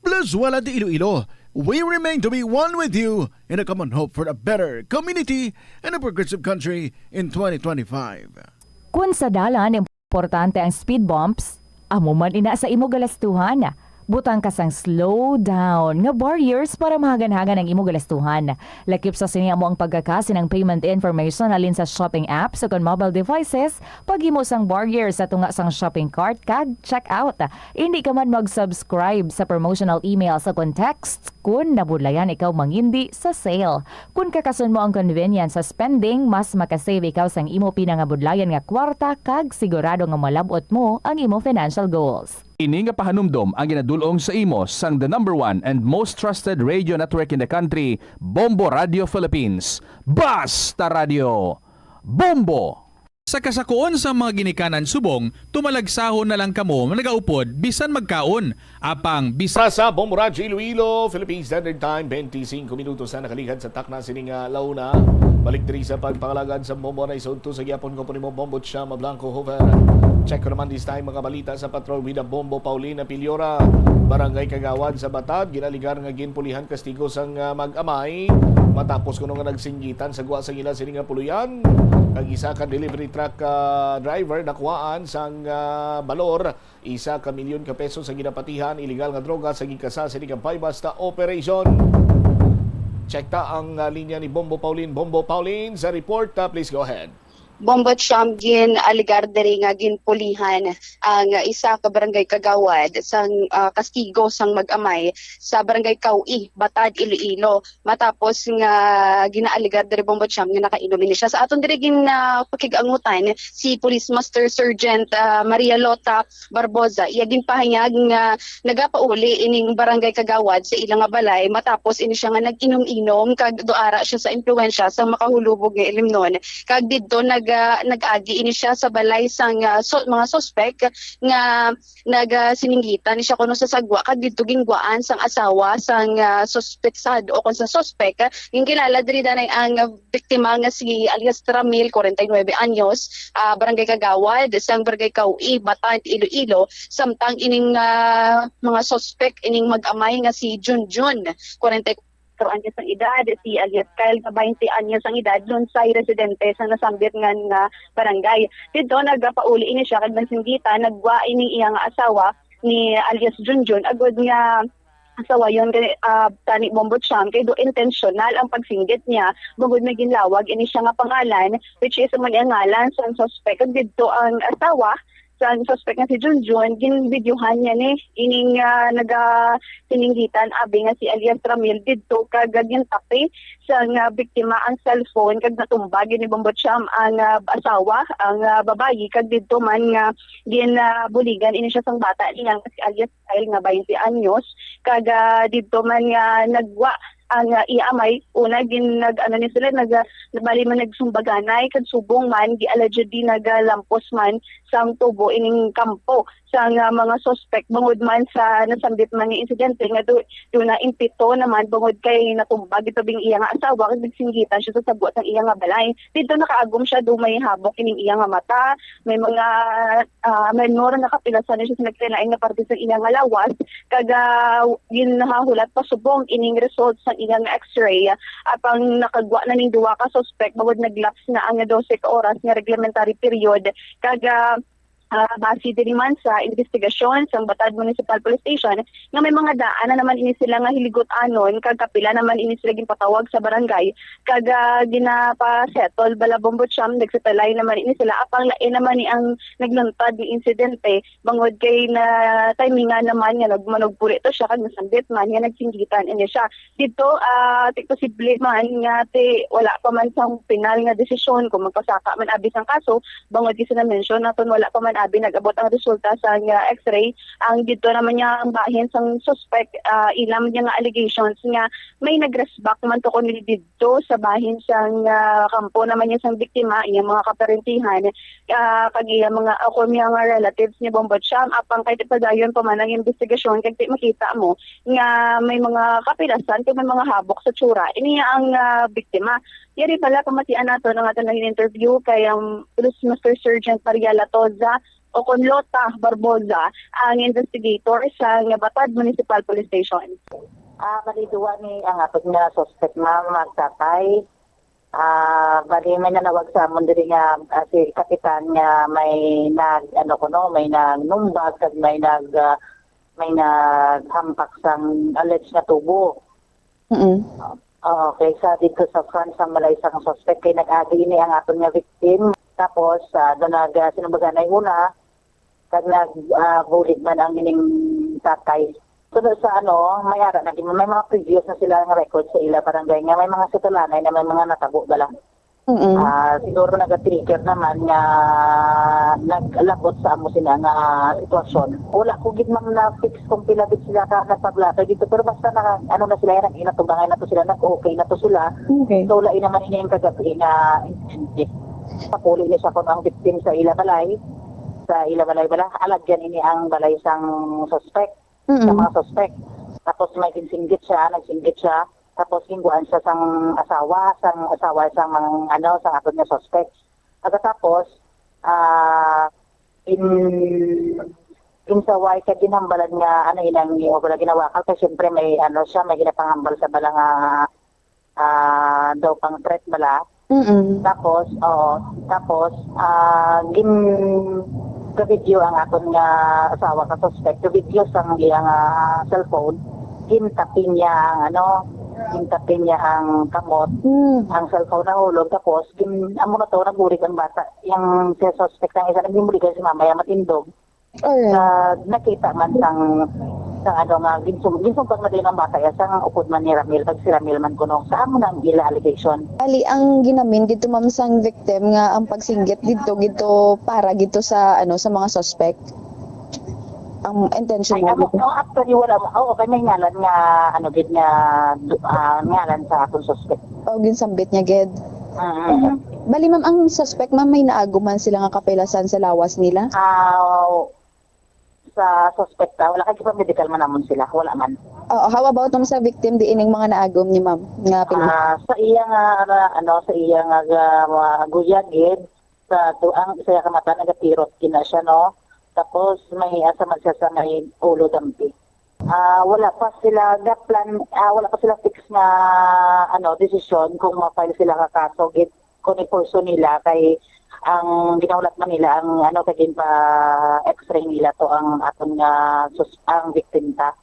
Plazuela de Iloilo, we remain to be one with you in a common hope for a better community and a progressive country in twenty twenty-five. Kun sa dalan importante ang speed bumps, amo man ina sa imo galastuhan. Butang ka sang slow down nga barriers para mahaganhagan ang imo galastuhan. Lakip sa sini amo ang pagkakasin ang payment information halin sa shopping apps o kon mobile devices, paghimo sang barrier sa tunga sang shopping cart kag checkout. Indi ka man mag-subscribe sa promotional emails o kon texts kun nabudlayan ikaw mangindi sa sale. Kun kakason mo ang convenience sa spending, mas makasave ikaw sang imo pinangabudlayan nga kwarta kag sigurado nga malab-ot mo ang imo financial goals. Ini nga pahanumdom ang ginadul-ong sa imo sang the number one and most trusted radio network in the country, Bombo Radio Philippines. Basta Radio, Bombo! Sa kasakoon sa mga ginikanan subong, tumalagsahon na lang kamo nagaupod bisan magkaon. Apang bisan Para sa Bombo Radyo Iloilo, Philippine Standard Time, twenty-five minutos na nakalikan sa takna sining, ah, launa. Balik diri sa pagpangalagad sa Bombo na isudto sa gyapon ko po nimo, Bombo Chama Blanco Hoover. Check ko naman this time mga balita sa Patrol with the Bombo Paulina Piliora. Barangay Kagawad sa Batad, ginaligar nga ginpulihan kastigo sang, ah, mag-amay matapos kuno nga nagsinggitan sa gwa sang ila sini nga puluyan. Kag isa ka delivery truck, ah, driver nakuhaan sang, ah, balor isa ka milyon ka pesos sa ginapatihan illegal nga droga sa gikasa sini ka buy-bust operation. Check ta ang, ah, linya ni Bombo Pauline. Bombo Pauline, sa report, ah, please go ahead. Bombo Cham, gin-alegar diri nga ginpulihan ang isa ka barangay kagawad sang, ah, kastigo sang mag-amay sa Barangay Kawi, Batad, Iloilo, matapos nga ginaalegar diri, Bombo Cham, nga nakainom ini siya. Sa aton diri gin, ah, pakig-angutan si Police Master Sergeant, ah, Maria Lota Barboza. Iya ginpahayag nga nagapauli ining barangay kagawad sa ila nga balay matapos ini siya nga nag-inom-inom kag duara siya sa impluwensya sa makahulubog nga ilimnon. Kag didto nag-, ah, nag-agi ini siya sa balay sang, ah, so-, mga suspek nga nagasininggitan ni siya kuno sa sagwa, kag didto gingwaan sang asawa sang, ah, suspetsado o kon sa suspek. Gingkilala diri danay ang biktima nga si alias Ramil, forty-nine anyos, ah, barangay kagawad sang barangay Kawi, Batad, Iloilo, samtang ining, ah, mga suspek ining mag-amay nga si Junjun, forty-four anyos ang edad, si alias Kyle nga baynte anyos ang edad, lunsay residente sa nasambit nga, nga barangay. Didto nagapauli ini siya kag nansinggitan, nagwa ining iya nga asawa ni alias Junjun agud nga asawayon kay, ah, tani Bombo Cham kay do intensyonal ang pagsinggit niya bangod may ginlawag ini siya nga pangalan, which is amo ni ang ngalan sa suspect. Kag didto ang asawa sa suspect nga si Junjun, ginbidyuhan niya ni ining, ah, naga sininggitan abi nga si alias Ramil didto kag gintapi sa nga biktima ang cellphone kag natumba gid ni Bombo Cham ang, ah, asawa, ang, ah, babayi, kag didto man nga ginabuligan ini siya sang bata niya nga si alias Kyle nga baynte anyos, kag, ah, didto man nga nagwa ang, ah, iya amay. Una gin nag-ano ni sila, nag, ah, bali man nagsumbaganay kag subong man gi-, allegedly nagalampos man sang tubo ining kampo sang, ah, mga suspect bangod man sa nasambit man nga insidente nga do, do na impito naman bangod kay natumba gid ubing iya nga asawa kag nagsinggitan siya sa sagwa sang iya nga balay. Didto nakaagom siya, do may habok ining iya nga mata, may mga, ah, minor nga kapilasan na siya sa nagkalain nga parte sa iya nga lawas, kag, ah, ginhahulat pa subong ining result sa iya nga X-ray, apang nakagwa na ning duha ka suspect bangod nag-lapse na ang dose ka oras nga reglementary period, kag, ah, ah, base diri man sa investigasyon sang Batad Municipal Police Station, nga may mga daan na naman ini sila nga hiligot-anon kag kapila naman ini sila ginpatawag sa barangay kag, ah, ginapasettle bala Bombo Cham, nagsatelay naman ini sila apang lain naman ni ang nagluntad ni insidente bangod kay na timingan naman nga nagmanugpuri to siya kag nasambit man nga nagsinggitan ini siya. Dito, ah, ti posible man nga ti wala pa man sang pinal nga desisyon kung magpasaka man abi sang kaso, bangod kasi na-mention naton wala pa man abi nag-abot ang resulta sa nga X-ray. Ang dito naman niya ang bahin sang suspect, ah, ilang niya nga allegations nga may nag-resback man to kundi dito sa bahin sang, ah, kampo naman niya sang biktima, iyang mga kaparentihan, ah, kag iya mga, ako niya nga relatives ni Bombo Cham, apang kay ti padayon pa man ang investigasyon, kag ti makita mo nga may mga kapilasan, kag may mga habok sa tsura. Ini ang, ah, biktima. Yari pala, pamatian nato ang aton naging interview kay ang Police Master Sergeant Maria Latoza o kon Lota Barboza, ang investigator sa Batad Municipal Police Station. Ah, bali, duwa ni ang aton nga suspect, ma'am, magtatay. Ah, bali, may nanawag sa amon diri nga, ah, si Kapitan nga may nag, ano ko, no, may nagnumbag kag may nag, ah, may naghampak sang alleged nga tubo. Mm. Ah, okay, sa dito sa front sang balay sang suspect kay nag-agi ini ang aton nga victim. Tapos, ah, doon nag, ah, sinumbaganay una, kag nag, ah, bulig man ang ining tatay. Sunod sa ano, may ara na gid, may mga previous na sila nga record sa ila barangay nga may mga sutalanay na may mga natabo bala. Mm. Ah, siguro naga-trigger naman nga naglabot sa amo sila nga sitwasyon. Wala ko gid, ma'am, na-fix kung pila gid sila ka nagpablatay dito, pero basta na, ano na sila, nag-inatubangay na to sila, nag-okay na to sila. Okay. So, lain naman ini ang kagabi nga insidente. Papuli ni siya kung ang victim sa ila balay, sa ila balay bala, alagyan ini ang balay sang suspect, sa Mm. mga suspect. Tapos may ginsinggit siya, nagsinggit siya. Tapos ginguan siya sang asawa, sang asawa sang mga, ano, sang aton nga suspect. Pagkatapos, ah, in, ginsaway kag ginhambalan nga, ano, inang, o wala ginawakal, kay siyempre may, ano, siya, may ginapanghambal sa bala nga, ah, daw pang threat bala. Mm. Tapos, oo, tapos, ah, gin, ka-video ang aton nga asawa ka suspect. Ka-video sang iyang, ah, cellphone. Gintapi niya ang, ano, gintapi niya ang kamot, Mm. ang cellphone nahulog. Tapos, gin, amo na to, nagbulig ang bata. Yung sa suspect ang isa, nagbuligan si mama, yung matindog. Alright. Sa nakita man sang, sang ano nga, ginsum-, ginsumpag na din ang bata, ya, sang upod man ni Ramil, pag si Ramil man kuno. Sa amo na ang ila allegation. Ali, ang ginamin dito, ma'am, sang victim nga ang pagsinggit dito, dito para dito sa, ano, sa mga suspect. Ang intention Ay, mo amo, dito. Oh, actually, wala mo. Oo, kay may ngalan nga, ano, gid nga, du-, ah, ngalan sa atong suspect. O, ginsambit niya, gid. Mm. Bali, ma'am, ang suspect, ma'am, may naagom man sila nga kapilasan sa lawas nila? Ah, sa suspect, ah, wala kay pa-medical man namon sila, wala man. Oo, how about, ma'am, sa victim, di ining mga naagom ni ma'am nga pila? Ah, sa iya nga, ano, ano, sa iya nga, nga, mga guya gid, sa tuang, sa iya ka mata, nagatirot gina siya, no? Tapos, may asa man siya sa may ulo dampi. Ah, wala pa sila ga-plan, ah, wala pa sila fix nga, ano, desisyon kung ma-file sila nga kaso gid, kung i-pursue nila kay ang ginahulat man nila ang, ano, kay ginpa-X-ray nila to ang aton nga sus-, ang victim ta.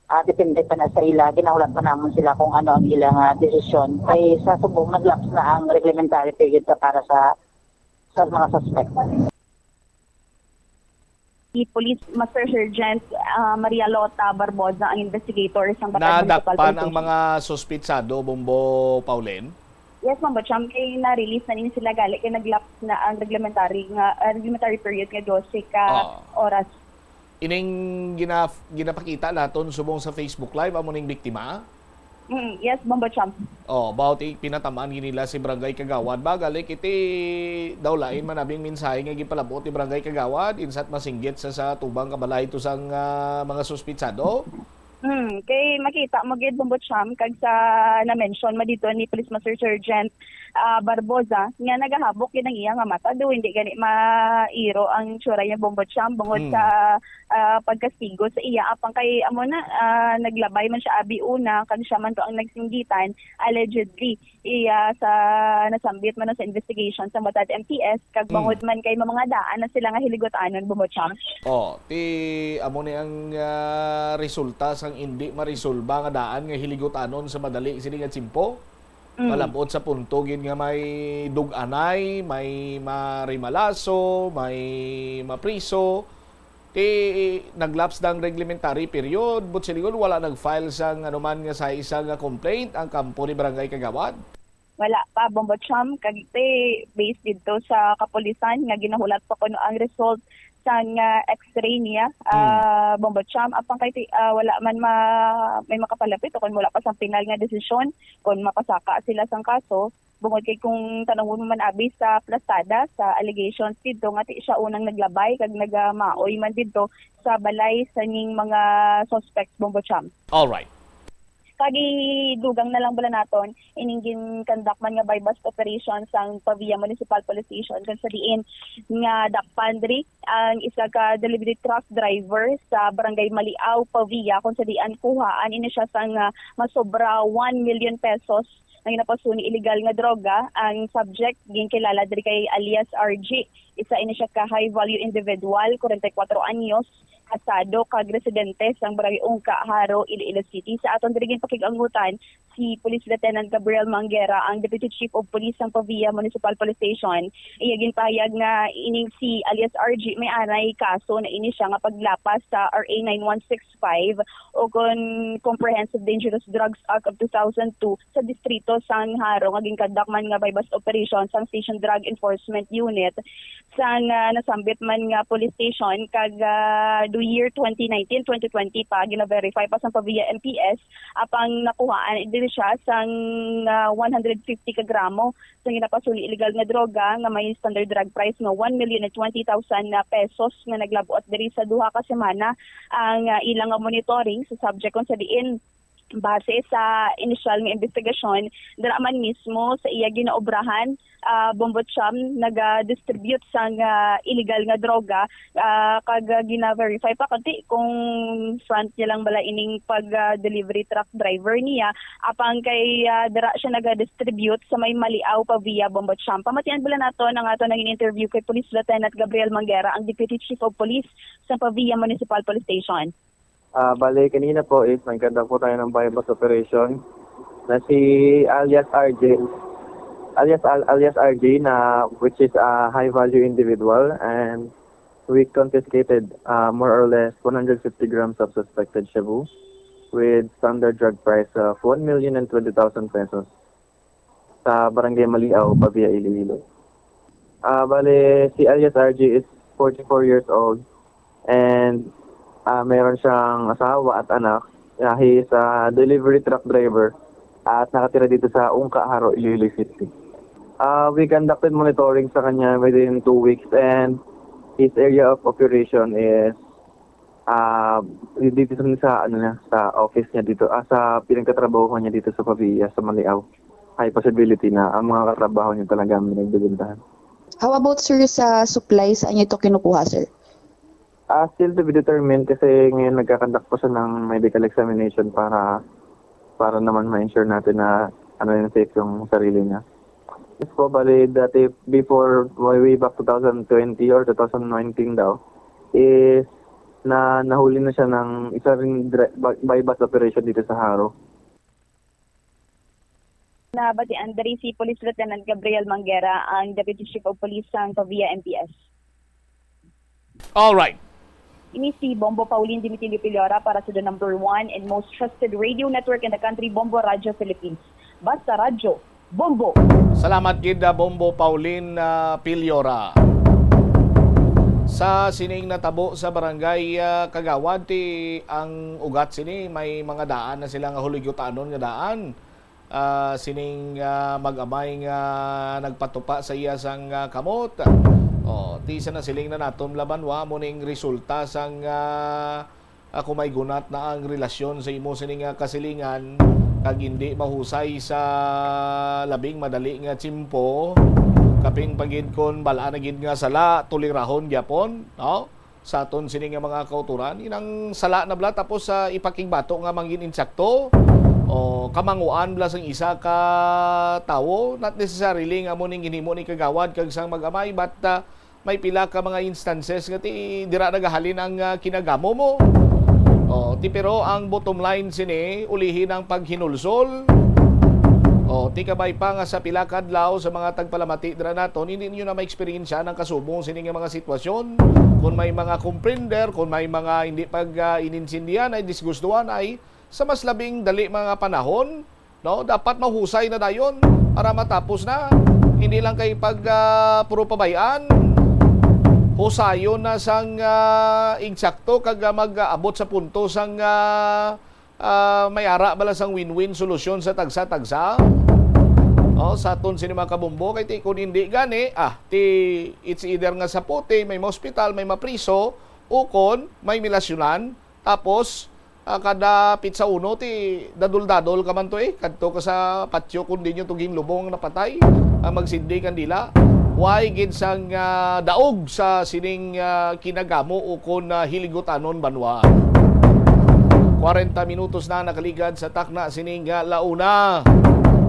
Ah, depende pa na sa ila, ginahulat pa namon sila kung ano ang ila nga desisyon. Kay sa subong, nag-lapse na ang reglementary period ta para sa, sa mga suspect. Si Police Master Sergeant, ah, Maria Lota Barboza ang investigator sang Bataan Municipal Nadakpan ang Police Station. Mga suspitsado, Bombo Pauline? Yes, Bombo Cham, kay na-release na nini sila gali kay nag-lapse na ang reglementary nga, ah, reglementary period nga dose ka Ah. oras. Ining gina-, ginapakita naton subong sa Facebook Live, amo ning biktima? Mm, yes, Bombo Cham. Oh, about i-, pinatamaan gid nila si Barangay Kagawad. Ba, gali kay ti daw lain man abi ang mensahe nga gipalabot ni Barangay Kagawad, insa't masinggit sa, sa tubang ka balay to sang, ah, mga suspitsado? Hmm, kay makita mo gid, Bombo Cham, kag sa na-mention mo dito ni Police Master Sergeant, ah, Barboza, nga nagahabok gid ang iya nga mata, do hindi gani mairo ang tsura niya, Bombo Cham, bungod Hmm. sa, ah, pagkastigo sa iya. Apang kay amo na, ah, naglabay man siya abi una, kag siya man to ang nagsinggitan, allegedly. Iya sa nasambit man sa investigation sa Mutad M P S, kag Hmm. bangod man kay may mga daan na sila nga hiligutan-on, Bombo Cham. Oh, ti amo ni ang, ah, resulta sang indi maresolba nga daan nga hiligutan-on sa madali sini nga tiyempo. Mm. Malabot sa punto gid nga may dug-anay, may marimalaso, may mapriso. Ti nag-lapse na ang reglementary period, but silingon wala nag-file sang anuman nga sa isa nga complaint ang kampo ni Barangay Kagawad. Wala pa, Bombo Cham, kag ti based didto sa kapulisan nga ginahulat pa kuno ang result sang, ah, X-ray niya, Hmm. ah, Bombo Cham. Apang kay ti-, ah, wala man ma-, may makapalapit o kung wala pa sang pinal nga desisyon kung mapasaka sila sang kaso. Bungod kay kung tanawon mo man abi sa plastada, sa allegations didto nga ti siya unang naglabay kag nagamaoy man didto sa balay sa ning mga suspects, Bombo Cham. All right. Kag idugang na lang bala naton ining gin-conduct man nga buy-bust operation sang Pavia Municipal Police Station, kung sa diin nga dakpan diri ang isa ka delivery truck driver sa Barangay Maliaw, Pavia, kung sa diin kuhaan ini siya sang, ah, masobra one million pesos nga ginapasuni illegal nga droga. Ang subject ginkilala diri kay alias R G. Isa ini siya ka high value individual, forty-four anyos, kasado kag residente sang Barangay Ungka, Jaro, Iloilo City. Sa aton diri ginpakig-angutan si Police Lieutenant Gabriel Manguera, ang Deputy Chief of Police sang Pavia Municipal Police Station. Iya ginpahayag nga ining si alias R G may anay kaso na ini siya nga paglapas sa R A nine one six five o kon Comprehensive Dangerous Drugs Act of two thousand two sa distrito sang Jaro nga ginkonduktman nga buy-bust operation sang Station Drug Enforcement Unit sang, ah, nasambit man nga police station kag, ah, the year twenty nineteen, twenty twenty pa gina-verify pa sang Pavia M P S, apang nakuhaan diri siya sang, ah, one hundred fifty ka gramo sa ginapasuni illegal nga droga nga may standard drug price nga one million and twenty thousand na pesos nga naglab-ot diri sa duha ka semana ang, ah, ilang nga monitoring sa subject, kung sa diin base sa inisyal nga investigasyon, dira man mismo sa iya ginaobrahan, ah, Bombo Cham, naga-distribute sang, ah, illegal nga droga, ah, kag, ah, gina-verify pa kung ti-, kung front niya lang bala ining pag, ah, delivery truck driver niya, apang kay, ah, dira siya naga-distribute sa may Maliaw, Pavia, Bombo Cham. Pamatian bala naton ang aton nangin-interview kay Police Lieutenant Gabriel Manguera, ang Deputy Chief of Police sa Pavia Municipal Police Station. Ah, bale, kanina po is nagkanda po tayo ng buy-bust operation na si alias R J, alias, al-, alias R J na, which is a high value individual, and we confiscated, ah, more or less one hundred fifty grams of suspected shabu with standard drug price of one million and twenty thousand pesos sa Barangay Maliaw, Pavia, Iloilo. Ah, bale, si alias R J is forty-four years old and, ah, meron siyang asawa at anak. Ah, he is a delivery truck driver at nakatira dito sa Ungka, Jaro, Iloilo City. Ah, we conducted monitoring sa kanya within two weeks and his area of operation is, ah, dito sa, sa, ano niya, sa office niya dito, ah, sa pinagtatrabahuhan niya dito sa Pavia, sa Maliaw. High possibility na ang mga katrabaho niya talaga ang pinagbibentahan. How about, sir, sa supply? Saan niyo ito kinukuha, sir? Ah, still to be determined kasi ngayon nagkakandak pa siya ng medical examination para para naman ma-ensure natin na ano yung safe yung sarili niya. Yes po, bali dati before way, way back two thousand twenty or two thousand nineteen daw is na nahuli na siya ng isa ring dra- bu- buy bust operation dito sa Jaro. Nabatian diri si Police Lieutenant Gabriel Manguera, ang Deputy Chief of Police sang Pavia M P S. All right. Ini si Bombo Pauline Dimitilio Pilora para sa the number one and most trusted radio network in the country, Bombo Radio Philippines. Basta Radyo, Bombo! Salamat gid, ah, Bombo Pauline, ah, Piliora. Sa sining natabo sa barangay, ah, Kagawad, ti ang ugat sini may mga daan na sila nga huligutanon nga daan. Ah, sining, ah, mag-amay nga nagpatupa sa iya sang, ah, kamot. Oh, ti sa nasiling na naton, Labanwa, mo ning resulta sang, ah, ah, kung may gunat na ang relasyon sa imo sini nga kasilingan, kag hindi mahusay sa labing madali nga tiyempo, kapin pa gid kon bal-an na gid nga sala, tolirahon gyapon, no? Sa aton sini nga mga kauturan, inang sala na bala tapos sa ipakigbato nga mangin insakto o kamanguan bala sang isa ka tawo, not necessarily nga mo ning ginhimo ni kagawad kag sang mag-amay, but, ah, may pila ka mga instances nga ti dira nagahalin ang, ah, kinagamo mo. Oh, ti pero ang bottom line sini, ulihi ang paghinulsol. Oh, ti kabay pa nga sa pila ka adlaw sa mga tagpalamati dira naton, hindi ninyo na ma-experience ang kasubong sini nga mga sitwasyon. Kung may mga comprender, kung may mga hindi pag, ah, inintindihan ay disgustuhan ay sa mas labing dali mga panahon, no? Dapat mahusay na dayon para matapos na. Hindi lang kay pag, ah, puro pabayaan. Husayon na sang, ah, eksakto kag, ah, mag-abot sa punto sang, ah, ah, may ara bala sang win-win solusyon sa tagsa-tagsa. Oh, sa aton sini mga kabombo kay ti kun hindi gani, ah, ti it's either nga sa puti may ma-hospital, may mapriso, o kon may milasyonan, tapos, ah, kada pitsa uno ti dadol-dadol ka man to, eh, kadto ka sa patio kun diin yung tuging lubong napatay, ang magsindi kandila. Why gid sang, ah, daog sa sining, ah, kinagamo o kun, ah, hiligutanon banwa. Kwarenta minutos na nakaligad sa takna sining, ah, launa.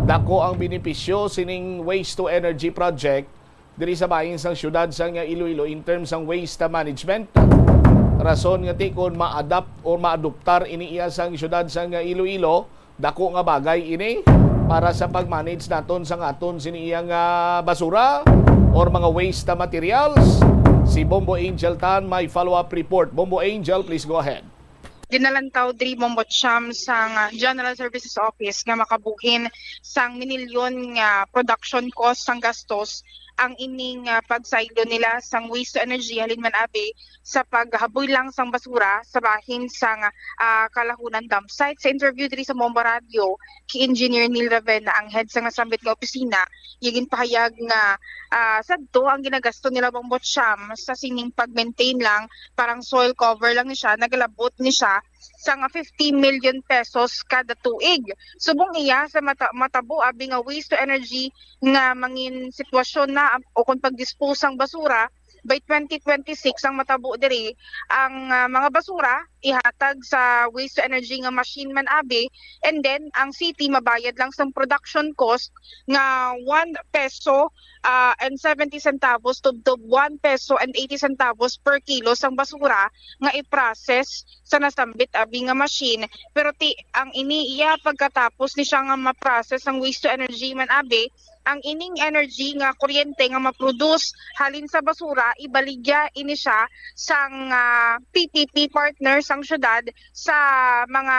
Dako ang benepisyo sining waste to energy project diri sa bahin sang siyudad sang Iloilo in terms sang waste management. Rason nga ti kon ma-adapt or maadoptar ini iya sang siyudad sang Iloilo, dako nga bagay ini para sa pag-manage naton sang aton sini iya nga basura or mga waste materials. Si Bombo Angel Tan may follow-up report. Bombo Angel, please go ahead. Ginalantaw diri, Bombo Cham, sang, ah, General Services Office nga makabuhin sang minilyon nga production cost sang gastos ang ining, ah, pagsaylo nila sang waste to energy halin man abi sa paghaboy lang sang basura sa bahin sang, ah, Kalahunan dump site. Sa interview diri sa Bombo Radio kay Engineer Neil Ravenna, ang head sang nasambit nga opisina, iya ginpahayag nga, ah, sadto ang ginagasto nila, Bombo Cham, sa sining pag-maintain lang, parang soil cover lang ni siya, nagalabot ni siya sang fifty million pesos kada tuig. Subong iya sa mata- matabo abi nga waste to energy nga mangin sitwasyon na o kung pag-dispose sang basura, by twenty twenty-six ang matabo diri ang, ah, mga basura ihatag sa waste to energy nga machine man abi, and then ang city mabayad lang sang production cost nga one peso, ah, and seventy centavos tubtob one peso and eighty centavos per kilo sang basura nga i-process sa nasambit abi nga machine. Pero ti ang ini iya pagkatapos ni siya nga ma-process ang waste to energy man abi, ang ining energy nga kuryente nga ma-produce halin sa basura, ibaligya ini siya sang, ah, P P P partner sang syudad sa mga,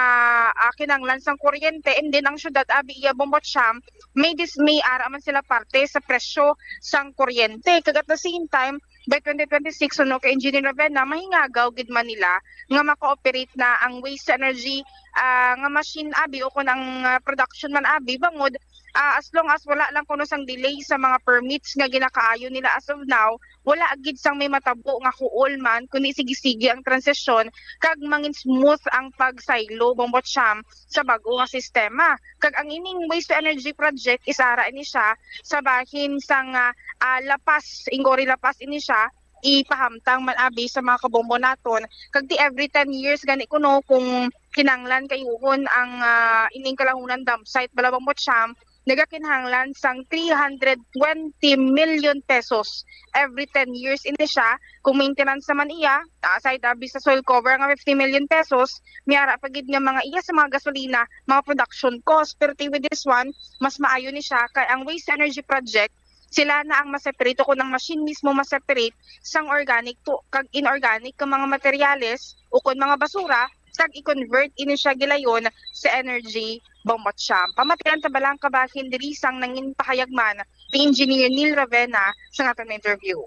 ah, kinahanglan sang kuryente, and then ang syudad abi iya, Bombo Cham, may dis may ara man sila parte sa presyo sang kuryente. Kag at the same time, by twenty twenty-six, suno kay Engineer Ravenna, mahingagaw gid man nila nga maka-operate na ang waste energy, ah, nga machine abi o kun ang, ah, production man abi, bangod, ah, as long as wala lang kuno sang delay sa mga permits nga ginakaayo nila as of now, wala gid sang may matabo nga kuol man, kundi sige-sige ang transisyon kag mangin smooth ang pagsaylo, Bombo Cham, sa bag-o nga sistema. Kag ang ining waste to energy project, isara ini siya sa bahin sang, ah, ah, La Paz, Ingory La Paz ini siya, ipahamtang man abi sa mga kabombo naton. Kag di every ten years gani kuno kung kinanglan kayuhon ang, ah, ining Kalahunan dump site, Balabang Bocham, nagakinahanglan sang three hundred twenty million pesos every ten years ini siya. Kung maintenance naman iya, aside abi sa soil cover nga fifty million pesos, may ara pa gid nga mga iya sa mga gasolina, mga production cost. Pero ti with this one, mas maayo ni siya kay ang waste energy project, sila na ang maseparate, o kung ang machine mismo maseparate sang organic to kag inorganic nga mga materyales o kon mga basura, kag i-convert ini siya gilayon sa energy, Bombocham. Pamatian ta balang kabahin diri sang nangin pahayag man ni Engineer Neil Ravena sa aton interview.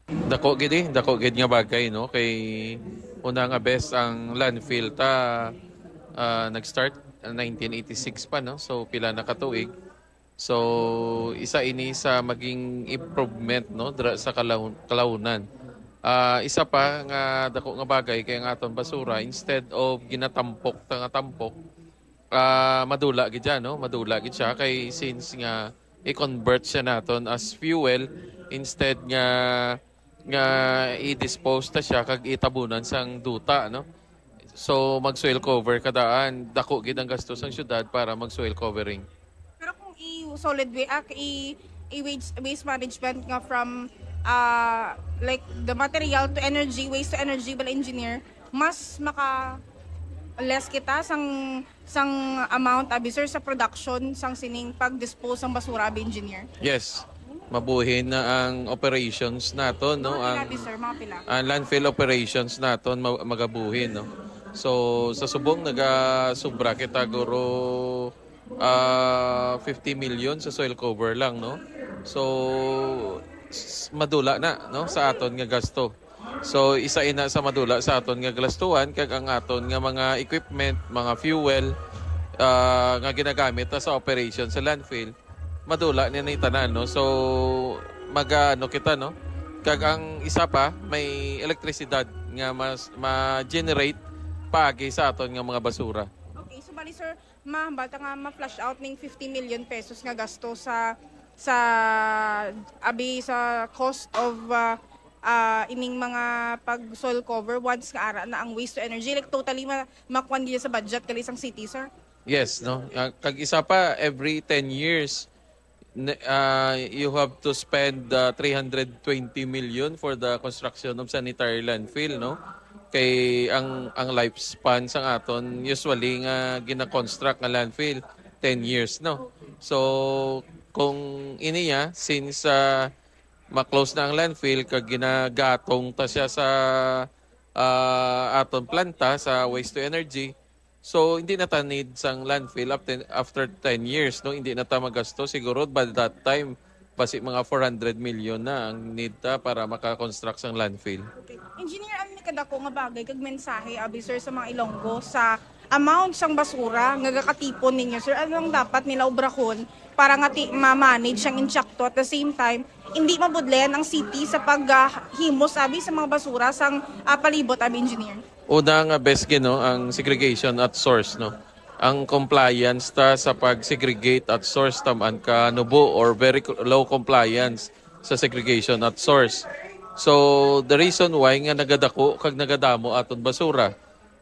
Dako gid eh, dako gid nga bagay, no? Kay una nga bes ang landfill ta, ah, nag-start nineteen eighty-six pa, no? So pila na ka tuig. So isa ini sa maging improvement, no, dira sa Kalaw- Kalaunan. Ah, isa pa nga dako nga bagay kay ang aton basura, instead of ginatampok ta nga tampok, ah, madula gid siya, no? Madula gid siya kay since nga i-convert siya naton as fuel instead nga nga i-dispose ta siya kag itabunan sang duta, no? So mag soil cover kadaan, dako gid ang gasto sang syudad para mag soil covering. Pero kung i solid waste, ah, i, i waste, waste management nga from ah, like the material to energy, waste to energy, bala engineer, mas maka less kita sang sang amount abi sir sa production sang sining pag-dispose sang basura abi engineer. Yes. Mabuhin na ang operations naton, no? Mga pila Ang abi sir, mga pila. ang landfill operations naton ma- magabuhin, no? So sa subong nagasubra kita guro ah fifty million sa soil cover lang, no? So s- madula na, no, sa aton nga gasto. So isa ina sa madula sa aton nga galastuhan kag ang aton nga mga equipment, mga fuel ah, nga ginagamit ta sa operation sa landfill, madula na ni tanan, no? So mag-ano kita, no? Kag ang isa pa, may elektrisidad nga mas ma-generate paagi sa aton nga mga basura. Okay, so bali sir, mahambal ta nga ma-flush out ning fifty million pesos nga gasto sa sa abi sa cost of ah, ah, ining mga pag soil cover once nga ara na ang waste to energy, like totally ma makuan gid sa budget gali sang city sir. Yes, no? Ah, kag isa pa, every ten years, ne- ah, you have to spend uh, three hundred twenty million for the construction of sanitary landfill, no? Kay ang ang lifespan sang aton usually nga gina-construct nga landfill ten years, no? So kung ini ya, since uh, ma-close na ang landfill kag ginagatong ta siya sa ah, aton planta sa waste to energy, so hindi na ta need sang landfill after, after ten years, no? Hindi na ta magasto siguro by that time, basi mga four hundred million na ang need ta para maka-construct sang landfill. Engineer, ano ni kadako nga bagay kag mensahe abi sir sa mga Ilonggo sa amount sang basura nga gakatipon ninyo sir? Ano ang dapat nila obrahon para nga ti ma-manage ang insakto, at the same time hindi mabudlayan ang city sa paghimos abi sa mga basura sang ah, palibot abi engineer? Una nga best gid, no, ang segregation at source, no. Ang compliance ta sa pag-segregate at source taman ka nubo or very co- low compliance sa segregation at source. So the reason why nga nagadako kag nagadamo aton basura,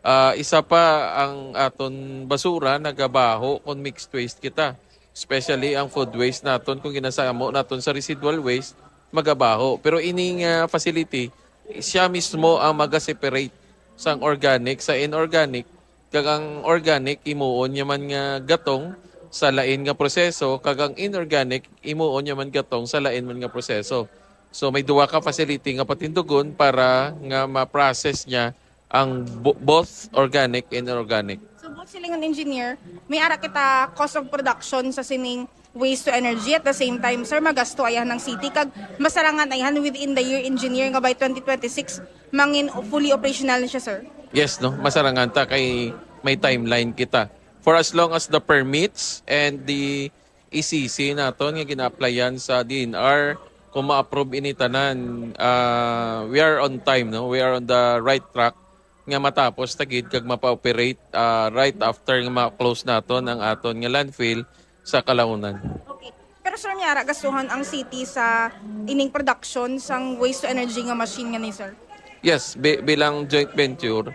ah, isa pa ang aton basura nagabaho kung mixed waste kita. Especially ang food waste naton, kung ginasamo naton sa residual waste, magabaho. Pero ining ah, facility, siya mismo ang maga-separate sang organic sa inorganic, kag ang organic imuon niya man nga gatong sa lain nga proseso, kag ang inorganic imuon niya man gatong sa lain man nga proseso. So may duha ka facility nga patindugon para nga ma-process niya ang bo- both organic and inorganic. So both silingon engineer, may ara kita cost of production sa sining waste to energy, at the same time sir, magasto ayahan ng city kag masarangan ayahan within the year engineer nga by twenty twenty-six mangin fully operational na siya sir. Yes, no, masarangan ta kay may timeline kita. For as long as the permits and the E C C naton nga gina-applyan sa D N R, kung ma-approve ini tanan, ah, we are on time, no? We are on the right track nga matapos ta gid kag mapa-operate ah, right after nga ma-close naton ang aton nga landfill sa Kalaunan. Okay. Sir, may ara gastuhan ang city sa ining production sang waste to energy nga machine nga ni, sir? Yes, bi- bilang joint venture,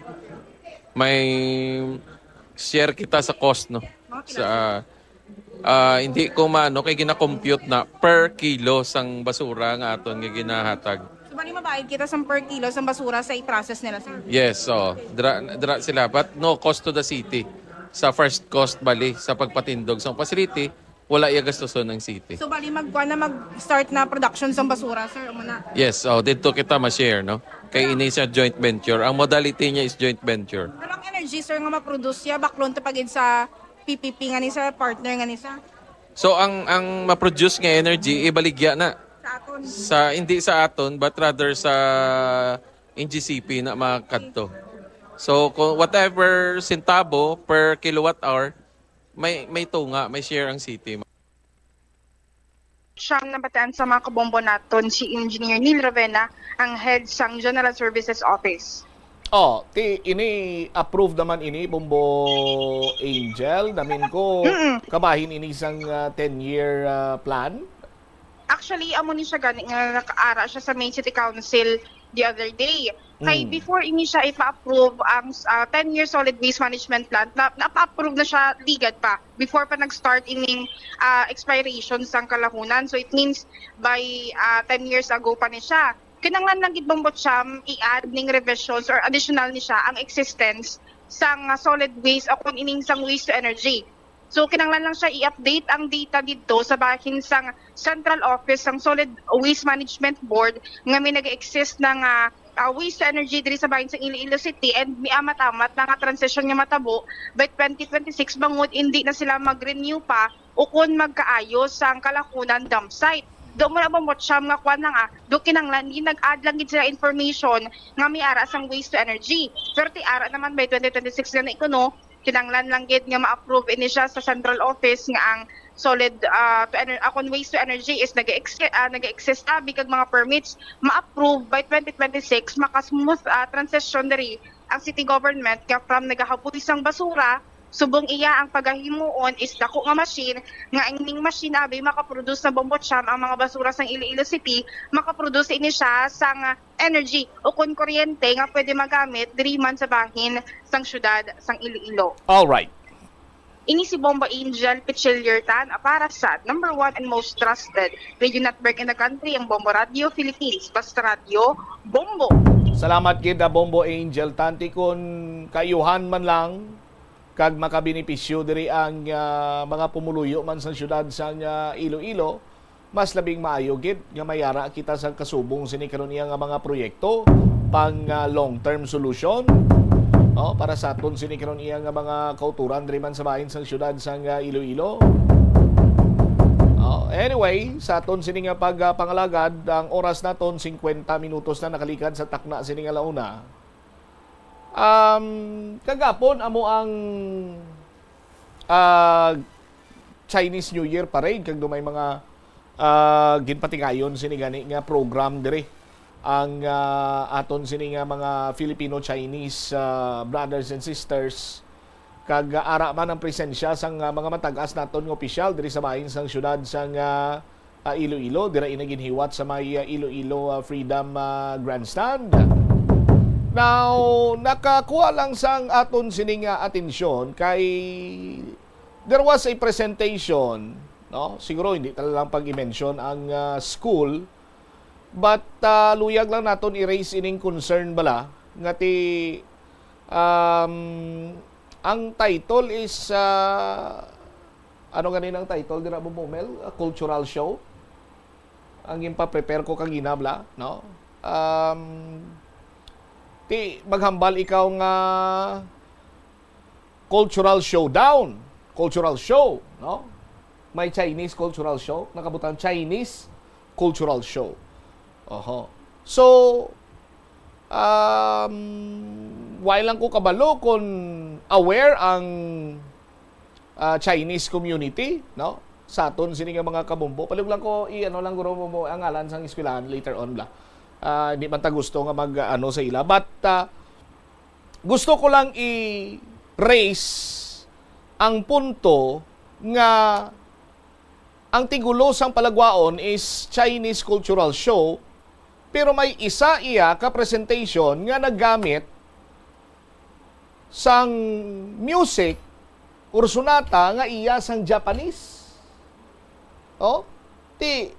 may share kita sa cost, no? Sa ah, hindi ko maano kay gina-compute na per kilo sang basura nga aton nga ginahatag. So, bali mabayad kita sa per kilo sang basura sa i-process nila, sir? Yes, so dra, dra sila, but no cost to the city. Sa first cost bali sa pagpatindog sa facility, wala iya gastuson ang city. So, bali magkuha na, mag-start na production sang basura, sir, amo na. Yes, oh, dito kita ma-share, no? Kay ini siya joint venture. Ang modality niya is joint venture. Pero ang energy, sir, nga ma-produce siya, baklon to pagid sa P P P nga ni, sir, partner nga ni, sir. So ang ang ma-produce nga energy ibaligya na Sa aton. Sa hindi sa aton, but rather sa N G C P na makadto. So kung whatever sentabo per kilowatt hour, may may tunga, may share ang city. Siyang nabatian sa mga kabombo naton si Engineer Neil Ravena, ang head sang General Services Office. Oh, ti ini approve naman ini, Bombo Angel. Namin ko, Mm-mm. Kabahin ini sang ah, ten-year ah, plan. Actually, amo ni siya gani nga nakaara siya sa Maine City Council the other day. Kay Mm. before ini siya ipa-approve ang ah, ten-year solid waste management plan, na, napa-approve na siya ligad pa before pa nag-start ining ah, expiration sang kalahunan. So it means by ah, ten years ago pa ni siya. Kinahanglan lang gid, Bombo Cham, i-add ning revisions or additional ni siya ang existence sang ah, solid waste o kung ining sang waste to energy. So kinahanglan lang siya i-update ang data didto sa bahin sang central office sang Solid Waste Management Board nga may nag-exist na nga ah, waste to energy diri sa bahin sang Iloilo City, and may amat-amat na nga transition nga matabo by twenty twenty-six bangod hindi na sila mag-renew pa o kon magkaayo sang Kalakunan dump site. Do mo na, Bombo Cham, nga kwan lang ah, do kinahanglan, di nag-add lang gid sila information nga may ara sang waste to energy. Pero ti ara naman by twenty twenty-six gani kuno, kinahanglan lang gid nga ma-approve ini siya sa central office nga ang solid ah, to ener- ah, kung waste to energy is nag-exist ah, nag-exist abi kag mga permits ma-approve by twenty twenty-six, maka-smooth ah, transition diri ang city government nga from nagahaboy sang basura, subong iya ang pagahimuon is dako nga machine, nga ang ining machine abi makaproduce na, Bombo Cham, ang mga basura sang Iloilo City, makaproduce ini siya sang energy o kon kuryente nga pwede magamit diri man sa bahin sang syudad sang Iloilo. All right. Ini si Bombo Angel Pichillier Tan para sa number one and most trusted radio network in the country, ang Bombo Radio Philippines. Basta Radio, Bombo! Salamat gid, ah, Bombo Angel Tan. Ti kon kaayuhan man lang kag makabenepisyo diri ang ah, mga pumuluyo man sa syudad sang ah, Iloilo, mas labing maayo gid nga mayara kita sa kasubong sini karon iya nga mga proyekto pang ah, long-term solution, no, para sa aton sini karon iya nga mga kauturan diri man sa bahin sang syudad sang ah, Iloilo. Oh, anyway, sa aton sini nga pag ah, pangalagad, ang oras naton singkwenta minutos na nakalikad sa takna sini nga launa. Um, kagapon amo ang ah, Chinese New Year parade, kag dumay mga ah, ginpatigayon sini gani nga program diri ang ah, aton sini nga mga Filipino-Chinese ah, brothers and sisters, kag ah, ara man ang presensya sang ah, mga matag-as naton nga opisyal diri sa bahin sang syudad sang ah, ah, Iloilo, dira ini ginhiwat sa may ah, Iloilo ah, Freedom ah, Grandstand. Now, nakakuha lang sang aton sini nga atensyon kay there was a presentation, no? Siguro hindi ta lang pag-i-mention ang ah, school, but ah, luyag lang naton i-raise ining concern bala nga ti um, ang title is ah, ano ganin ang title dira, Bombo Mel? A cultural show. Ang ginpa-prepare ko kagina bala, no? Um, ti maghambal ikaw nga cultural showdown, cultural show, no? May Chinese cultural show, nakabutang Chinese cultural show. Oho. So, um, why lang ko kabalo kung aware ang ah, Chinese community, no? Sa aton sini nga mga kabombo. Palihog lang ko i-ano lang guro mo ang ngalan sang eskwelahan later on bla. Ah, hindi man ta gusto nga mag ano sa ila, but ah, gusto ko lang i-raise ang punto nga ang tigulo sang palagwaon is Chinese cultural show, pero may isa iya ka presentation nga naggamit sang music or sonata nga iya sang Japanese. Oh, ti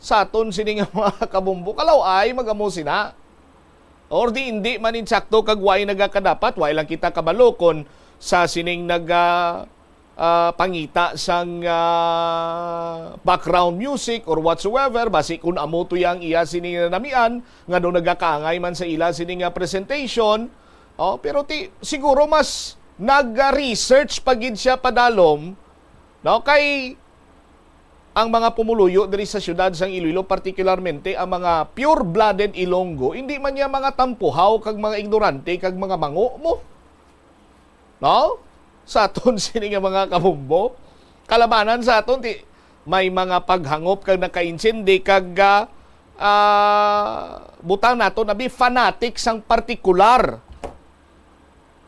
sa aton sini nga mga kabumbo, kalaw-ay mag-amo sina. Or di, hindi man insakto kag way nagakadapat, way lang kita kabalo kon sa sining naga, ah, pangita sang, ah, background music or whatsoever, basi kun amo to yang iya sini nanamian, nga daw nagakaangay man sa ila sini nga presentation. Oh, pero ti, siguro mas nag-research pa gid siya padalom, no? Kay ang mga pumuluyo diri sa siyudad sang Iloilo, particularmente ang mga pure-blooded Ilonggo, hindi man niya mga tampuhaw kag mga ignorante kag mga mango mo. No? Sa aton sini nga mga kabumbo, kalabanan sa aton, ti, may mga paghangop kag nakaintindi kag, ah, ah, butang naton abi fanatic sang partikular,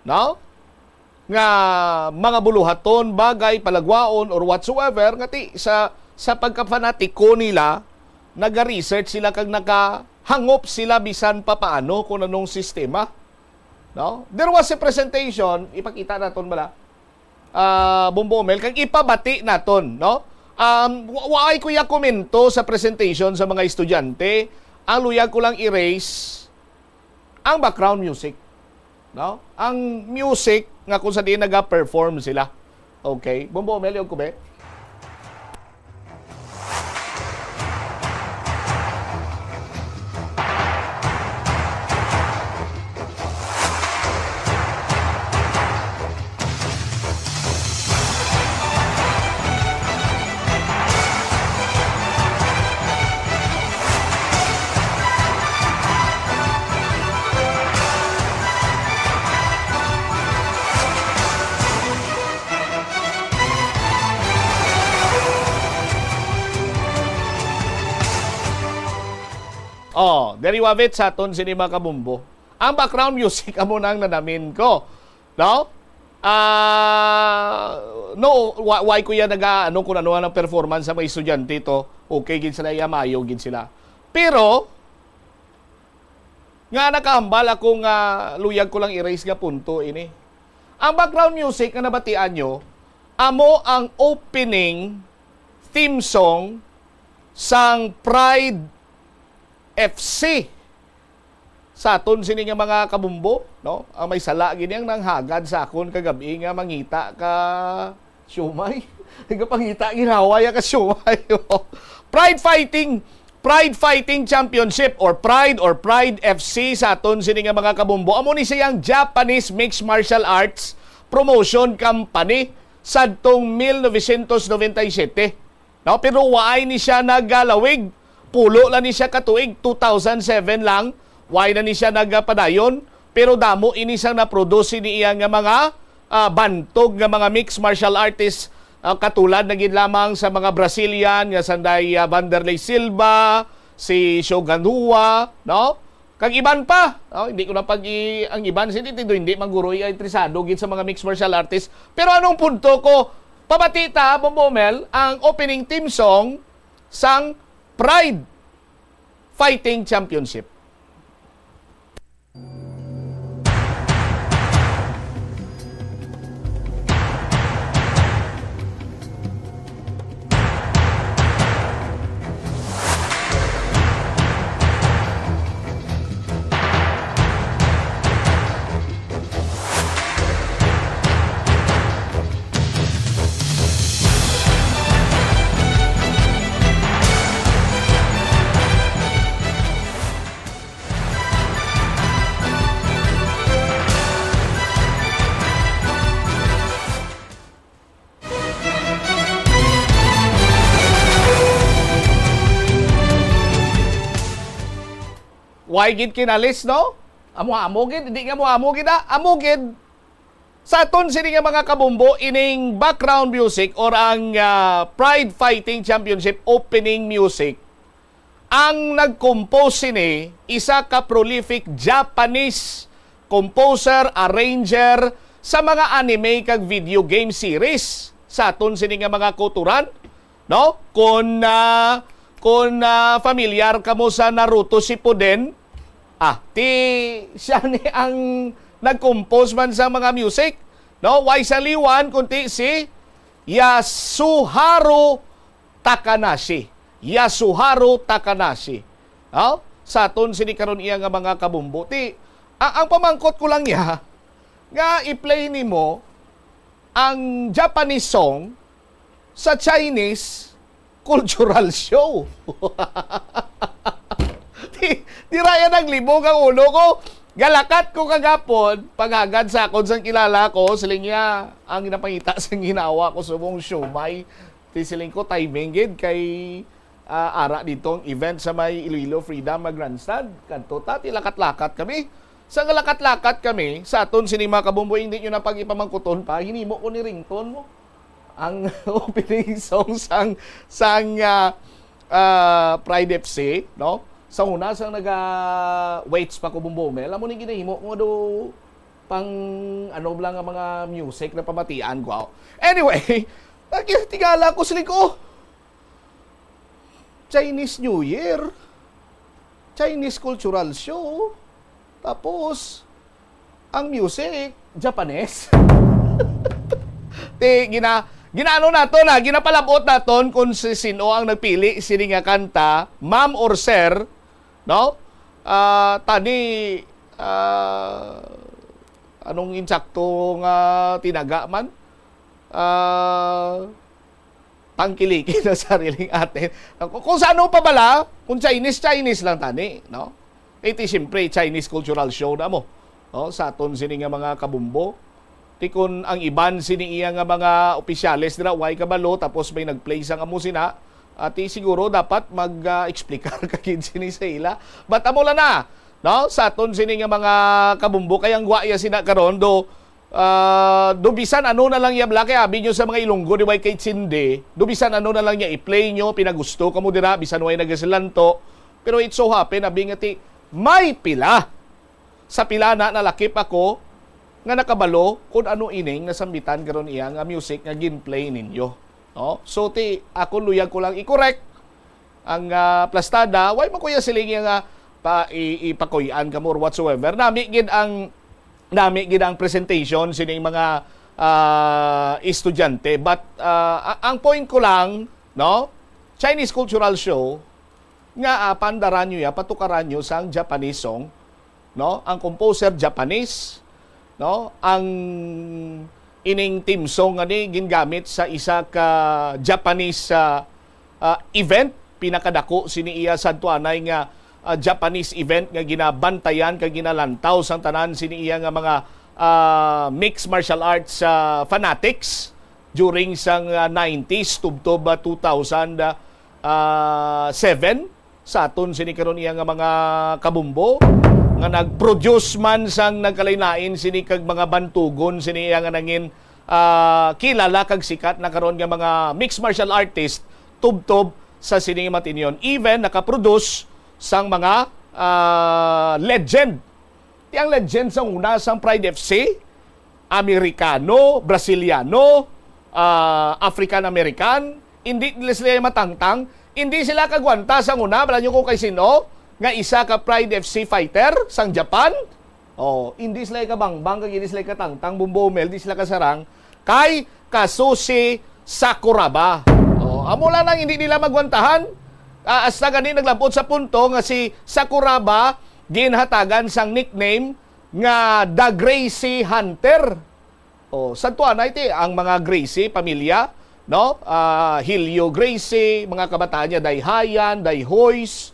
no? Nga mga buluhaton, bagay, palagwaon, or whatsoever, nga ti sa, sa pagkafanatiko nila, naga-research sila kag nakahangop sila bisan pa paano kung anong sistema. No? There was a presentation, ipakita naton bala, ah, Bombo Mel, kag ipabati naton, no? Um, wa-, waay ko ya komento sa presentation sa mga estudyante. Ang luyag ko lang erase ang background music, no? Ang music nga kung sa diin naga-perform sila. Okay. Bombo Mel, yung kube. Oh, there you have it sa aton sini, mga kabumbo. Ang background music amo nang nanamin ko. No? Ah, no, wa-, why ko yan naga, ano, kung ano ang performance sa mga estudyante to, okay gid sila, iya, maayo gid sila. Pero, nga nakahambal ako nga luyag ko lang erase nga punto ini. Ang background music nga nabatian nyo, amo ang opening theme song sang Pride F C. Sa aton sini nga mga kabumbo, no? Ang may sala gid ang nanghagad sa akon kagabi nga mangita ka siomay. Nagapangita ginawa ya ka siomay. Pride Fighting, Pride Fighting Championship or Pride or Pride F C sa aton sini nga mga kabumbo. Amo ni siyang Japanese Mixed Martial Arts Promotion Company sadtong mil novecientos noventa y siete. No? Pero waay ni siya nagalawig. Pulo lang ni siya ka tuig, two thousand seven lang. Waay na ni siya nagapadayon. Pero damo ini sang naproduce ni iya nga mga, ah, bantog nga mga mixed martial artists, ah, katulad na gid lamang sa mga Brazilian nga sanday, ah, Vanderlei Silva, si Shogun Rua, no? Kag iban pa, oh, hindi ko na pag i-, ang iban, si Nintendo, hindi man guro iya interesado gid sa mga mixed martial artist. Pero anong punto ko? Pabati ta, Bombo Mel, ang opening theme song sang Pride Fighting Championship. Why gid kinalis, no? Amo-amo gid, hindi nga mo amo gid, ah. Amo gid. Sa aton sini nga mga kabumbo, ining background music or ang, ah, Pride Fighting Championship opening music, ang nag-compose sini, isa ka prolific Japanese composer, arranger sa mga anime kag video game series. Sa aton sini nga mga kauturan, No? Kung, ah, kung, ah, familiar kamo sa Naruto Shippuden, ah, ti siya ni ang nag-compose man sa mga music, no? Way sa liwan, kundi si Yasuharu Takanashi. Yasuharu Takanashi. No? Sa aton sini karon iya nga mga kabumbo. Ti, a-, ang pamangkot ko lang niya, nga i-play nimo ang Japanese song sa Chinese cultural show. Di, di ra yan naglibog ang ulo ko. Galakat ko kagapon, paghagad sa akon sang kilala ko, siling niya, ang ginapangita sang ginawa ko subong siomai. Ti siling ko, timing gid kay, ah, ara dito ang event sa may Iloilo Freedom nga Grandstand. Kadto ta, ti lakat-lakat kami. Sa lakat-lakat kami, sa aton sini mga kabumbo, hindi nyo na pag-ipamangkuton pa, hinimo ko ni ringtone mo. Ang opening song sang, sang, ah, ah, Pride F C, no? Sa una, sang naga-waits pa ko, Bumbo Mel, amo ni ginahimo ko do pang, ano lang, ang mga music na pamatian ko. Anyway, nagtingala ko, siling ko, "Oh, Chinese New Year, Chinese cultural show, tapos ang music, Japanese." Ti, gina-, ginaano naton, ah, ginapalabot naton kung si sino ang nagpili sini nga kanta, ma'am or sir, no? Ah, tani, ah, anong insakto nga tinaga man? Ah, tangkiliki na sariling atin. Kung, kung sa ano pa bala, kung Chinese, Chinese lang tani, no? Iti, siyempre, Chinese cultural show na mo, no? Sa aton sini nga mga kabumbo. Ti kun ang iban sini iya nga mga opisyales dira, way kabalo, tapos may nag-play sang amo sina, ati siguro dapat mag, ah, explicar ka gid sini sa ila. But amo lang na, no? Sa aton sini nga mga kabumbo, kay ang gwa iya sina karon, do, ah, do bisan ano na lang iya bala, kay abi nyo sa mga Ilonggo, di way kay Chinde, do bisan ano na lang niya i-play nyo, pinagusto kamo dira, bisan way nagasilanto. Pero it so happen, abi nga ti, may pila. Sa pila na nalakip ako nga nakabalo kung ano ining nasambitan karon iya nga music nga gin-play ninyo. No? So, ti, ako luyag ko lang i-correct ang, ah, plastada. Way man ko iya siling nga pa, i-, ipakuy-an kamo or whatsoever. Nami gid ang, nami gid ang presentation sining mga, ah, estudyante. But, ah, a-, ang point ko lang, no? Chinese cultural show, nga, ah, pandaran nyo ya, patukaran nyo sang Japanese song, no? Ang composer Japanese, no? Ang ining theme song nga ni gingamit sa isa ka Japanese, ah, ah, event, pinakadako sini iya sadto anay nga, ah, Japanese event nga ginabantayan kag ginalantaw sang tanan sini iya nga mga, ah, mixed martial arts, ah, fanatics during sang, ah, nineties tubtob, ah, two thousand, ah, ah, seven. Sa aton sini karon iya nga mga kabumbo nga nag-produce man sang nagkalain-lain sini kag mga bantugon sini iya nga nangin, ah, kilala kag sikat na karon nga mga mixed martial artist tubtob sa sini nga matinyon. Even nakaproduce sang mga, ah, legend. Ti ang legend sang una sang Pride F C, Amerikano, Brasiliano, ah, African American, hindi nila sila matangtang, hindi sila kagwanta sang una, bala nyo kung kay sino, nga isa ka Pride F C fighter sang Japan. Oh, hindi sila kabangbang, kag hindi sila katangtang, Bumbo Mel, di sila kasarang kay Kazushi Sakuraba. Oh, amo lang ang hindi nila magwantahan. Ah, hasta gani naglabot sa punto nga si Sakuraba ginhatagan sang nickname nga The Gracie Hunter. Oh, sadto anay ti ang mga Gracie, pamilya, no? Ah, Helio Gracie, mga kabataan niya, Dayhayan, Dayhoys.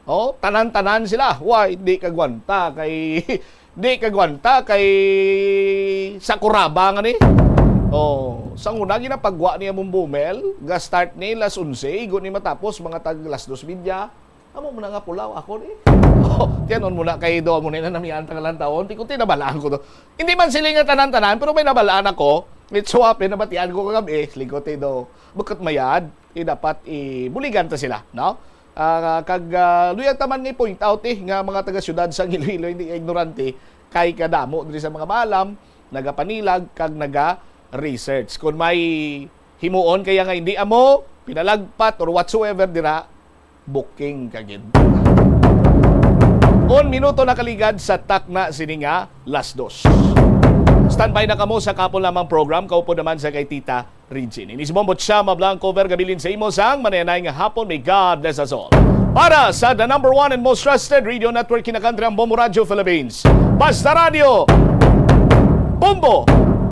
Oh, tanan-tanan sila. Wa, di kagwanta kay, di kagwanta kay Sakuraba nga ni. Oh, sang una ginapagwa niya mong bumel, ga-start ni las onse, igo ni matapos mga tag las dos media. Amo mo na nga pulaw ako ni. Oh, tiyanon mo na kay do mo na namian tangalan taon. Ti ko tinabalaan ko to. Hindi man sila nga tanan-tanan, pero may nabalaan ako. It's so happen, nabatian ko kagabi, lingkod ti do. Bukut mayad, eh, dapat ibuligan ta sila, no? Ah, kag, ah, luyag taman nga i-point out, eh, nga mga taga-syudad sa Iloilo, hindi ignorante, kay kadamo diri sa mga maalam, nagapanilag, kag naga-research. Kung may himuon kaya nga hindi amo, pinalagpat or whatsoever dira, booking ka gid. Un minuto na kaligad sa takna sini nga las dos. Standby na kamo sa kapon lamang program, kaupod naman sa kay Tita Regine. Ini si Bombo Chama Blanco, Verga Bilin sa imo sang manayanay nga hapon. May God bless us all. Para sa the number one and most trusted radio network in the country, ang Bombo Radio Philippines. Basta Radio, Bombo!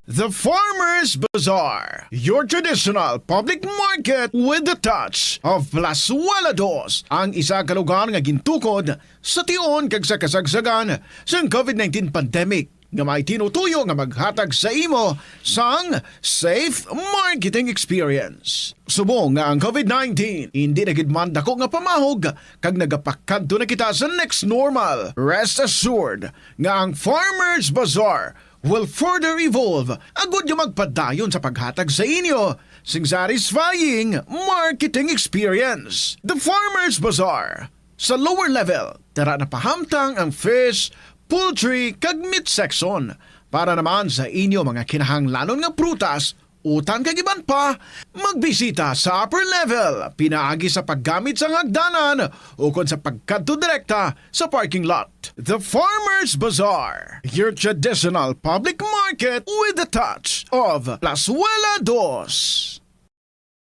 The Farmers Bazaar, your traditional public market with the touch of Plazuela Dos, ang isa ka lugar nga gintukod sa tion kag sa kasagsagan sang covid nineteen pandemic, nga may tinutuyo nga maghatag sa imo sang safe marketing experience. Subong nga ang covid nineteen indi na gid man dako nga pamahog kag nagapakadto na kita sa next normal, rest assured nga ang Farmers Bazaar will further evolve agud nga magpadayon sa paghatag sa inyo sing satisfying marketing experience. The Farmers Bazaar, sa lower level, tara na pahamtang ang fish, poultry, kag meat section. Para naman sa inyo mga kinahanglanon nga prutas, utan kag iban pa, magbisita sa upper level pinaagi sa paggamit sang hagdanan ukon sa pagkadto direkta sa parking lot. The Farmers Bazaar, your traditional public market with the touch of Plazuela Dos.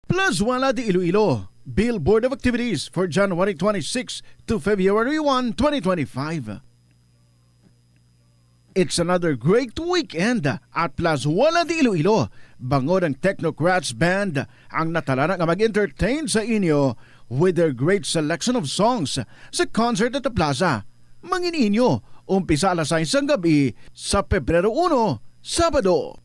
Plazuela de Iloilo, Billboard of Activities for January twenty-six to February one, twenty twenty-five. It's another great weekend at Plazuela de Iloilo, bangod ang Technocrats Band ang natalana nga mag-entertain sa inyo with their great selection of songs sa concert at the plaza. Mangin-inyo, umpisa alas sais sang gab-i sa Pebrero uno, Sabado.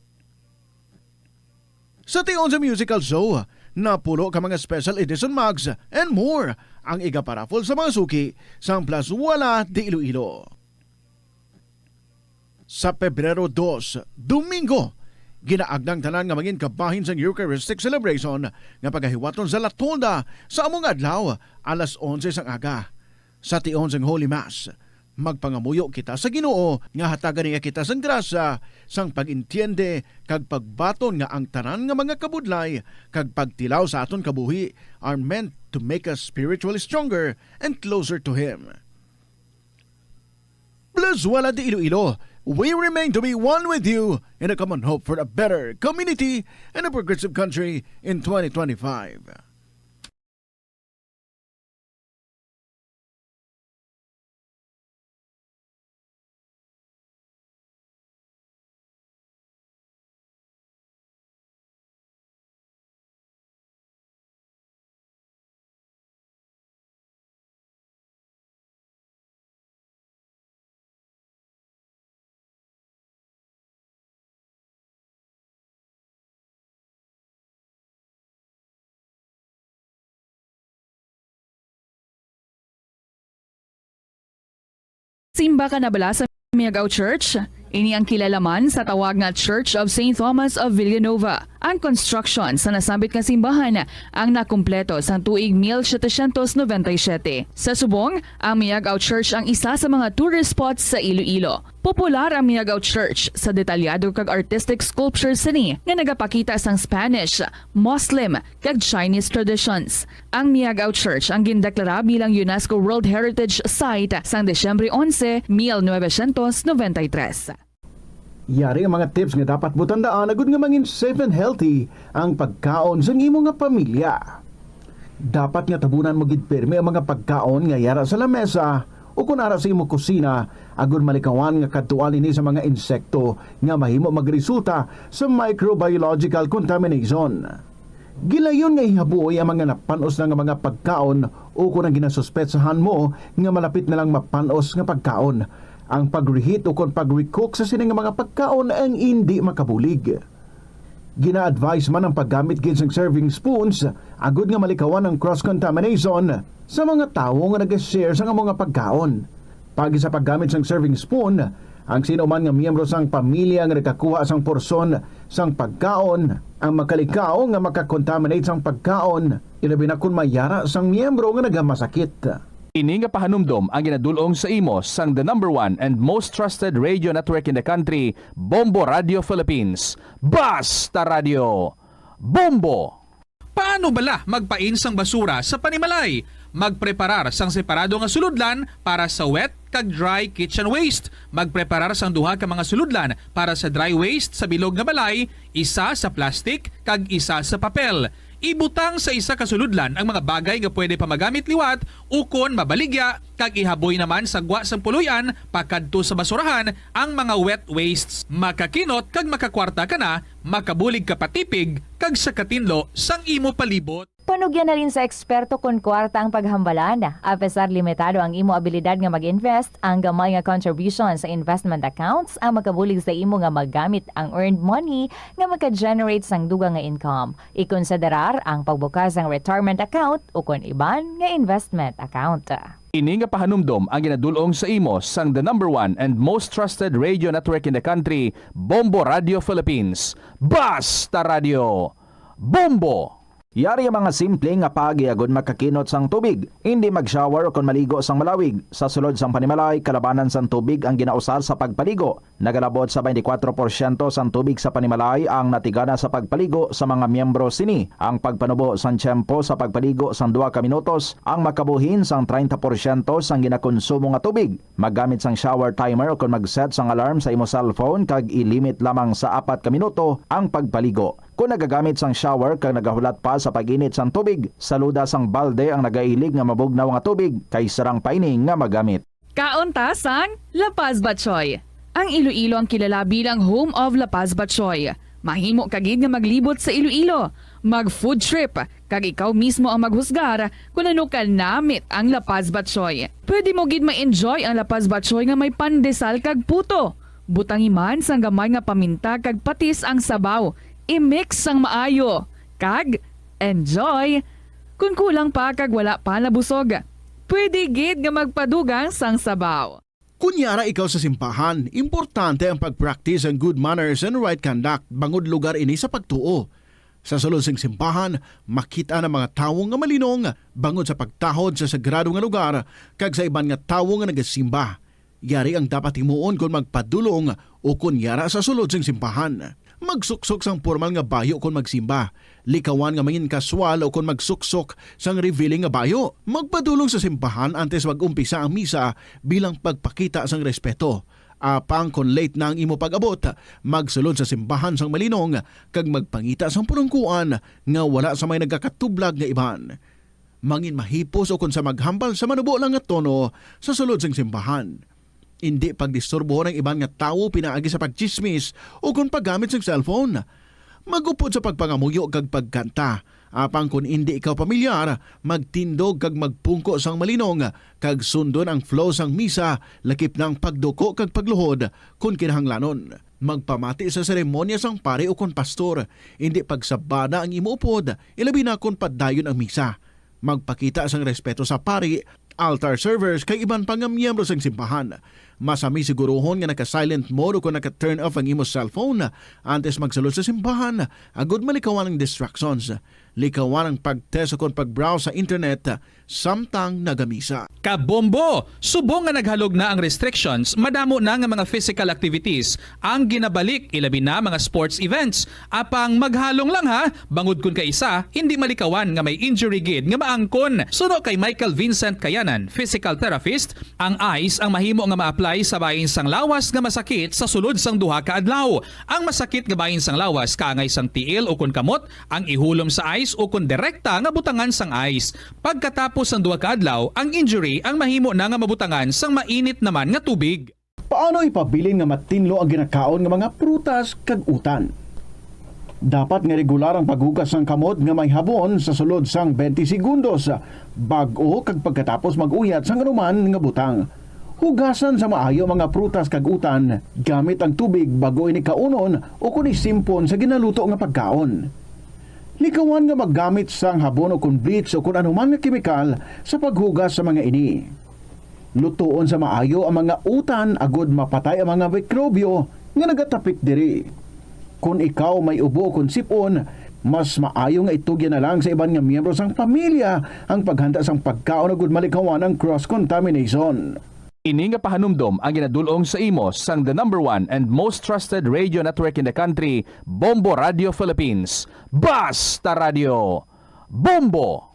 Sa tion sa musical show, napulo ka mga special edition mugs and more ang igaparaffle sa mga suki sang Plazuela de Iloilo. Sa Pebrero dos, Domingo, ginaagnang tanan nga mangin kabahin sang Eucharistic celebration nga pagahiwaton sa La Tolda sa amo nga adlaw, alas onse sang aga. Sa tion sang Holy Mass, magpangamuyo kita sa Ginoo nga hatagan niya kita sang grasya, sang pag-entiende, kag pagbaton nga ang tanan nga mga kabudlay kag pagtilaw sa aton kabuhi are meant to make us spiritually stronger and closer to Him. Plazuela de Iloilo, we remain to be one with you in a common hope for a better community and a progressive country in twenty twenty-five. Simba ka na bala sa Miagao Church? Ini ang kilala man sa tawag nga Church of Saint Thomas of Villanova. Ang construction sa nasambit nga simbahan ang nakumpleto sang tuig mil setecientos noventa y siete. Sa subong, ang Miagao Church ang isa sa mga tourist spots sa Iloilo. Popular ang Miagao Church sa detalyado kag artistic sculptures sini nga nagapakita sang Spanish, Muslim, kag Chinese traditions. Ang Miagao Church ang gindeklara bilang UNESCO World Heritage Site sang Disyembre onse, mil novecientos noventa y tres. Yari ang mga tips nga dapat mo tandaan agud nga mangin safe and healthy ang pagkaon sang imo nga pamilya. Dapat nga tabunan mo gid pirme ang mga pagkaon nga yara sa lamesa o kon ara sa imo kusina, agud malikawan nga kadtuan ini sa mga insekto nga mahimo magresulta sa microbiological contamination. Gilayon nga ihabuoy ang mga napan-os na nga mga pagkaon o kon ang ginasuspetsahan mo nga malapit na lang mapan-os nga pagkaon. Ang pag-reheat o kon pag-recook sa sini nga mga pagkaon ang indi makabulig. Gina-advise man ang paggamit gid sang serving spoons agud nga malikawan ang cross-contamination sa mga tawo nga naga-share sang amo nga pagkaon. Paagi sa paggamit sang serving spoon, ang sino man nga miyembro sang pamilya nga nagakuha sang porsyon sang pagkaon ang makalikaw nga makakontaminate sang pagkaon, ilabi na kon may yara sang miyembro nga nagamasakit. Ini nga pahanumdom ang ginadul-ong sa imo sang the number one and most trusted radio network in the country, Bombo Radio Philippines. Basta Radio, Bombo! Paano bala magpain sang basura sa panimalay? Magpreparar sang separado nga sulodlan para sa wet kag dry kitchen waste. Magpreparar sang duha ka mga sulodlan para sa dry waste sa bilog nga balay, isa sa plastic kag isa sa papel. Ibutang sa isa ka sulodlan ang mga bagay nga pwede pa magamit liwat ukon mabaligya, kag ihaboy naman sa gwa sang puloy-an pakadto sa basurahan ang mga wet wastes. Makakinot kag makakwarta ka na, makabulig ka pa tipig, kag sa katinlo sang imo palibot. Panugyan halin sa eksperto kon kwarta ang paghambalan. Apesar limitado ang imo abilidad nga mag-invest, ang gamay nga contribution sa investment accounts ang makabulig sa imo nga magamit ang earned money nga maka-generate sang dugang nga income. Ikonsiderar ang pagbukas sang retirement account ukon iban nga investment account. Ini nga pahanumdom ang ginadul-ong sa imo sang the number one and most trusted radio network in the country, Bombo Radio Philippines. Basta Radio Bombo! Yari ang mga simple nga paagi agod makakinot sang tubig. Indi mag-shower ukon maligo sang malawig. Sa sulod sang panimalay, kalabanan sang tubig ang ginausar sa pagpaligo. Nagalabot sa twenty-four porsyento sang tubig sa panimalay ang natigana sa pagpaligo sa mga miyembro sini. Ang pagpanubo sang tiyempo sa pagpaligo sang duha ka minutos ang makabuhin sang treinta porsyento sang ginakonsumo nga tubig. Maggamit sang shower timer ukon mag-set sang alarm sa imo cellphone kag ilimit lamang sa apat ka minuto ang pagpaligo. Kon nagagamit sang shower kag nagahulat pa sa pag-init sang tubig, saluda sang balde ang nagailig nga mabugnaw nga tubig kay sarang pa ini nga magamit. Kaon ta sang La Paz Batchoy. Ang Iloilo ang kilala bilang home of La Paz Batchoy. Mahimo ka gid nga maglibot sa Iloilo, mag-food trip, kag ikaw mismo ang maghusgar kon ano ka namit ang La Paz Batchoy. Pwede mo gid ma-enjoy ang La Paz Batchoy nga may pandesal kag puto. Butangi man sang gamay nga paminta kag patis ang sabaw. I-mix sang maayo. Kag enjoy! Kon kulang pa kag wala pa nabusog, pwede gid nga magpadugang sang sabaw. Kon yara ikaw sa simbahan, importante ang pag-practice ang good manners and right conduct, bangod lugar ini sa pagtuo. Sa sulod sing simbahan, makit-an ang mga tawo nga malinong bangod sa pagtahod sa sagrado nga lugar kag sa iban nga tawo nga nagasimba. Yari ang dapat himuon kon magpadulong ukon yara sa sulod sing simbahan. Magsuksok sang pormal nga bayo kon magsimba. Likawan nga mangin-casual ukon magsuksok sang revealing nga bayo. Magpadulong sa simbahan antes mag-umpisa ang misa bilang pagpakita sang respeto. Apang kon late na ang imo pag-abot, magsulod sa simbahan sang malinong kag magpangita sang pulongkoan nga wala sa may nagakatublag nga iban. Mangin mahipos ukon sa maghambal sa manubo lang nga tono sa sulod sing simbahan. Indi pagdisturbohon ang iban nga tawo pinaagi sa pagtsismis ukon paggamit sing cellphone. Mag-upod sa pagpangamuyo kag pagkanta. Apang kon indi ikaw pamilyar, magtindog kag magpungko sang malinong kag sundon ang flow sang misa, lakip na ang pagduko kag pagluhod kon kinahanglanon. Magpamati sa seremonya sang pari ukon pastor. Indi pagsabada ang imo upod, ilabi na kon padayon ang misa. Magpakita sang respeto sa pari, altar servers, kag iban pa nga miyembro sang simbahan. Masami siguruhon nga naka-silent mode ukon naka-turn off ang imo cellphone antes magsulod sa simbahan, agod malikawan ang distractions. Likawan ang pag-test ukon pag-browse sa internet samtang nagamisa. Kabombo! Subong nga naghalog na ang restrictions, madamo na nga mga physical activities ang ginabalik, ilabi na mga sports events. Apang maghalong lang ha, bangod kun kaisa, hindi malikawan nga may injury gid nga maangkon. Suno kay Michael Vincent Kayanan, physical therapist, ang ice ang mahimo nga ma-apply sa bahin sang lawas nga masakit sa sulod sang duha ka adlaw. Ang masakit nga bahin sang lawas kaangay sang tiil ukon kamot, ang ihulom sa ice ukon direkta nga butangan sang ice. Pagkatapos sang duha ka adlaw, ang injury ang mahimo na nga mabutangan sang mainit naman nga tubig. Paano ipabilin nga matinlo ang ginakaon nga mga prutas kag utan? Dapat nga regular ang paghugas sang kamot nga may habon sa sulod sang twenty segundos, bag-o kag pagkatapos mag-uyat sang anuman nga butang. Hugasan sa maayo ang mga prutas kag utan gamit ang tubig bag-o ini kaunon ukon isimpon sa ginaluto nga pagkaon. Likawan nga maggamit sang habon ukon bleach ukon anuman nga kemikal sa paghugas sa mga ini. Lutoon sa maayo ang mga utan agod mapatay ang mga mikrobyo nga nagatapik diri. Kon ikaw may ubo kon sip-on, mas maayo nga itugyan na lang sa iban nga miyembro sang pamilya ang paghanda sang pagkaon agud malikawan ang cross-contamination. Ini nga pahanumdom ang ginadul-ong sa imo sang the number one and most trusted radio network in the country, Bombo Radio Philippines. Basta Radio! Bombo!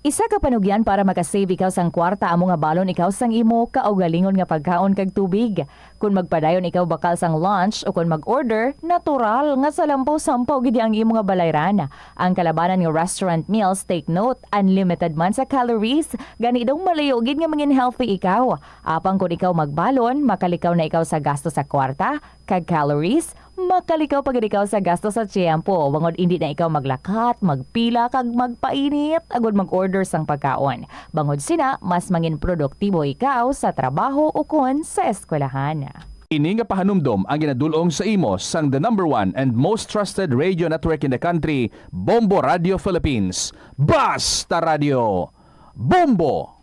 Isa ka panugyan para makasave ikaw sang kwarta amo nga balon ikaw sang imo kaugalingon nga pagkaon kag tubig. Kon magpadayon ikaw bakal sang lunch o kon mag-order, natural nga salampo-sampaw gid ang imo nga balayran. Ang kalabanan nga restaurant meals, take note, unlimited man sa calories, gani daw malayo gid nga mangin healthy ikaw. Apang kon ikaw magbalon, makalikaw na ikaw sa gasto sa kwarta kag calories, makalikaw pa gid ikaw sa gasto sa tiyempo, bangod indi na ikaw maglakat, magpila, kag magpainit agud mag-order sang pagkaon. Bangod sina, mas mangin produktibo ikaw sa trabaho ukon sa eskwelahan. Ini nga pahanumdom ang ginadul-ong sa imo sang the number one and most trusted radio network in the country, Bombo Radio Philippines. Basta Radio! Bombo!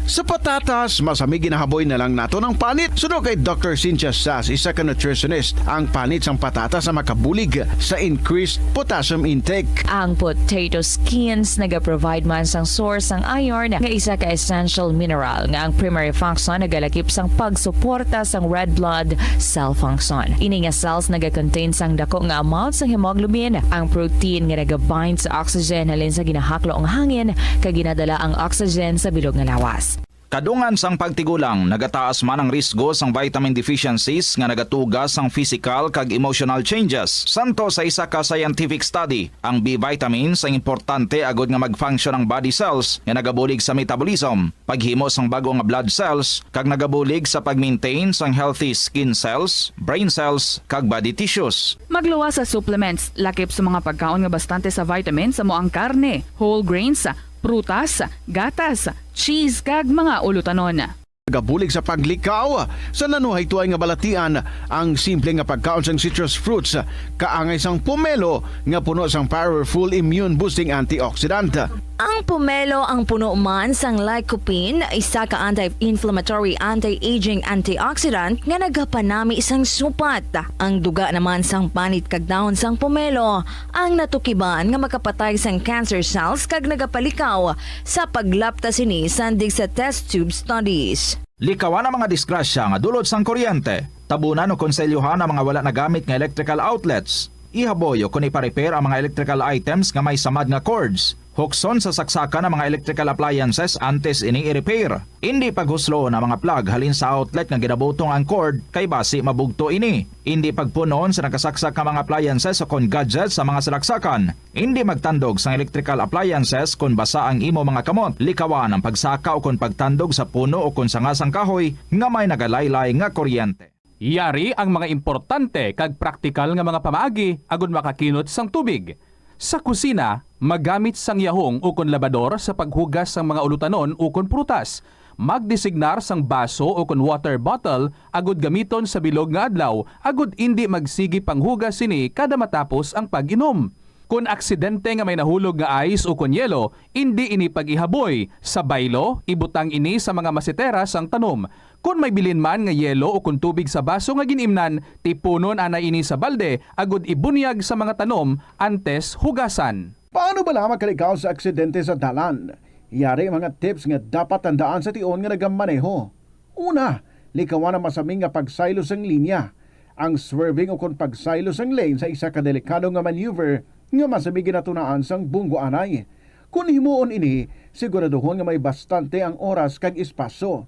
Sa patatas, masami ginahaboy na lang naton ang panit. Suno kay Doctor Cynthia Sas, isa ka nutritionist, ang panit sang patatas ang makabulig sa increased potassium intake. Ang potato skins nagaprovide man sang source sang iron, nga isa ka essential mineral nga ang primary function nagalakip sang pagsuporta sang red blood cell function. Ini nga cells nagacontain sang dako nga amount sang hemoglobin, ang protein nga nagabind sa oxygen halin sa ginahaklo nga hangin kag ginadala ang oxygen sa bilog nga lawas. Kadungan sang pagtigulang, nagataas man ang risgo sang vitamin deficiencies nga nagatuga sang physical kag emotional changes. Santo sa isa ka scientific study, ang B vitamins ang importante agud nga mag-function ang body cells nga nagabulig sa metabolism, paghimo sang bag-o nga blood cells, kag nagabulig sa pag-maintain sang healthy skin cells, brain cells, kag body tissues. Magluwas sa supplements, lakip sa mga pagkaon nga bastante sa vitamins amo ang karne, whole grains, prutas, gatas, cheese, kag mga ulutanon. Nagabulig sa paglikaw sa nanuhay tuay nga balatian ang simple nga pagkaon sang citrus fruits, kaangay sang pomelo nga puno sang powerful immune boosting antioxidant. Ang pomelo ang puno man sang lycopene, isa ka anti-inflammatory, anti-aging antioxidant nga nagapanami sang supat. Ang duga naman sang panit kag dahon sang pomelo ang natukiban nga makapatay sang cancer cells kag nagapalikaw sa paglapta sini sandig sa test tube studies. Likawan ang mga disgrasya nga dulot sang kuryente. Tabunan o konselyohan ang mga wala nagamit nga electrical outlets. Ihaboy o kon ipa-repair ang mga electrical items nga may samad nga cords. Hukson sa saksakan ang mga electrical appliances antes ini i-repair. Indi paghusloon ang mga plug halin sa outlet nga ginabutong ang cord, kay basi mabugto ini. Indi pagpunon sa nakasaksak nga mga appliances o kon gadgets sa mga salaksakan. Indi magtandog sang electrical appliances kon basa ang imo mga kamot. Likawan ang pagsaka o kon pagtandog sa puno o kon sanga sang kahoy nga may nagalaylay nga kuryente. Yari ang mga importante kag praktikal nga mga pamaagi agud makakinot sang tubig. Sa kusina, magamit sang yahong ukon labador sa paghugas sang mga ulutanon ukon prutas. Magdesignar sang baso ukon water bottle agud gamiton sa bilog nga adlaw agud indi magsigi panghugas sini kada matapos ang pag-inom. Kon aksidente nga may nahulog nga ice ukon yelo, indi ini pag-ihaboy. Sa baylo, ibutang ini sa mga masetera sang tanom. Kon may bilin man nga yelo ukon tubig sa baso nga gin-imnan, tipunon anay ini sa balde agud ibunyag sa mga tanom antes hugasan. Paano bala makalikaw sa aksidente sa dalan? Yari ang mga tips nga dapat tandaan sa tion nga nagamaneho. Una, likawan ang masami nga pagsaylo sang linya. Ang swerving ukon pagsaylo sang lane sa isa ka delikado nga maneuver nga masami ginatunaan sang bunggo anay. Kon himuon ini, siguraduhon nga may bastante ang oras kag espasyo.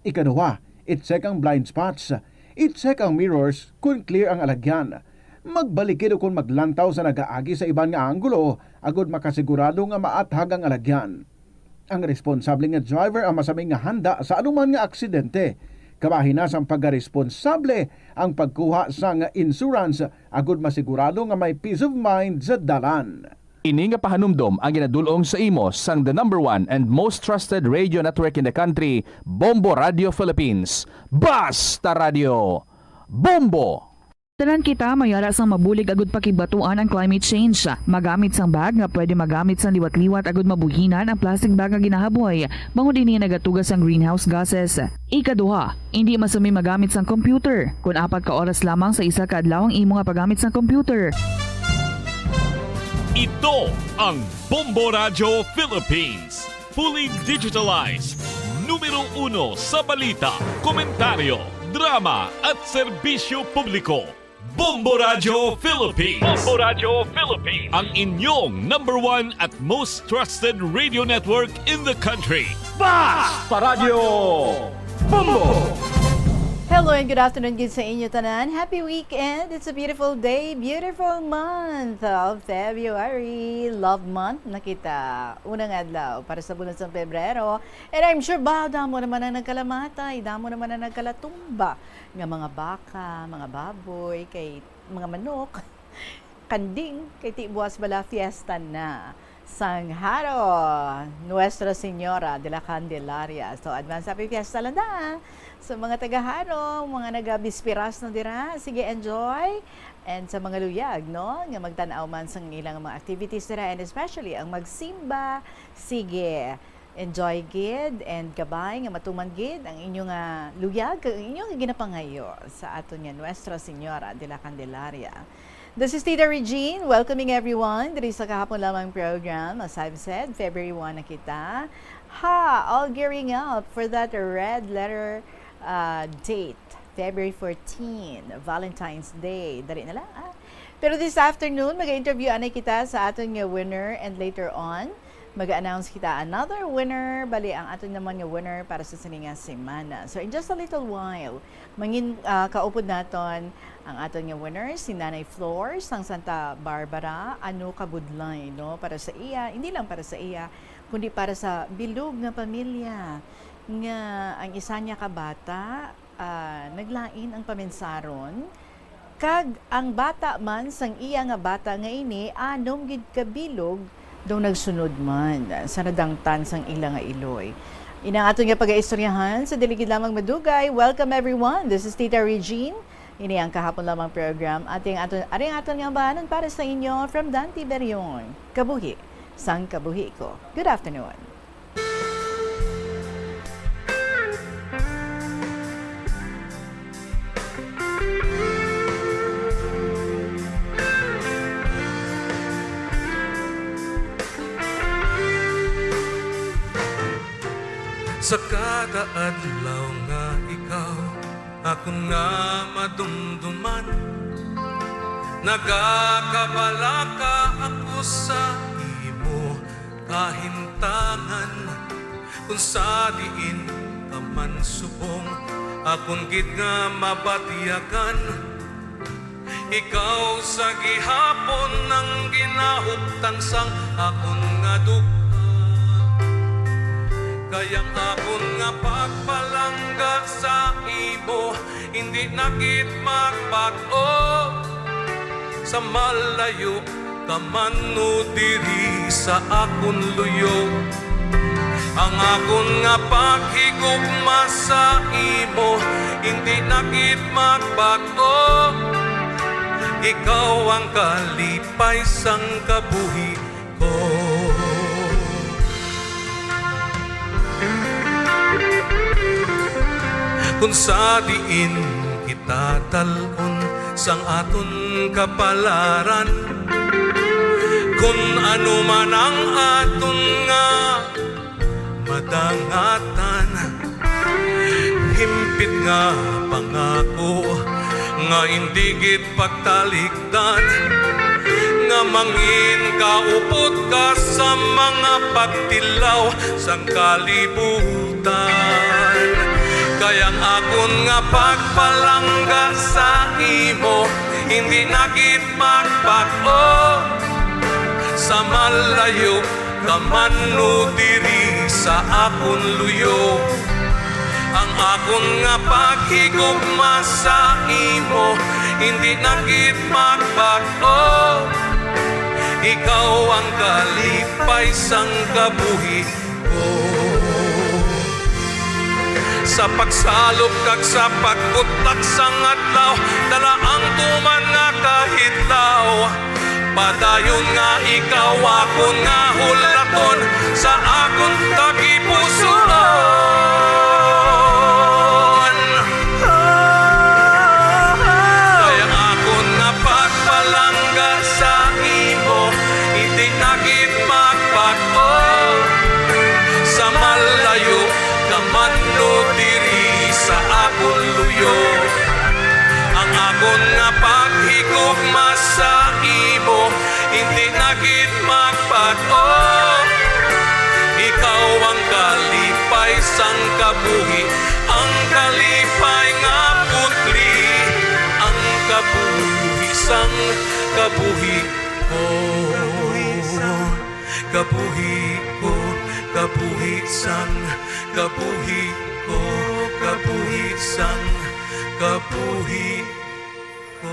Ikaduha, i-check ang blind spots. I-check ang mirrors kon clear ang alagyan. Magbalikid ukon maglantaw sa nagaagi sa iban nga anggulo agud makasigurado nga maathag ang alagyan. Ang responsable nga driver ang masami nga handa sa anuman nga aksidente. Kabahin na sang pagaresponsable ang pagkuha sang insurance agud masigurado nga may peace of mind sa dalan. Ini nga pahanumdom ang ginadul-ong sa imo sang the number one and most trusted radio network in the country, Bombo Radio Philippines. Basta Radio! Bombo! Tanan kita may ara sang mabulig agud pakigbatuan ang climate change. Magamit sang bag nga pwede magamit sang liwat-liwat agud mabuhinan ang plastic bag nga ginahaboy, bangod ini nagatuga sang greenhouse gases. Ikaduha, indi masami magamit sang computer. Kon apat ka oras lamang sa isa ka adlaw ang imo nga paggamit sang computer. Ito ang Bombo Radyo Philippines. Fully digitalized. Numero uno sa balita, komentaryo, drama at serbisyo publiko. Bombo Radyo Philippines. Bombo Radyo Philippines. Ang inyong number one at most trusted radio network in the country. Basta Radyo Bombo! Hello and good afternoon gid sa inyo tanan. Happy weekend. It's a beautiful day, beautiful month of February. Love month na kita. Unang adlaw para sa bulan sa Pebrero. And I'm sure ba, damo naman ang nagkalamatay, damo naman ang nagkalatumba nga mga baka, mga baboy, kay mga manok, kanding, kay ti buwas bala fiesta na sang Haro, Nuestra Señora de la Candelaria. So, advance happy fiesta lang da sa mga taga Haro, mga nagabispiras na dira. Sige, enjoy. And sa mga luyag, no, nga magtan-aw man sang ilang mga activities dira, and especially ang magsimba, sige, enjoy gid and kabay nga matuman gid ang inyo nga luyag kag ang inyo nga ginapangayo sa aton nga Nuestra Señora de la Candelaria. This is Tita Regine, welcoming everyone diri sa kahapon lamang program. As I've said, February one na kita. Ha, all gearing up for that red letter, uh, date, February fourteen, Valentine's Day. Dali na lang, ah. Pero this afternoon, mag-interview anay kita sa aton nga winner, and later on, mag-announce kita another winner. Bali, ang aton naman nga winner para sa sini nga semana. So, in just a little while, mangin, ah, kaupod naton ang aton nga winner, si Nanay Flor sang Santa Barbara. Ano kabudlay, no? Para sa iya, hindi lang para sa iya, kundi para sa bilog nga pamilya nga ang isa niya ka bata, ah, naglain ang pamensaron, kag ang bata man sang iya nga bata nga ini, anom gid ka bilog daw nagsunod man sa nadangtan sang ila nga iloy. Ina ang aton nga pagaistoryahan sa dili gid lamang madugay. Welcome everyone. This is Tita Regine. Ini ang kahapon lamang program. Ating aton, ari ang aton nga bahanon para sa inyo from Dante Berion. Kabuhi sang kabuhi ko. Good afternoon. Sa kada adlaw nga ikaw akon nga madumduman, nagakabalaka ako sa imo kahimtangan, kung sa diin ka man subong akon gid nga mabatyagan. Ikaw sa gihapon ang ginahuptan sang akon nga duga, kay ang akon nga pagpalangga sa imo hindi na gid magbag-o. Sa malayo ka man o diri sa akon luyo, ang akon nga paghigugma sa imo hindi na gid magbag-o. Ikaw ang kalipay sang kabuhi ko. Kung sa diin kita dal-on sang aton kapalaran, kung ano man ang aton nga madangatan, himpit nga pangako nga indi gid pagtalik dan nga mangin kaupod ka sa mga pagtilaw sang kalibutan. Kay ang akon nga pagpalangga sa imo hindi na gid magbag-o. Sa malayo ka man o diri sa akon luyo, ang akon nga paghigugma sa imo hindi na gid magbag-o. Ikaw ang kalipay sang kabuhi ko. Sa pagsalop kag sa pagkutak sang adlaw, dala ang tuman nga kahidlaw. Padayon nga ikaw akon nga hulaton sa akon tagipusoon. Kay ang akon nga pagpalangga sa imo hindi na gid magbag-o. Sa malayo ka man o diri sa akon luyo, ang Kon nga paghigugma sa imo, hindi na gid magpag-o. Ikaw ang kalipay sang kabuhi, ang kalipay nga putli, ang kabuhi sang kabuhi ko. Kabuhi ko, kabuhi sang kabuhi ko, kabuhi sang kabuhi ko.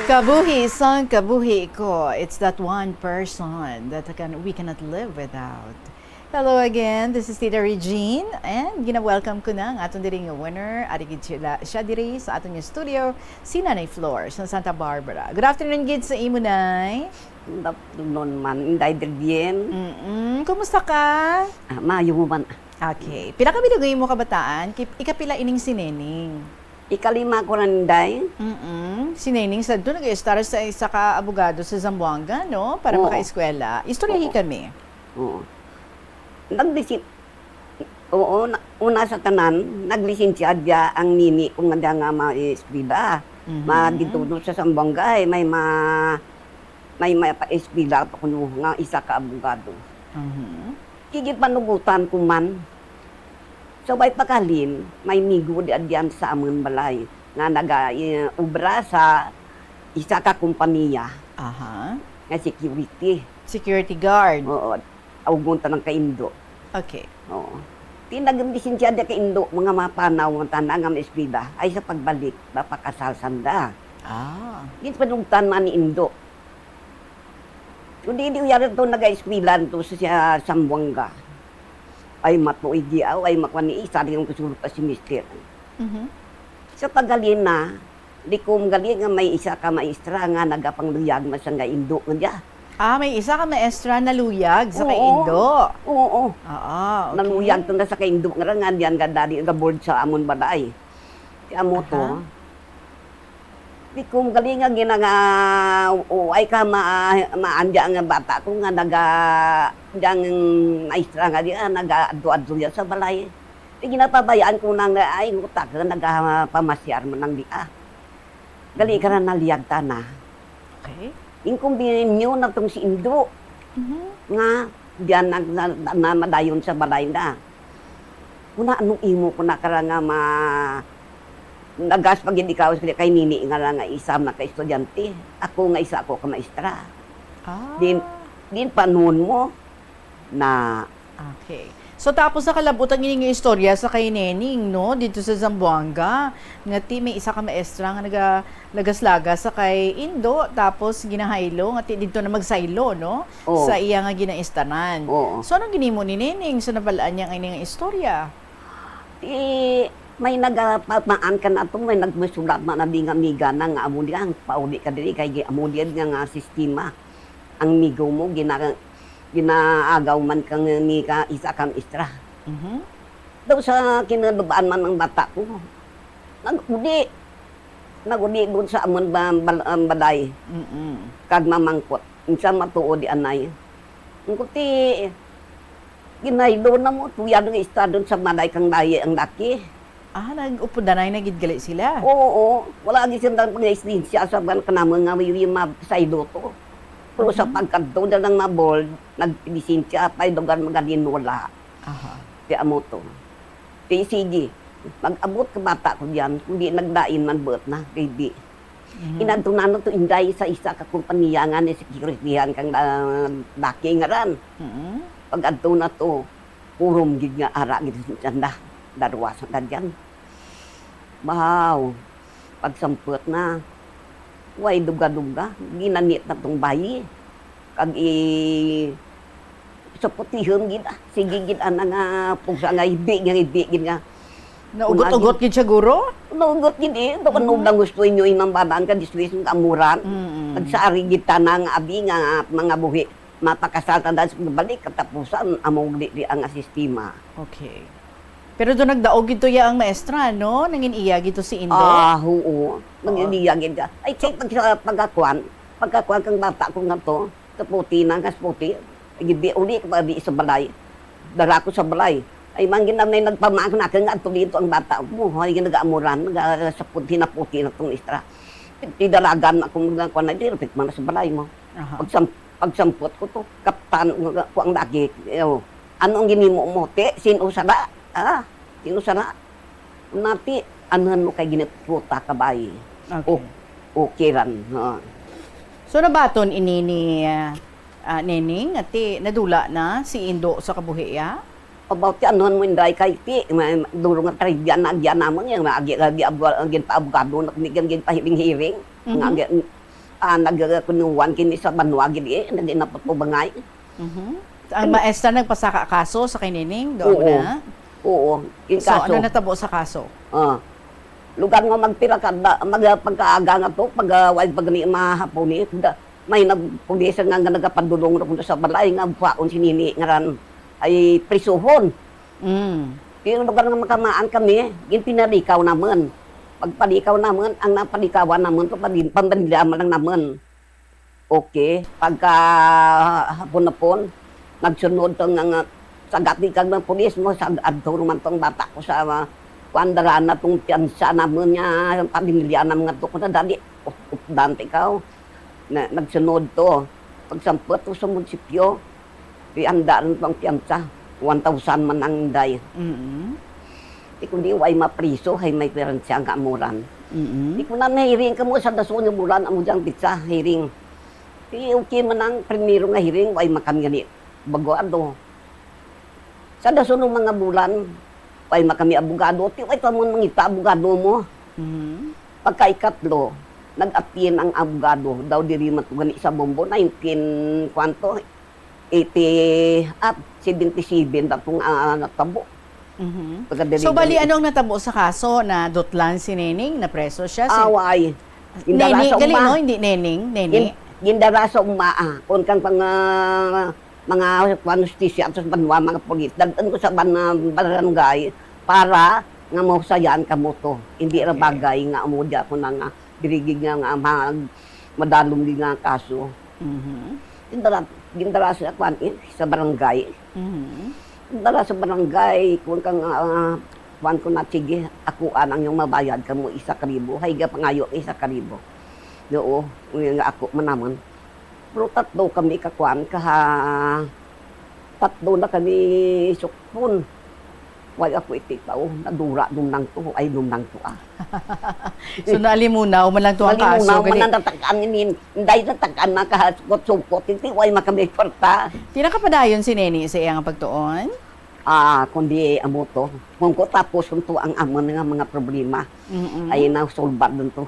Kabuhi sang kabuhi ko. It's that one person that I can, we cannot live without. Hello again, this is Tita Regine, and gina-welcome ko na ang aton diri nga winner. Ari gid sila, siya diri sa aton nga studio, si Nanay Flor sa Santa Barbara. Good afternoon gid sa imo, Nay. Good afternoon man, Inday Virgin. Mm-mm. Kumusta ka? Ah, maayo mo man. Okay. Pila ka bilog mo kabataan? Ki- Ikapila ining si Neneng? Ikalima ko na, Inday. Mm-mm. Si Neneng sadto nag-estar sa isa ka abogado sa Zamboanga, no? Para Oo. Makaeskwela. Istoryahi Oo. kami. Oo. Naglisi-, oo, na, una sa tanan, naglisensya dia ang nini ko nga dia nga maeskwela. Mhm. Madito sa Zamboanga, eh, may ma-, may mapaeskwela pa kuno nga isa ka abogado. Mhm. Gigipanugutan ko man. Sa way paghalin, may migo di adyan sa amon balay nga naga-, eh, obra sa isa ka kompanya Aha. nga security. Security guard. Oo, awgon ta ng kaindo. Okay. Oo. Ti naglisensya di kaindo, mga mapanaw, mga tana nga maeskwela, ay sa pagbalik, mapakasal sanda. Ah. Ginpanugtan man ni indo. Kundi di uyara to nagaeskwela to sa, sa Zamboanga. Ay matuig di aw, ay makuha ni isa rin ang kasulod pa si mister. Mhm. Sa paghalin na, di ko gali nga may isa ka maestra nga nagapangluyag man sa nga indo nga niya. Ah, may isa ka maestra naluyag sa kay Oo. Indo. Oo. Ah, okay. Naluyag to na sa kaindo nga ra nga diyan nga dali nga board sa amon balay. Kaya mo to, Aha. Di ko magaling nga gina nga, o, ay ka ma-, maandya nga bata ko nga naga, diyang maestra nga di, ah, naga-adto-adto yan sa balay. Di ginapabayaan ko nang, ay, utak, nagapamasyar man nang di, ah. Gali ka na naliyag ta na. Okay. Inkumbinyo na tong si Indo. Mhm. Nga, diyan na, na, na madayon sa balay na. Kuna, anong imo ko na kara nga ma-, nagas pa gid ikaw sa kay nini nga lang nga isa na ka estudyante. Ako nga isa ako ka maestra. Ah. Din, din panon mo na Okay. So, tapos nakalabot ang ining istorya sa kay Neneng, no? Dito sa Zamboanga, nga ti may isa ka maestra nga naga-, lagas-lagas sa kay Indo, tapos ginahaylo, nga ti dito na magsaylo, no? Oo. Sa iya nga ginaestanan. Oo. So, anong ginimo ni Neneng sa nabalaan niya ang ining istorya? Ti, may nagapamaan ka na to, may nagmasulat man na di nga amiga na nga amo diyan, pauli ka diri, kay gi-, amo diyan nga, nga sistema. Ang migo mo, gina-, ginaagaw man ka nga ni ka isa ka maestra. Mhm. Daw sa kinalubaan man ang bata ko, nag-uli. Nag-uli doon sa amon ba-, bal-, ang balay. Mm-mm. Kag mamangkot, unsa matuod di anay? Ang kuti, ginaylo na mo, tuyad nga istra doon sa balay kang lahi ang laki. Ah, nag-upudanay na gid gali sila? Oo, wala gid sila nang pag-lisensya sa ban kanamo nga may, may mapasaylo to. Pero sa Mhm. pagkadto na lang na board, naglisensya pa yung lugar magaling wala. Aha. Kaya amo to. Kaya sige, mag-abot ka bata ko diyan, kung di nagdain man buot na, kay di. Mhm. Inadto na to inday sa isa ka kompanya nga ni securityhan kang, ah, laki nga ran. Mhm. Pag-adto na to, Purom gid nga ara gid sanda, darwa sanda diyan. Bahaw, pagsampot na, way duga-duga, ginanit na tong bayi. Kag i-, sa putihon gid, ah. Sige gid, ana nga, pugsa nga, hibi nga, hibi gid nga. Naugot-ugot gid siya, guro? Naugot gid eh. Daw ano lang gusto inyo inambanan ka, diswis ng kamuran. Mm-mm. Nagsari gid ta na nga abi nga mga buhi. Mapakasal ta dahil sa pagbalik, katapusan, amo di, di ang sistema. Okay. Pero doon nagdaog gito ya ang maestra, no? Nangin iya gito si Indo? Ah, oo. Nangin iya gid ka. Ay, so, pag, sa pagkakuan, pagkakuan kang bata ko nga to, kaputi na, kas puti. Gidi, uli ka pa di sa balay. Dara ko sa balay. Ay, man gid na may nagpamaak na akin nga adto dito ang bata mo. Ay, ginagaamuran, nagasapot, hinaputi na tong istra. Tidalagan ako mga kuwan na, di, repit man na sa balay mo. Aha. Pagsam-, pagsampot ko to, kaptan, ko ang lagi, eh, oh. Ano ang ginimo mo? Ti, sino sala? Ah, sino sala? Nati, anuhan mo kay ginatuta ka ba, eh? Okay. O-, okay ran, ha. So, nabaton ini ni, ah, ah, Neneng, ati, nadula na si Indo sa kabuhi, ya? About ti anuhan mo, Inday, kay ti, ma-, duro nga trivia na agyan namon, yung agi, agi, abwa-, ginpaabogado na kami, ginpahiring-hiring. Nga Mhm. agi, ah, nagkunuwan kini sa banwa gid, eh, nag-inapot ko bangay. Mhm. Ang Ano? maestra nagpasaka kaso sa kay Neneng, doon Oo. na? Oo, yung So, kaso. ano natabo sa kaso? Ah. Lugar nga magpira ka, da-, mag-, pagkaaga nga to, pag, ah, wala pa gani mahapon, eh, da-, may nagpulis nga, nga nagapadulong ra kuno sa balay nga kwaon si Nini nga ran ay prisuhon. Mm. Pero lugar nga makamaan kami, ginpinalikaw naman. Pagpalikaw naman, ang napalikawan naman, to, pamilya man lang naman. Okay, pagka hapon-hapon, nagsunod to nga, nga, sa gati kag mga pulis mo, sa adto man tong bata ko sa, ah, kuwan, dara na tong piyansa namon nga pamilya namon nga to, ko na dali, up-, updan ti ikaw. Na, nagsunod to, pagsampot to sa munisipyo, ihanda rin to ang piyansa, one thousand man ang day. Mm. Di kundi way mapriso, hay may piransya nga amuran. Mm. Di ko na nahiring ka mo sa dason nga bulan, amo diyang pitsa, hiring. Di okay man ang primero nga hiring, way man kami gani abogado. Sa dason nga mga bulan, way man kami abogado, ti way pa mo mangita abogado mo. Mm. Pagka ikatlo, nag-appeal ang abogado, daw diri man to gani sa Bombo, nineteen, kwanto, eighty, ah, seventy-seven na tong, ah, natabo. Mhm. Pagkadali So, bali, gani. anong natabo sa kaso? Nadutlan si Neneng? Napreso siya? Si Away. Gindara Neni, sa gali, uma. no? Hindi Neneng, Neni. Gin-, gindara sa uma, ah. Kung kang pang, ah, mga kwan, hustisya, ato sa banwa, mga pulis, dad-an ko sa ban-, barangay para nga mahusayan kamo to. Hindi ra Okay. bagay nga amo di ako na nga dirigig nga, nga mag-, madalom di nga kaso. Mhm. Gindara, gindara sa kwan, eh, sa barangay. Mhm. Gindara sa barangay, kung kang, ah, kwan ko na, sige, ako anang yung mabayad kamo isa ka libo, hay ga pangayo ka isa ka libo. Oo, nga ako man naman. Pero tatlo kami ka kwan, ka ha-, tatlo na kami sukpon. Way ako ititaw, nadura nung nang to, ay nung nang to, ah. So, naalimunaw man lang to ang kaso, Naalimunaw man gali. ang natakan ini, dahil natakan na kahasukot-sukot, hindi, way man kami kwarta. Di nakapadayon si Neni sa iyang pagtuon? Ah, kundi amo to. Kung ko tapos kung to ang amon nga mga problema, Mm-mm. ay nasulbad dun to.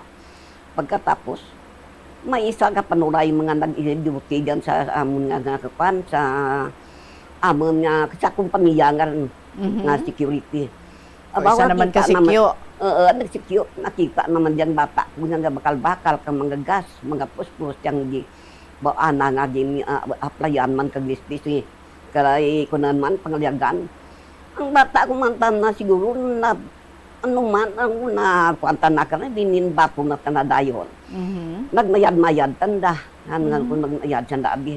Pagkatapos, may isa ka panuray mga nag-duty dyan sa amon nga, nga kapan, sa amon nga, sa kompanya nga, Mhm. nga security. O, Aba, isa naman nakita ka naman, sikyo. Oo, nagsikyo. Nakita naman diyang bata ko nga bakal-bakal, kang mga gas, mga puspos, diyang gi-, ba, ana nga gin-, ah, aplayan man kag listis, eh. Kay kunan man, pangalyagan. Ang bata ko man tan na siguro na, ano man, ang na, kuwan tan na ka na, dinin bato na tan na dayon. Mhm. Nagmayad-mayad tan da. Ano nga Mhm. kung nagmayad siya na abi.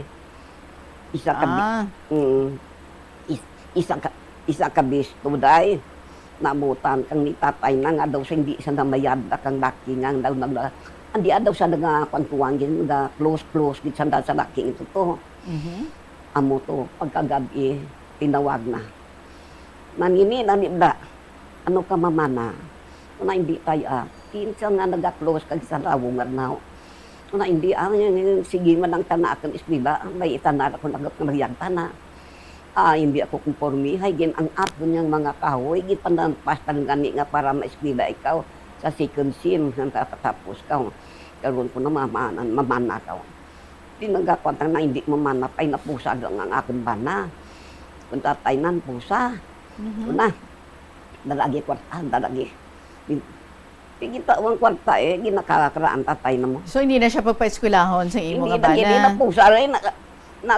Isa ka bi-, Ah. mm, is-, isa ka, isa ka bisto, day. Nabutan kang ni tatay na nga daw siya hindi siya namayad na kang laki nga daw nag-, andi daw siya nagakwantuan gid, naga-close-close gid siya sa laki ito to. Mhm. Amo to, pagkagabi, tinawag na. "Nanini, nani bala? Ano ka mamana?" "Una, hindi, tay, ah. Kinsa nga nag-close kag sa lawong nga adlaw?" "Una, hindi, ah. Sige man ang tanan akong eskwela. May itanan ako nag-, nagyagtana. Ah, hindi ako kumporme. Hay, gin-ang ato niyang mga kahoy, gipanampas tan gani nga para maeskwela ikaw sa second sem, nga katapos ka. Karon ko na mamana, mamana ka." Di nagakwan tang na hindi mamanap ay napusa lang ang akon bana. Kung tatay nan pusa. Mhm. Una, dalagi kwarta, dalagi. Di, di kita ang kwarta eh, ginakakaraan tatay na mo. So, hindi na siya pagpaeskwelahon sa imo Hindi nga na, hindi bana? na pusa rin. Na, na,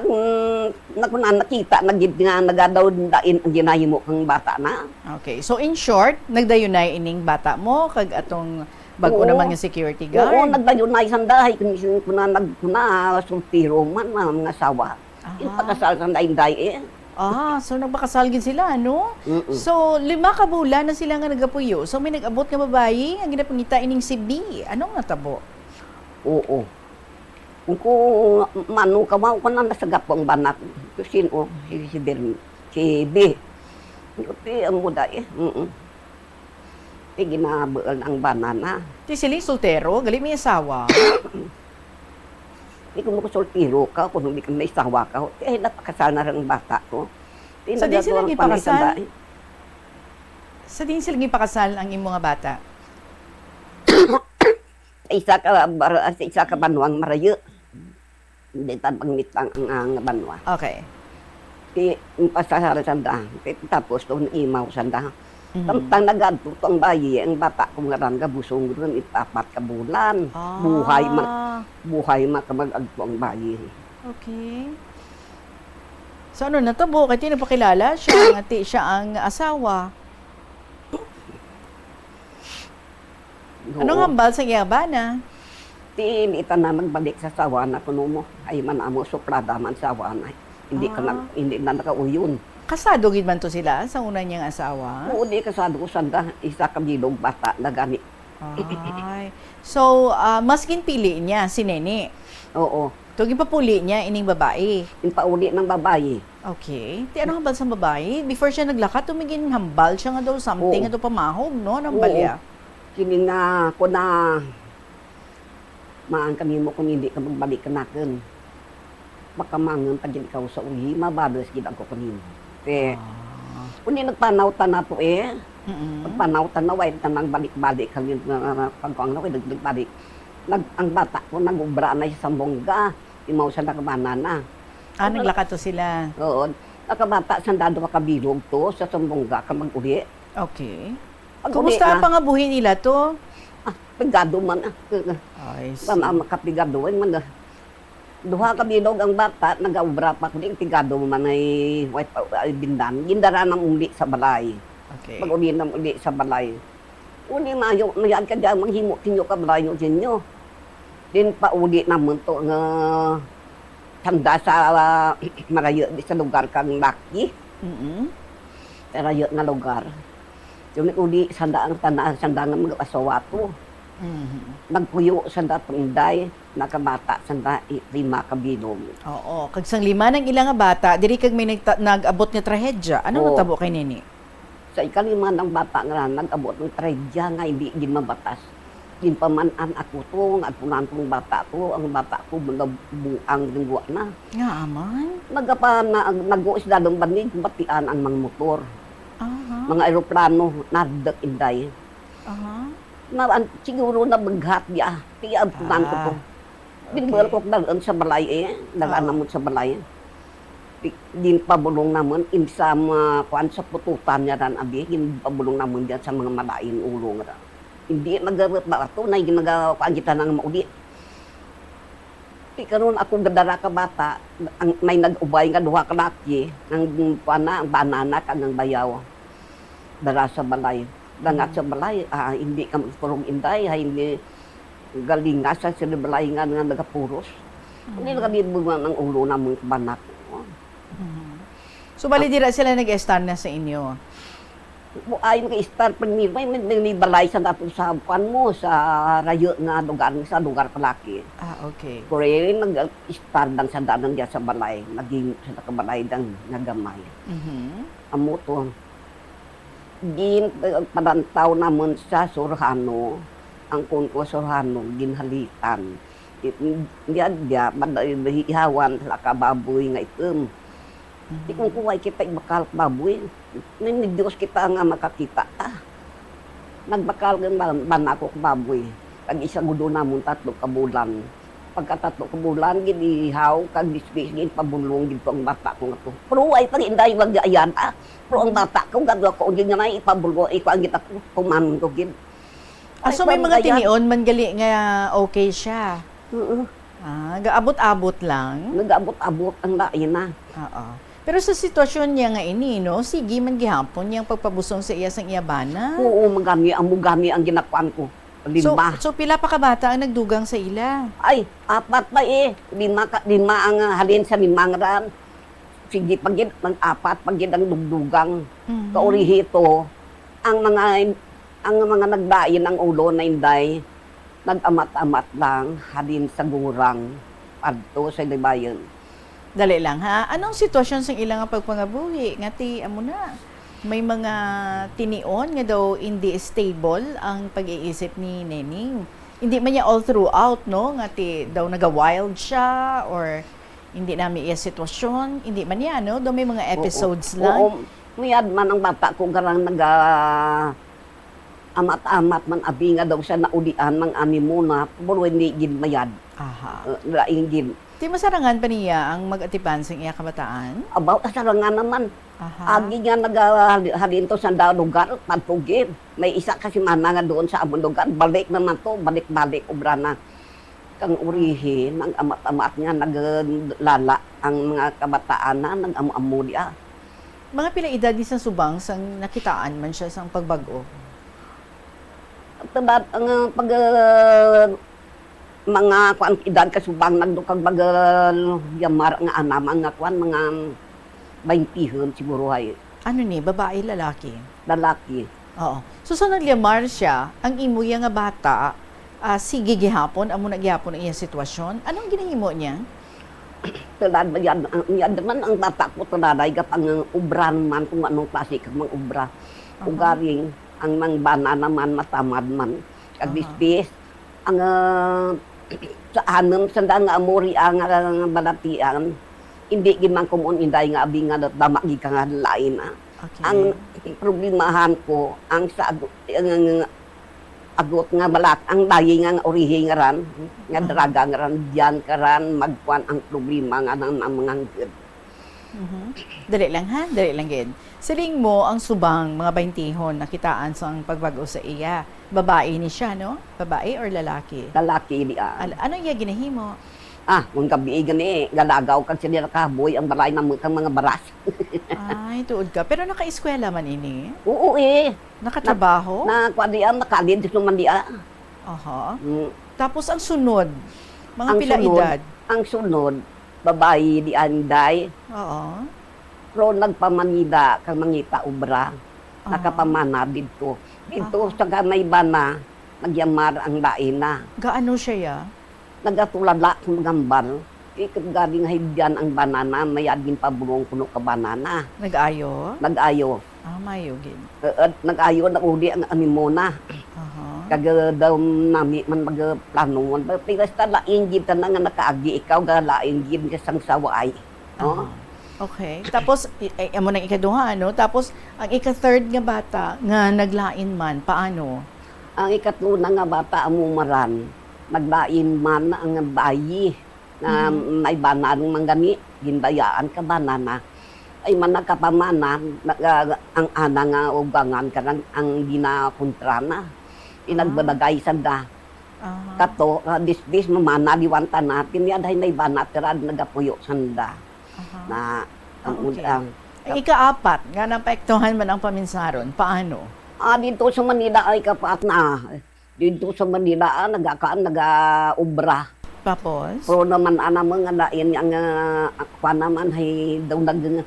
na, na, nakita na gid nga nagadaw dain ang ginahimo kang bata na. Okay. So, in short, nagdayunay ining bata mo, kag atong bag-o Oo. naman nga security Oo, guard? nagdayunay sanda. Hay, kun, kun, kun, nag-, kun, soltero man, mga, mga asawa. Aha. Yung pagkasal sanda, inday, eh. Ah, so nagpakasal gid sila, no? Mm-mm. So, lima ka bulan na sila nga nagapuyo. So, may nag-abot nga babayi nga ginapangita ining si B. Ano nga tabo? Oo. Kung mano ka, mao ka na nasagap ang banak. Kung sino, si, si Del-, si B. Ti, amo da eh. Mm-mm. Ti, ginabuol ang bana na. Ti, sila soltero, gali may asawa. Di ko mo soltero ka, kung hindi ka may asawa ka. Ti, ay, napakasal na rin ang bata ko. Ti, Sa di sila nagagawa pa na isang gipakasal? bae. Sa di sila gipakasal ang imo nga bata? Isa ka bar-, sa isa ka banwang marayo. Hindi ta pangmitang ang, ang banwa. Okay. Ti, pasahal sanda. Ti, tapos to, imaw sanda. Mhm. Samtang nagadto to ang bayi, ang bata ko nga ran gabusong ron, ipapat ka bulan. Ah. Buhay ma-, buhay ma ka mag-agto ang bayi. Okay. So, ano natabo? Kay ti nagpakilala siya, nga ti siya ang asawa. Oo. Anong hambal sa iya bana? Ti, hindi ta na magbalik sa asawa na kuno mo. Ay, man amo, suplada man asawa na. Hindi ka na, Ah. hindi na nakauyon. Kasado gid man to sila sa una niyang asawa? Oo, di kasado ko sanda. Isa ka bilog bata na gani. Ay. So, ah, mas ginpili niya si Nene? Oo. To, ginpapuli niya ining babae? Ginpauli ng babae. Okay. Ti, ano hambal sang babae? Before siya naglakat, to may ginhambal siya nga daw something, Oo. nga daw pamahog, no? Ano hambal Oo. niya? Kini nga, ko na, maan kami mo kung hindi ka magbalik kanakon. Baka mangon pa gid ikaw sa uli, mabalos gid ako kanimo. Ti, Ah. kung di nagpanaw ta na to eh. Mm-mm. Nagpanaw-tanaw, ay, tanang balik-balik kami nga, nga, nga, pagkuang na ko, nag-, nagbalik. Nag-, ang bata ko, nag-ubra na sa Zamboanga. Imaw sa nakabanana. Ah, Ang naglakat to sila. Oo. Nakabata sa dado makabilog to, sa Zamboanga ka mag-uli. Okay. Pag-uli Kumusta ang na. pangabuhi nila to? Ah, pigado man, ah. Ay, Tama, sus. makapigado, ay, man, ah. Duha ka bilog ang bata, nagaobra pa ko, di pigado man ay, ay, ay, bindan. Gindara nang uli sa balay. Okay. Pag-uli nang uli sa balay. Uli, mayo, mayad ka dyan, maghimo kinyo ka, malayo kinyo. Din pauli naman to nga sanda sa, ah, marayo di sa lugar kang laki. Mm-mm. Marayo nga lugar. Yung uli, sanda ang tanan, sanda nga mag-asawa to. Mhm. Nagpuyo sanda to, inday, nakabata sanda, i-, lima ka bilog. Oo, kag sang lima nang ila nga bata, diri kag may nagta-, nag-abot nga trahedya. Ano Oo. natabo kay Nini? Sa ikalima ng bata nga nag-abot ng trahedya nga hindi gid mabatas. Ginpaman-an ako to, nga agpunan kong bata to, ang bata ko mga buang gingwa na. Nga aman? Nagapa-, na-, nag-uisda ng banig, batian ang mga motor. Aha. Mga eroplano, nardak inday. Aha. Na, an-, siguro nabaghat niya. Kaya agpunan ko to. Ah. Binbal Okay. ko dalan sa balay eh. Dalan Oo. naman sa balay. Di-, ginpabulong naman, in sa mga kuan sa pututan niya ran, abi, ginpabulong naman diyan sa mga malain ulo nga ra. Hindi, nag-, ba-, tunay, ginaga-, kuan kita nang mauli. Di karon ako gadara ka bata, ang, may nag-ubay nga duha ka laki, ang kuan na, ang banana, kag ang bayaw. Dara sa balay. Dangat Mm. sa balay, ah, hindi ka magpurong inday, ay hindi galinga sa sila balay nga, nga nagapuros. Hindi Mm. na kami bunga ng ulo namang banak. Mm. So, bali Ah. dira sila nag-estar na sa inyo? Bu-, ay, nag-estar pa ni, may, may, may, may balay sa nato sa kuan mo, sa rayo nga lugar, sa lugar palaki. Ah, okay. Kore, nag-estar lang sa danan diya sa balay, naging sa nakabalay lang nga gamay. Mhm. Amo to. Gin-, palantaw namon sa Surhano, ang kon ko Surhano, ginhalitan. Di, di, di, mad-, ihawan sa ka baboy nga itom. Di Mhm. kung kuway kita ibakal ka baboy, may Diyos kita nga makakita ta. Nagbakal nga ba-, bana ko ka baboy. Kag isa gudo namon tatlo ka bulan. Pagkatatlo ka bulan, gid ihaw, kag bisbis, gid pabulong, gid ko ang bata ko nga to. Pero ay, pag inday, wag ayan, ah. Pero ang bata ko, gagawa ko, gid nga na, ipabulong, ikuha, gid ako, tumanon ko, gid. Ah, Ay, so may kuwan mga kaya? tinion man gali nga okay siya? Oo. Ah, gaabot-abot lang? Nag-abot-abot ang lain na. Oo. Pero sa sitwasyon niya nga ini, no, sige man gihapon niyang pagpabusong sa iya sang iya bana. Oo, magani, amo gani ang ginakuan ko. So, Lima. so pila pa ka bata ang nagdugang sa ila? Ay, apat pa eh. Lima ka, lima ang, ah, halin sa lima nga ran. Sige pa gid, nag-apat pa gid ang dugdugang. Mhm. Kaurihi to, ang mga, ang mga naglain ang ulo na, Inday, nag-amat-amat lang halin sa gurang padto sa libayon. Dali lang, ha? Anong sitwasyon sang ila nga pagpangabuhi? Nga ti, amo na, may mga tinion nga daw hindi stable ang pag-iisip ni Nening. Hindi man niya all throughout, no? Nga ti, daw naga-wild siya or hindi nami iya sitwasyon. Hindi man niya, no? Daw may mga Oo. episodes lang. Oo. Mayad man ang bata ko, garang naga-, amat-amat man, abi nga daw siya naulian, mang animo na, pero hindi gid mayad. Aha. Eh, lain gid. Ti masarangan pa niya ang mag-atipan sang iya kabataan? Abaw, kasarangan naman. Aha. Agi nga naga-, halin to sa da lugar, padto gid. May isa ka semana nga doon sa amon lugar, balik naman to, balik-balik, obra na. Kang urihi, nag-amat-amat nga naglala ang mga kabataan na, nag-amo-amo diha. Mga pila edad ni sang subang sang nakitaan man siya sang pagbag-o? Tama, ang, ah, pag, ah, mga kuan, edad ka subang nagdukag mag, ah, yamar nga anam, ang nga kuan, mga baintihon siguro hay. Ano ni, babae, lalaki? Lalaki. Oo. So, sa nagyamar siya, ang imo iya nga bata, ah, sige gihapon, amo na gihapon ang iya sitwasyon. Anong ginahimo niya? Tulad ba yan? Ang, yan naman ang bata ko, tulad ay gatang obra man kung anong klase ka mang obra. Aha. Ugaring, ang mang bana naman matamad man. Kag Aha. bisbis, ang, ah, sa anom, sa nga amori ang, ah, balatian, hindi gid man kumon, Inday, nga abi nga dama gid ka nga lain, ah. Okay. Ang problemahan ko, ang sa ago-, ang, ang agot nga balat, ang layi nga, nga urihi nga ran, nga Aha. draga nga ran, diyan ka ran, magkuan ang problema nga nang, nang manganggid. Mhm. Dali lang, ha? Dali lang gid. Siling mo ang subang mga baintihon nakitaan sang pagbag-o sa iya. Babae ni siya, no? Babae or lalaki? Lalaki ni, ah. Al-, ano iya ginahimo? Ah, kung gabi gani, galagaw kag sila nakahaboy ang balay naman kang mga baras. Ay, tuod ka. Pero nakaeskwela man ini? Oo, eh. Nakatrabaho? Na, na, kuwan diya, makalid naman diya. Aha. Mm. Tapos ang sunod, mga Ang pila sunod, edad? Ang sunod, babayi di anday. Oo. Pero nagpamanida kag mangita obra. Aha. Nakapamana didto. Didto Aha. sa kanay bana, nagyamar ang lain na. Gaano siya, ya? Nagatulala sa magambal. Ikot galing higyan ang banana, may agin pabulong kuno ka banana. Nag-ayo? Nag-ayo. Ah, mayo gid. Eh, eh, nag-ayo na uli ang animo na. Aha. Kag, eh, daw nami man magplanuhon. Pero basta lain gid ta na nga nakaagi ikaw, ga lain gid ka sang saway. No? Aha. Okay. Tapos, i-, i-, amo nang ikaduha, ano? Tapos, ang ika-third nga bata nga naglain man, paano? Ang ikatlo na nga bata, amo maran, naglain man ang bayi. Na Mhm. may banana man gani, gindayaan ka banana. Ay man nakapamana, naga-, ang ana nga ugangan ka lang ang ginakontra na. Ah. Pinagbalagay sanda. Aha. Kato, ah, disdis, mamana, liwanta natin. Yan, hay may banat, karad, nagapuyo sanda. Aha. Na, Ah, ang okay. Ang Ang ikaapat, nga napaektuhan man ang paminsaron, paano? Ah, dito sa Manila, ay kapat na. Dito sa Manila, ah, nagakaan, nagaobra. Tapos? Pero naman, ana mo nga lain ang, ah, kuwan naman, hay daw nag-,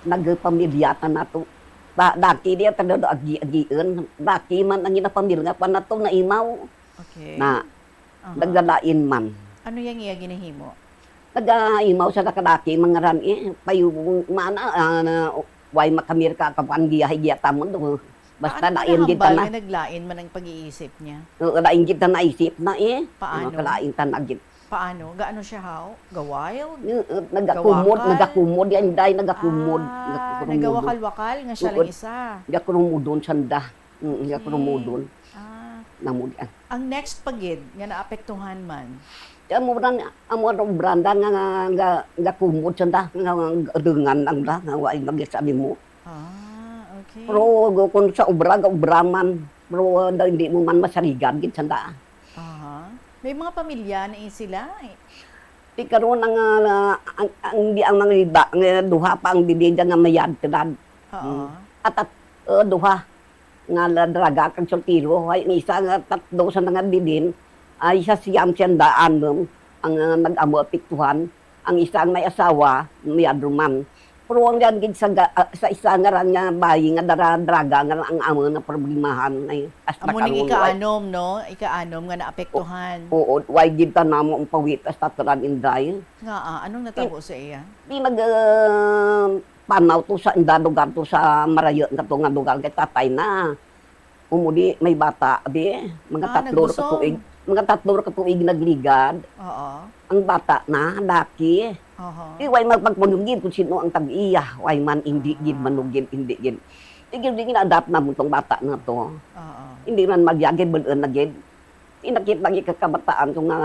nagpamilya ta nato. Da-, dati diya, taga do agi-agian. Dati man ang ginapamilya, kuwan nato, naimaw. Okay. Na, Aha. nagdalain man. Ano yang iya ginahimo? Nagaimaw sa nakalaki, mga ran, eh, payo, mana, ah, na, way makamir ka, kapan giya, higiya tamon, do. Basta Paano lain gid nahambal na. Nga naglain man ang pag-iisip niya? Oo, lain gid na naisip na, eh. Paano? Makalain ta na gid. Paano? Gaano siya, haw? Ga-wild? Eh, eh, nagakumod, Gawakal? nagakumod yan, day, nagakumod. Ah, Nagakurumudon. nagawakal-wakal nga siya Oo, lang isa. Nagakurumudon sanda. Mm, Okay. nagakurumudon. Ah. Namud, ah. Ang next pa gid nga naapektuhan man? Kaya mo ran, amo ran branda nga, nga, nga, nga kumod sanda, nga, nga dungan lang da, nga way magsabi mo. Ah, okay. Pero go-, kung sa obra, ga obra man. Pero, ah, da-, hindi mo man masarigan gid sanda. Aha. May mga pamilya na sila? Ti karon ang, ah, ang, ang, di ang mga iba, nga duha pa ang dili nga mayad, tinad. Oo. Mm. At, at, uh, duha nga la-, dalaga kag soltero, ay ang isa nga tatlo sa nga bilin, ay sa siyam siyang daan, um, ang, ah, nag-amo apektuhan, ang isa ang may asawa, mayad man. Pero ang yan gid sa, ga- ah, sa isa nga ran nga bayi nga dara draga nga ang amo nga problemahan ay hasta Amo ning karon, wa- ikaanom, no? Ikaanom nga naapektuhan. Oo, why gid ta namo ang pawitas ta tanan, Inday? Nga, ah, anong natabo sa iya? Di nag, ah, panaw to sa anda lugar to sa marayo nga to nga lugar kay tatay na. Umuli, may bata, abi, mga Ah, tatlo ra ka nagbusong. tuig, mga tatlo ra ka tuig nagligad. Oo. Ang bata na, laki. Aha. Di way magpagpanugid kung sino ang tag-iya. Way man, hindi gid Ah. manugid, hindi gid. Di gid, di gina-adapt namon tong bata na to. Oo. Hindi man magyagid, bal-an na gid. Inakit lagi ka kabataan ko nga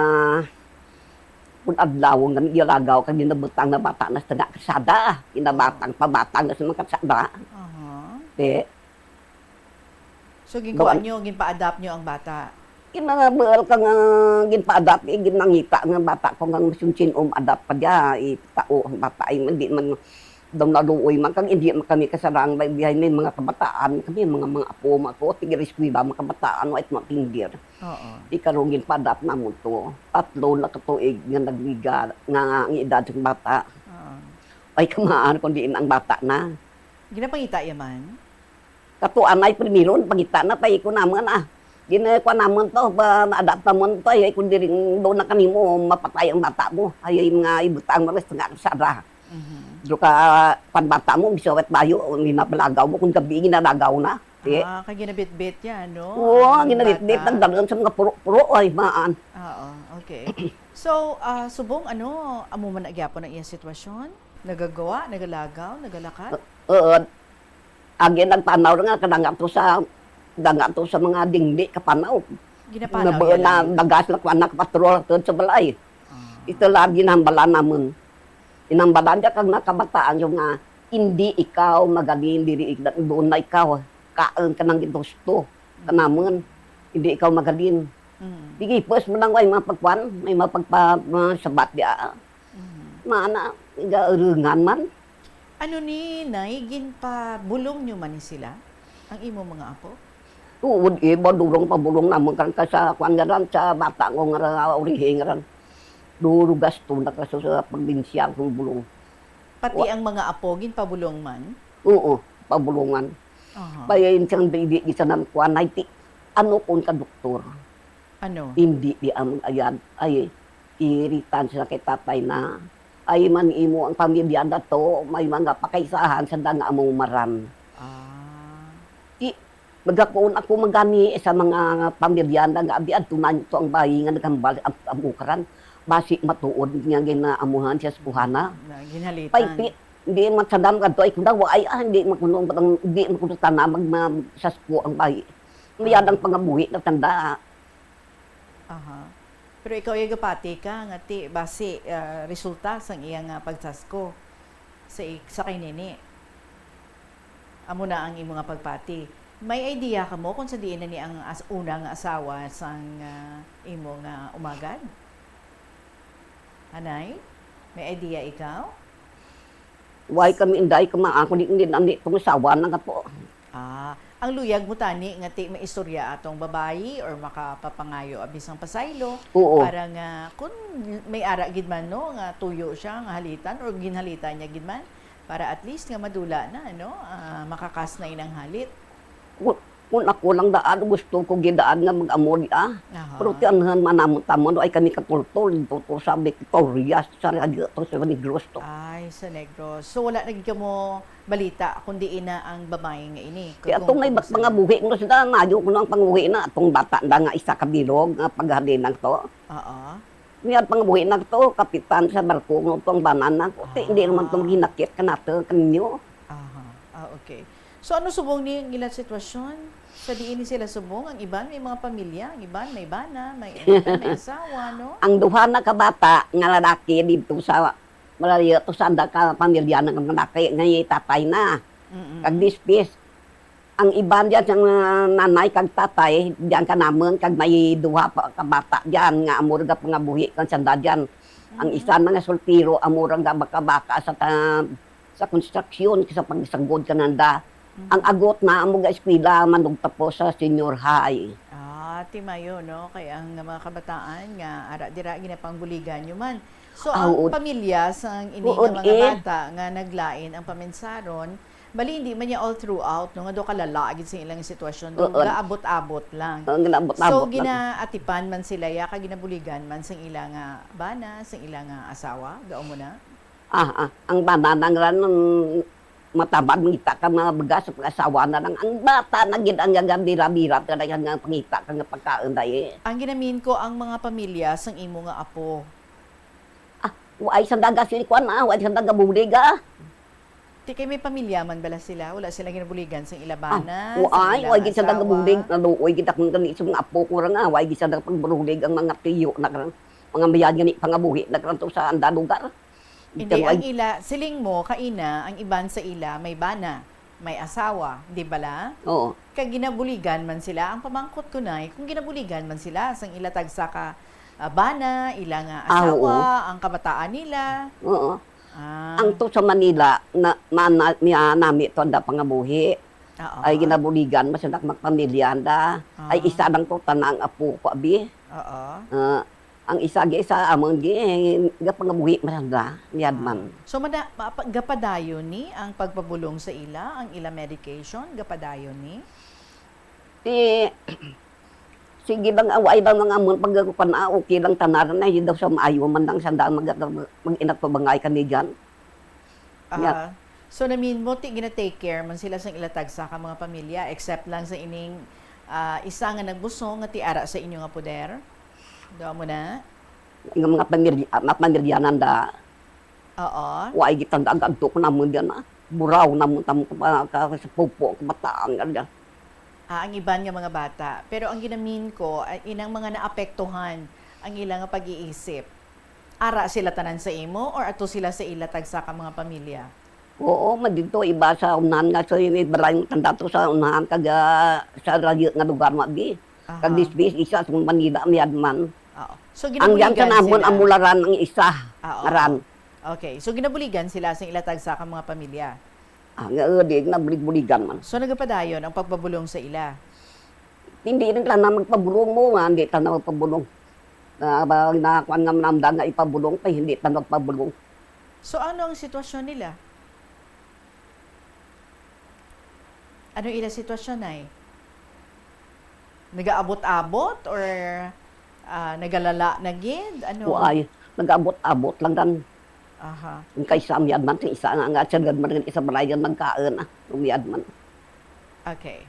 kung adlaw nga nagilagaw ka, ginabutang na bata na sa taga kasada. Ginabatang, pabatang na sa mga kasada. Aha. Di. So, ginkuha Gawan- nyo, ginpa-adopt nyo ang bata? Ginabuhal ka nga ginpa-adopt, eh, ginangita nga bata ko nga masunsin um adopt pa diya, eh, tao ang bata, ay, hindi man daw naluoy man, kag hindi man kami kasarang, may bihay may mga kabataan, kami mga, mga apo, mga ko, tigil eskwela, mga kabataan, wa it matindir. Oo. Di karon ginpa-adopt namon to. Tatlo na ka tuig nga nagliga, nga ang edad sa bata. Oo. Ay, kamaan, kundi ang bata na. Ginapangita ya man? Kato anay primero, pangita na pa iko naman, ah. Ginakuha naman to, pa, na-adapt naman to, ay, kung diri, doon na kanimo, mapatay ang bata mo. Ay, ay, mga ibutang mo, rest nga, sara. Mhm. Dro ka, panbata mo, bisawat bayo, ginapalagaw mo, kung gabi, ginalagaw na. Eh. Ah, kay ginabitbit ya, no? Oo, ang ginabitbit, bata. Ang dalan sa mga puro-puro, ay, maan. Oo, okay. So, ah, subong, ano, amo man na gyapon ang iyang sitwasyon? Nagagawa, nagalagaw, nagalakat? Oo. Agi nagpanaw nga kadanga to sa, kadanga to sa mga dingli kapanaw. Ginapanaw Nabuo niya na lang. Dagas na kuan na kapatrol tod sa balay. Ah. Ito lang ginambalan namon. Inambalan ka kag nakabataan yung nga, "Hindi ikaw magaling diri, doon na ikaw. Kaon ka ng gusto ka namon. Hindi ikaw magaling." Mm. Di gipos mo lang, way mga pagkuan, may mga pagpa-, mga sabat di, ah. Mhm. Maana, igaurungan man. Ano ni, Nay, ginpabulong nyo man ni sila, ang imo mga apo? Tuod, eh, madurong pabulong namon kan ka sa kuan nga ran, sa bata ko nga ra, urihi nga ran. Duro gasto na kaso sa probinsya ang bulong. Pati Wa- ang mga apo, ginpabulong man? Oo, pabulungan. Aha. Kaya yung siyang baby, isa ng kuan, ay ti, ano kun ka doktor? Ano? Hindi di ang ayad, ay iritan sila kay tatay na. Ay man imo ang pamilya na to, may mga pakaisahan sa danga among maran. Ah. Di, magkakuon ako magani sa mga pamilya na nga, abi, adto na to ang bayi nga naghambal ang amukaran. Basi matuod nga ginaamuhan siya sa kuhana. Na ginhalitan. Pay, pi-, hindi man sa dam kadto, ay, kudaw, ay, ah, hindi man kuno, hindi man kuno tanamag na sa sako ang bayi. Mayad ang pangabuhi na tanda. Aha. Pero ikaw, ay gapati ka nga ti, basi, ah, resulta sang iya nga pagsasko sa ik-, sa kay nini. Amo na ang imo nga pagpati. May idea ka mo kung sa diin na ni ang as-, una nga asawa sang, ah, imo nga umagad? Anay, may idea ikaw? Why kami, inday, kama ako di, di, di, di, tong asawa na nga po. Ah, ang luyag mo tani nga ti maistorya atong babayi or makapapangayo abi sang pasaylo Oo. para nga kun may ara gid man, no, nga tuyo siya nga halitan or ginhalitan niya gid man para at least nga madula na, no, ah, makakas na inang halit. Kun, kun ako lang daan, gusto ko gidaan nga mag-amor, ah. Aha. Pero ti anhan manamon-tamon, ay kami katultol, dito to sa Victoria, sa radyo to, sa Negros to. Ay, sa Negros. So, wala na gid kamo balita kung diin na ang babae nga ini. Kay Kung atong may bat-, kumusta mga na? buhi, no, sila, maayo ko ang panguhi na, atong bata na nga isa ka bilog, nga paghalinang to. Oo. Niya panguhi na to, kapitan sa barko, no, tong banana ko. Ti, hindi naman tong Ah. hinakit ka nato, kanyo. Aha. Ah, okay. So, ano subong ni ang ilang sitwasyon? Sa diin ni sila subong? Ang iban may mga pamilya, ang iban may bana, may, may asawa, no? Ang duha na ka bata nga lalaki dito sa malayo to sa anda ka pamilya ng lalaki nga tatay na. Mm-mm. Kag dispis. Ang iban diyan sa mga nanay kag tatay, diyan ka naman, kag may duha pa ka bata diyan nga amo ra pangabuhi kan sanda diyan. Ang Mm. isa na nga soltero, amo ra nga baka-baka sa ta-, sa construction, sa pagsagod kananda. Mhm. Ang agot na amo ga eskwela, manugtapos sa senior high. Ah, Ate Mayo, no? Kay ang mga kabataan nga ara dira ginapangbuligan nyo man. So, Ah, ang uod. pamilya sang ini Uod, nga mga eh. bata nga naglain ang pamensaron, bali hindi man niya all throughout, no? Nga do kalala gid sa ilang sitwasyon, do Uod. gaabot-abot lang. Ang So, ginabot-abot lang. ginaatipan man sila ya, ka ginabuligan man sang ila nga bana, sang ila nga asawa, gao mo na? Ah, ah. Ang bana nang ran, ang matamad, mangita ka mga bugas, ang asawa na lang. Ang bata na gid ang gagabira-bira, talaga nga pangita ka nga pagkaon, day, eh. Ang ginamin ko, ang mga pamilya sang imo nga apo. Ah, wa ay sanda ga sila kuan, ah, wa ay sanda ga bulig, ah. Ti kay may pamilya man bala sila? Wala sila ginabuligan sang ila Ah, bana, wa sang ay, ila wa ay nga gid sanda asawa? gabulig. Naluoy gid akong gani sa mga apo ko ra nga. Wa ay gid sanda pagbulig ang mga tiyo na karang, mga mayad gani pangabuhi na karang to sa anda lugar. Hindi, Pero ang ay ila, siling mo, kaina, ang iban sa ila may bana, may asawa, di bala? Oo. Kag ginabuligan man sila. Ang pamangkot ko, nay, kung ginabuligan man sila sang ila tagsa ka, ah, bana, ila nga Ah, asawa, oo. ang kabataan nila. Oo. Ah. Ang to sa Manila, na, mana, niya nami to anda pangabuhi. Oo. Ay ginabuligan, masadak magpamilya anda. Ay Ah. isa lang to, tana ang apo ko, abi. Oo. Ah, ang isa gi sa amon gi, gapangabuhi man sanda, niyad man. Ah. So, mada-, mapa-, gapadayon ni ang pagpabulong sa ila, ang ila medication, gapadayon ni? Ti, sige lang, ah, wa ay lang mga amon pag kuan, ah, okay lang tanan na, yun daw sa maayo man lang sanda mag-, mag-, mag-inat pa bangay kami dyan. Aha. Nya. So, namin mo, ti, gina-take care man sila sang ila tagsa ka mga pamilya, except lang sa ining, ah, isa nga nagbusong nga ti ara sa inyo nga poder? Duha mo na? Nga mga pamilya, ah, mga pamilya nanda. Oo. Wa ay gitanda ang adto ko namon dyan, ah. Buraw namon tamo ka, ka, ka, sa pupo, kabataan nga dyan. Ah, ang iban nga mga bata. Pero ang ginamin ko, ah, inang mga naapektuhan ang ila nga pag-iisip. Ara sila tanan sa imo or ato sila sa ila tagsa ka mga pamilya? Oo, man dito iba sa unahan nga sa ini balay mo tanda to sa unahan kag, ah, sa layo nga lugar mo abi. Kag Aha. Disbis isa sa Manila, miyad man. Oo. So, Ang yan ginabuligan sa namon sila? Amularan ang isa, Ah, oo. Aran. Okay. So, ginabuligan sila sa ila tagsa ka mga pamilya? Ah, nga, eh, di, nabulig-buligan man. So, nagapadayon ang pagpabulong sa ila? Hindi rin lang na magpabulong mo, nga, hindi ta na magpabulong. Na, ba, na, kuwan nga manamda nga ipabulong, kay hindi ta magpabulong. So, ano ang sitwasyon nila? Ano ila sitwasyon, ay? Nagaabot-abot or, ah, nagalala na gid? Ano? Wa ay, nagaabot-abot lang dan. Aha. Ang kaysa miyad man, sa isa nga, nga, siya man, isa balay yan magkaon, ah, miyad man. Okay.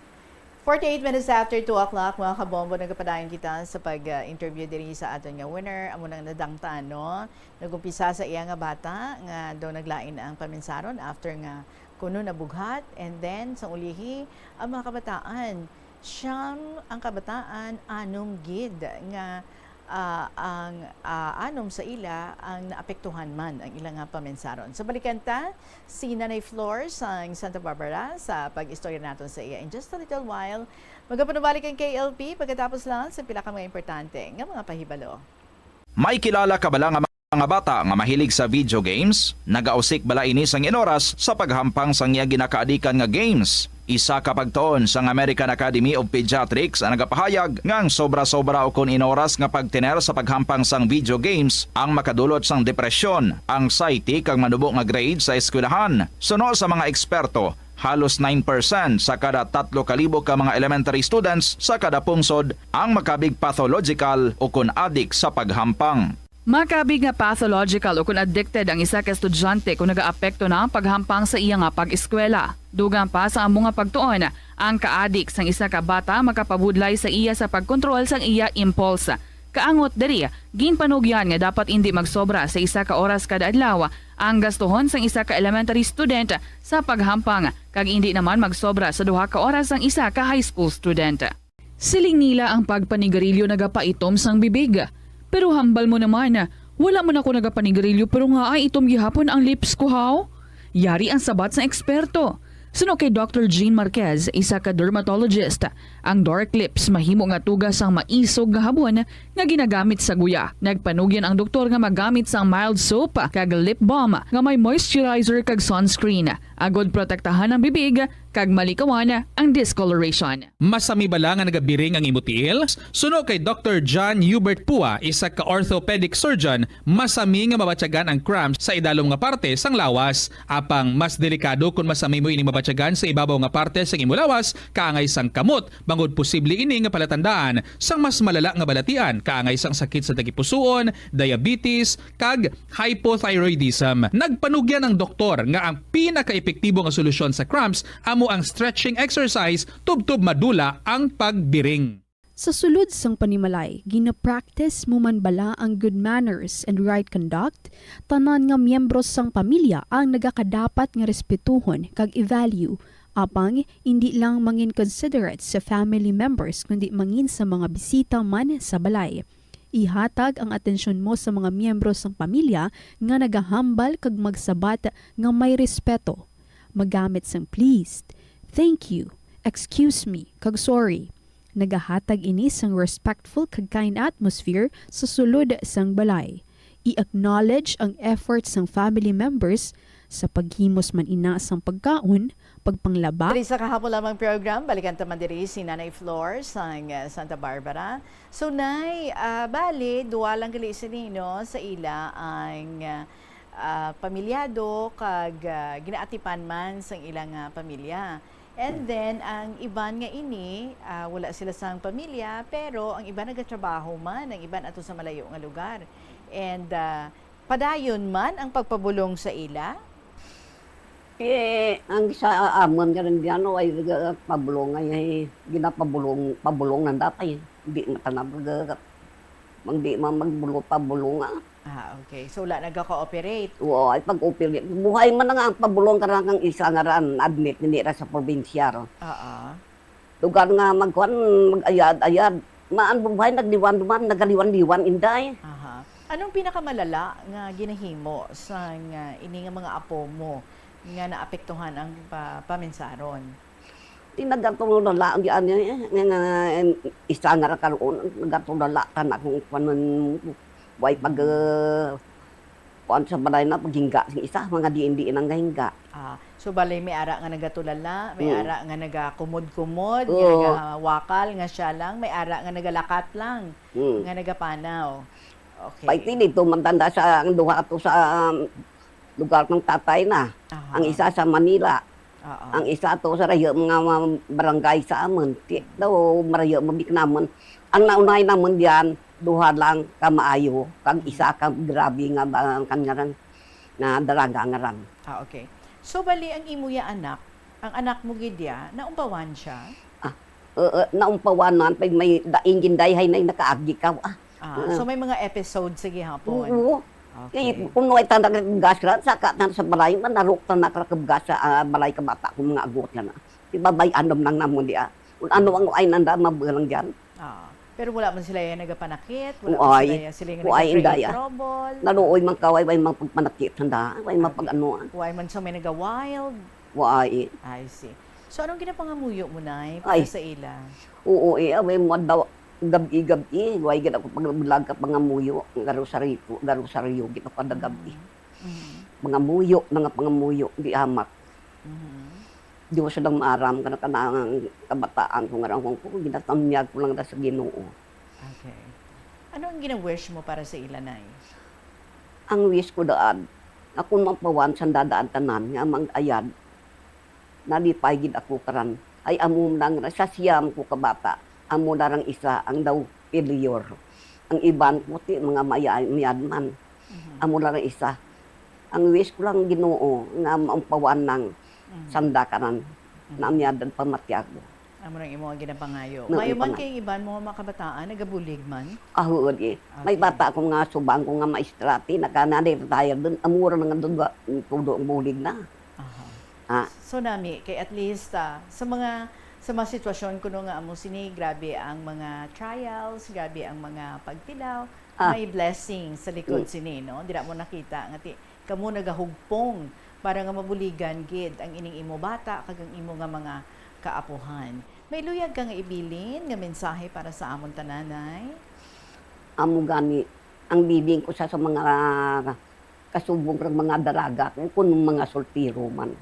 Forty-eight minutes after two o'clock, mga kabombo, nagapadayon kita sa pag, ah, interview diri sa aton nga winner. Amo nang nadangtan, no? Nag-umpisa sa iya nga bata nga daw naglain ang paminsaron after nga kuno nabughat. And then, sa ulihi, ang mga kabataan, siyam ang kabataan, anom gid nga, ah, ang, ah, anom sa ila ang naapektuhan man ang ila nga paminsaron. So, balikan ta si Nanay Flor sang Santa Barbara sa pag-istorya naton sa iya. In just a little while, magapanubalik ang K L P pagkatapos lang sa pila ka mga importante nga mga pahibalo. May kilala ka bala nga mga bata nga mahilig sa video games? Nagausik bala ini sang inoras sa paghampang sang iya ginakaadikan nga games? Isa ka pagtuon sang American Academy of Pediatrics ang nagapahayag nga ang sobra-sobra ukon inoras nga pagtener sa paghampang sang video games ang makadulot sang depresyon, anxiety, kag manubo nga grade sa eskwelahan. Suno sa mga eksperto, halos nine percent sa kada tatlo ka libo ka mga elementary students sa kada pungsod ang makabig pathological ukon adik sa paghampang. Makabig nga pathological ukon addicted ang isa ka estudyante kon nagaapekto na ang paghampang sa iya nga pag-eskwela. Dugang pa sa amo nga pagtuon, ang kaadik sang isa ka bata makapabudlay sa iya sa pagkontrol sang iya impulse. Kaangot diri, ginpanugyan nga dapat indi magsobra sa isa ka oras kada adlaw ang gastuhon sang isa ka elementary student sa paghampang, kag indi naman magsobra sa duha ka oras ang isa ka high school student. Siling nila, ang pagpanigarilyo nagapaitom sang bibig. Pero hambal mo naman, wala man ako nagapanigarilyo pero ngaay itom gihapon ang lips ko, haw? Yari ang sabat sang eksperto. Suno kay Doctor Jean Marquez, isa ka dermatologist, ang dark lips mahimo nga tuga sang maisog nga habon nga ginagamit sa guya. Nagpanugyan ang doktor nga magamit sang mild soap kag lip balm nga may moisturizer kag sunscreen, agod protektahan ang bibig kag malikawan ang discoloration. Masami bala nga nagabiring ang imo tiil? Suno kay Doktor John Hubert Pua, isa ka orthopedic surgeon, masami nga mabatyagan ang cramps sa idalom nga parte sang lawas. Apang mas delikado kon masami mo ini mabatyagan sa ibabaw nga parte sang imo lawas, kaangay sang kamot, bangod posible ini nga palatandaan sang mas malala nga balatian, kaangay sang sakit sa tagipusoon, diabetes, kag hypothyroidism. Nagpanugyan ang doktor nga ang pinakaepektibo nga solusyon sa cramps amo ang stretching exercise tubtob madula ang pagbiring. Sa sulod sang panimalay, gina-practice mo man bala ang good manners and right conduct? Tanan nga miyembro sang pamilya ang nagakadapat nga respetuhon kag i-value. Apang indi lang mangin considerate sa family members, kundi mangin sa mga bisita man sa balay. Ihatag ang atensyon mo sa mga miyembro sang pamilya nga nagahambal kag magsabat nga may respeto. Magamit sang please, thank you, excuse me, kag sorry. Nagahatag ini sang respectful kag kind atmosphere sa sulod sang balay. I-acknowledge ang effort sang family members sa paghimos man ina sang pagkaon, pagpanglaba. Diri sa kahapon lamang program, balikan ta man diri si Nanay Flor sang, eh, Santa Barbara. So, Nay, ah, bali, duwa lang gali sini, no, sa ila ang, ah, pamilyado kag, ah, ginaatipan man sang ilang, ah, pamilya. And then, ang iban nga ini, ah, wala sila sang pamilya, pero ang iban nagatrabaho man, ang iban ato sa malayo nga lugar. And, ah, padayon man ang pagpabulong sa ila? Eh, ang sa amon nga rin diyan, ay, pabulong ay, ay, ginapabulong, pabulong nanda pa, eh. Di matanap, mag-, mag-, di man magbulo, pabulong, ah. Ah, okay. So, wala nagaka-operate? Oo, ay pag-operate. Buhay man na nga ang pabulong ka lang kang isa nga ran, admit, hindi ra sa probinsya, ro. Oo. Lugar nga magkuan, mag-ayad-ayad. Maan buhay, nagliwan-liwan, nagaliwan-liwan, inday. Aha. Anong pinakamalala nga ginahimo sang, ah, ini nga mga apo mo nga naapektuhan ang pa-, paminsaron? Di nagatulala, di ani, eh, nga, nga, em, isa nga ra karon, nagatulala ka na kung kuwan man, way pag, eh, kuwan sa balay na, paghingga sing isa, mga diin-diin ang gahingga. Ah, so balay may ara nga nagatulala, may Mm. ara nga nagakumod-kumod, nga Oo. nagawakal, nga siya lang, may ara nga nagalakat lang, Mm. nga nagapanaw. Okay. Pag tinidto man tanda sa ang duha ato sa, um, lugar ng tatay na. Aha. Ang isa sa Manila. Oo. Ang isa to sa rayo mga, mga barangay sa amon. Ti-, daw marayo mo bik naman. Ang naunay naman diyan, duha lang ka maayo, kag isa ka grabe nga ba-, kan ngaran, nga dalaga ngaran. Ah, okay. So, bali, ang imo ya anak, ang anak mo gid ya, naumpawan siya? Ah, oo, naumpawanan, pag may daing ginday, hay nay nakaagi ka, ah. Ah, Ah. so may mga episode sa gihapon? Oo. Okay. Eh, kung may tanda ka gas ra, sa katan sa balay, manarok ta na ka gas sa, ah, balay ka bata, kung mga agot ka na. Di ba, bay, anom lang namon di, ah. Kung ano ang ay nanda, mabulang dyan. Ah, pero wala man sila yan nagapanakit, wala man Uay. sila yan, sila yung Uay, nagka-create inday, ah. trouble. Naluoy man ka, way, way mapagpanakit, handa, way Ah, mapag-ano, ah. Why man sa may naga-wild? Uay. I see. So, anong ginapangamuyo mo, Nay, para Ay. sa ila? Oo, eh, away mo daw, gabi-gabi, way gid ako pagbulag ka pangamuyo, garosaryo, garosaryo gid ako kada gabi. Mm. Mm. Pangamuyo, mga pangamuyo, di hamak. Mhm. Di ko sila maaram, kana, kana ang kabataan ko nga lang, kung, kung ginatamyag ko lang na sa Ginoo. Okay. Ano ang gina-wish mo para sa ila, Nay? Ang wish ko daan, ako mapawan sa dadaan tanan nga mag-ayad, nalipay gid ako karan. Ay, amo lang ra sa siyam ko ka bata, amo na rang isa ang daw failure. Ang iban ko ti mga maya-, mayad man. Mhm. Amo lang ang isa. Ang wish ko lang, Ginoo, nga maumpawan nang Mm. sanda kanan, Mm. na miyadan pamatyago. Amo nang imo ang ginapangayo. No, Mayo man ipang- kay iban mo mga kabataan, nagabulig man? Ah, huod, eh. May Okay. bata ko nga subang ko nga maestra, ti, naka-, na-retire dun. Amo ra nga dun, ga-, todo ang bulig na. Aha. Ah. So, nami, kay at least, ah, sa mga, sa mga sitwasyon kuno nga amo sini, grabe ang mga trials, grabe ang mga pagtilaw, Ah. may blessing sa likod Mm. sini, no? Dira mo nakita nga ti-, kamo nagahugpong para nga mabuligan gid ang ining imo bata kag ang imo nga mga kaapuhan. May luyag ka nga ibilin nga mensahe para sa amon tanan, Nay? Amo gani ang bilin ko sa, sa mga kasubong kag mga dalaga, kung, kung mga soltero man.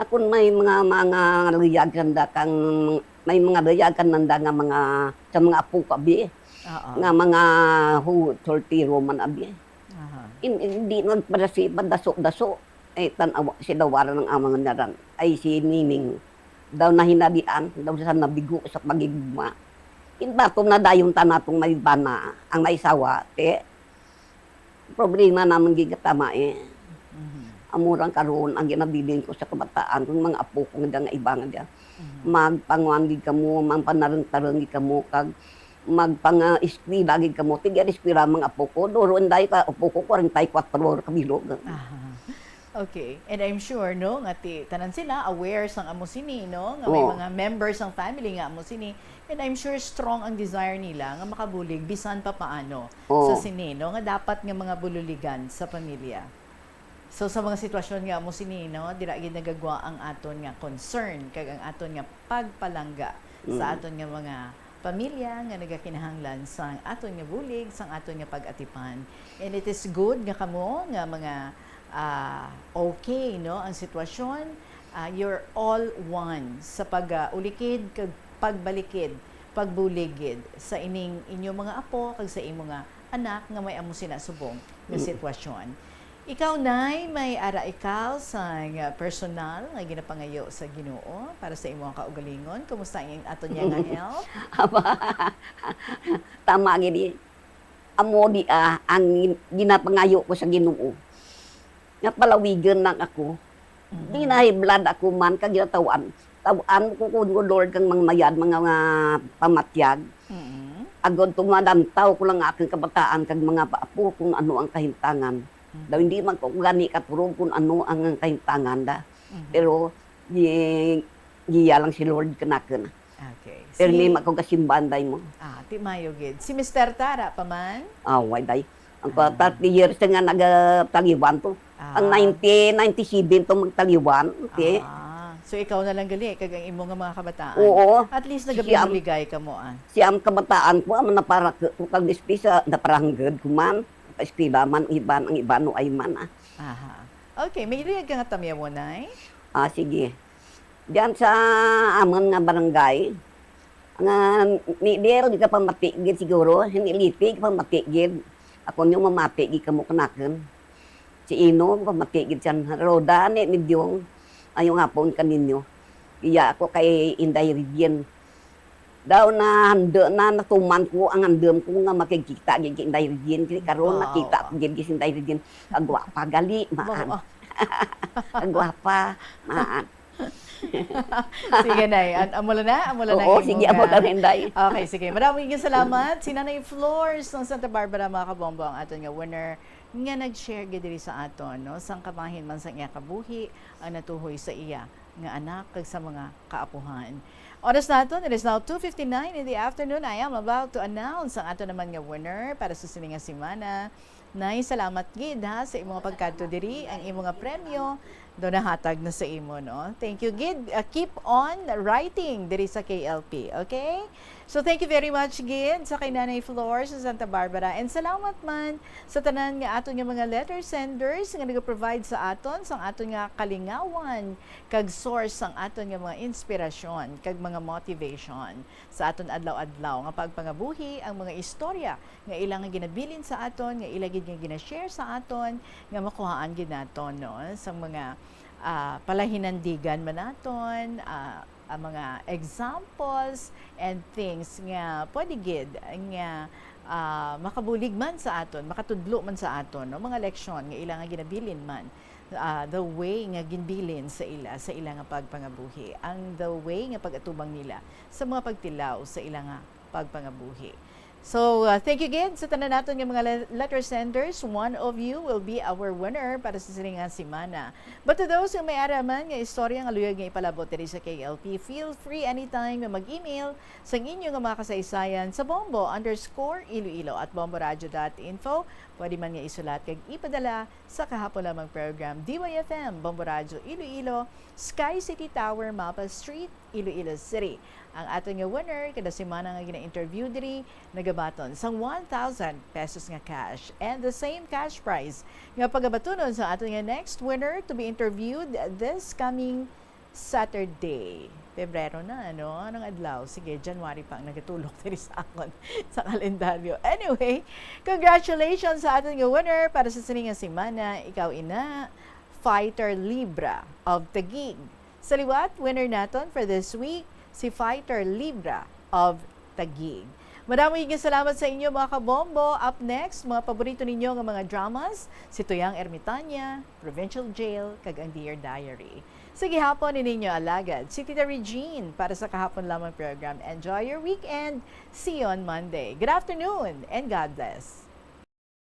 Akon may mga, mga luyag kanda kang, may mga luyag kananda nga mga, sa mga apo ko, abi, Oo. nga mga hu-, soltero man, abi. Aha. In-, hindi nagpadasi, padaso-daso. Eh, tan-awa, si Dawaran ang amang ngaran. Ay, si Nining. Daw nahinalian, daw sa nabigo sa pagigugma. Indato na dayon ta natong may bana, ang may sawa, te. Problema naman gid nga tama, eh. Mhm. Amo rang karon ang ginabilin ko sa kabataan, kung mga apo ko nga nga iba nga diyan. Mhm. Magpanguan gid kamo, magpanarang-tarang gid kamo, kag magpanga-eskwela gid kamo. Tigya eskwela mga apo ko, duro inday ka, apo ko, kwarenta y kuwatro ka bilog. Aha. Okay. And I'm sure, no, nga ti, tanan sila aware sang amo sini, no, nga may Oo. mga members sang family nga amo sini. And I'm sure strong ang desire nila nga makabulig bisan pa paano Oo. sa sini, no, nga dapat nga mga bululigan sa pamilya. So, sa mga sitwasyon nga amo sini, no, dira gid nagagwa ang aton nga concern kag ang aton nga pagpalangga sa Mm. aton nga mga pamilya nga nagakinahanglan sang aton nga bulig, sang aton nga pag-atipan. And it is good nga kamo nga mga, ah, okay, no, ang sitwasyon, ah, you're all one sa pag, ah, ulikid kag pagbalikid, pagbulig gid sa ining inyo mga apo kag sa imo nga anak nga may amo sina subong nga Mm. sitwasyon. Ikaw, Nay, may ara ikaw sang, ah, personal nga ginapangayo sa Ginoo para sa imo nga kaugalingon? Kumusta ang aton nga health? Aba, tama gid, eh. Amo di, ah, ang gin-, ginapangayo ko sa Ginoo. Nga palawigon lang ako. Di Mm. na high blood ako man, kag ginataw-an. Taw-an ko kun, Lord, kang mga mayad, mga, mga pamatyag. Mm. Agod to malantaw ko lang akong kabataan kag mga apo kung ano ang kahintangan. Mm. Daw hindi man ko gani katurog kung ano ang, ang kahintangan da. Mhm. Pero gi-, giya lang si Lord kanakon. Okay. Pero Si may ako kasimbahan, day mo. Ah, ti mayo gid. Si Mister Tara pa man? Ah, way, day. Ang Ah. thirty years nga nagataliwan to. Ang Ah. nineteen ninety-seven to magtaliwan, te. Ah. So, ikaw na lang gali, kag ang imo nga mga kabataan. Oo. At least Si Am-, nagabinuligay ka mo, ah. Si am kabataan ko, ang naparak-, ko kag espisa, naparanggad ko man. Eskwela man, iban, ang iban, no, ay man, ah. Aha. Okay, may luyag ka nga tamyawon, Nay? Ah, sige. Diyan sa amon nga barangay, nga ni Del, di ka pamati gid siguro, ni Liti, di ka pamati gid. Ako niyo mamati gid kamo kanakon. Si Ino, pamati gid siya. Roda, ni Midyong, ayong hapon kaninyo. Iya ako kay Inday Regine. Daw na handa na, natuman ko ang handom ko nga makigkita gid kay Inday Regine. Kini karon Wow. nakita ko gid si Inday Regine. Kagwapa gali, maan. Wow. Kagwapa, maan. Sige, Nay. An-, amo lang na? Amo lang na Oo, imo sige, nga amo lang, Inday. Okay, sige. Maraming salamat. Si Nanay Flor sang Santa Barbara, mga kabombo, ang aton nga winner nga nag-share gid diri sa aton, no? Sang kabahin man sang iya kabuhi ang natuhoy sa iya nga anak kag sa mga kaapuhan. Oras naton, it is now two fifty-nine in the afternoon. I am about to announce ang ato naman nga winner para sa sini nga semana. Nay, salamat gid, ha, sa imo nga pagkadto diri. Ang imo nga premyo daw nahatag na sa imo, no? Thank you gid. Uh, keep on writing diri sa K L P, okay? So, thank you very much gid sa kay Nanay Flor sa Santa Barbara. And salamat man sa tanan nga aton nga mga letter senders nga nag-provide sa aton sang aton nga kalingawan kag source sang aton nga mga inspirasyon kag mga motivation sa aton adlaw-adlaw nga pagpangabuhi, ang mga istorya nga ila nga ginabilin sa aton, nga ila gid nga gina-share sa aton, nga makuhaan gid naton, no, sa mga, ah, palahinandigan man naton, ah, ang mga examples and things nga pwede gid nga, ah, makabulig man sa aton, makatudlo man sa aton, no, mga leksyon nga ila nga ginabilin man, ah, the way nga ginbilin sa ila, sa ila nga pagpangabuhi, ang the way nga pag-atubang nila sa mga pagtilaw sa ila nga pagpangabuhi. So, uh, thank you gid sa tanan naton nga mga le-, letter senders. One of you will be our winner para sa sini nga semana. But to those nga may ara man nga istorya nga luyag nga ipalabot diri sa K L P, feel free anytime nga mag-email sa inyo nga mga kasaysayan sa bombo underscore iloilo at bomboradio dot info. Pwede man nga isulat kag ipadala sa kahapon lamang program, D Y F M, Bombo Radyo Iloilo, Sky City Tower, Mapa Street, Iloilo City. Ang aton nga winner kada semana nga gina-interview diri nagabaton sang one thousand pesos nga cash and the same cash prize nga pagabatunon sa aton nga next winner to be interviewed this coming Saturday. Pebrero na, ano? Anong adlaw? Sige, January pa ang nagatulok diri sa akon sa kalendaryo. Anyway, congratulations sa aton nga winner para sa sini nga semana. Ikaw ina, Fighter Libra of Taguig. Sa liwat, winner naton for this week, si Fighter Libra of Taguig. Madamo nga salamat sa inyo, mga kabombo. Up next, mga paborito ninyo nga mga dramas, si Tuyang Ermitanya, Provincial Jail, kag ang Dear Diary. Sa gihapon ni ninyo alagad, si Tita Regine para sa kahapon lamang program. Enjoy your weekend. See you on Monday. Good afternoon and God bless.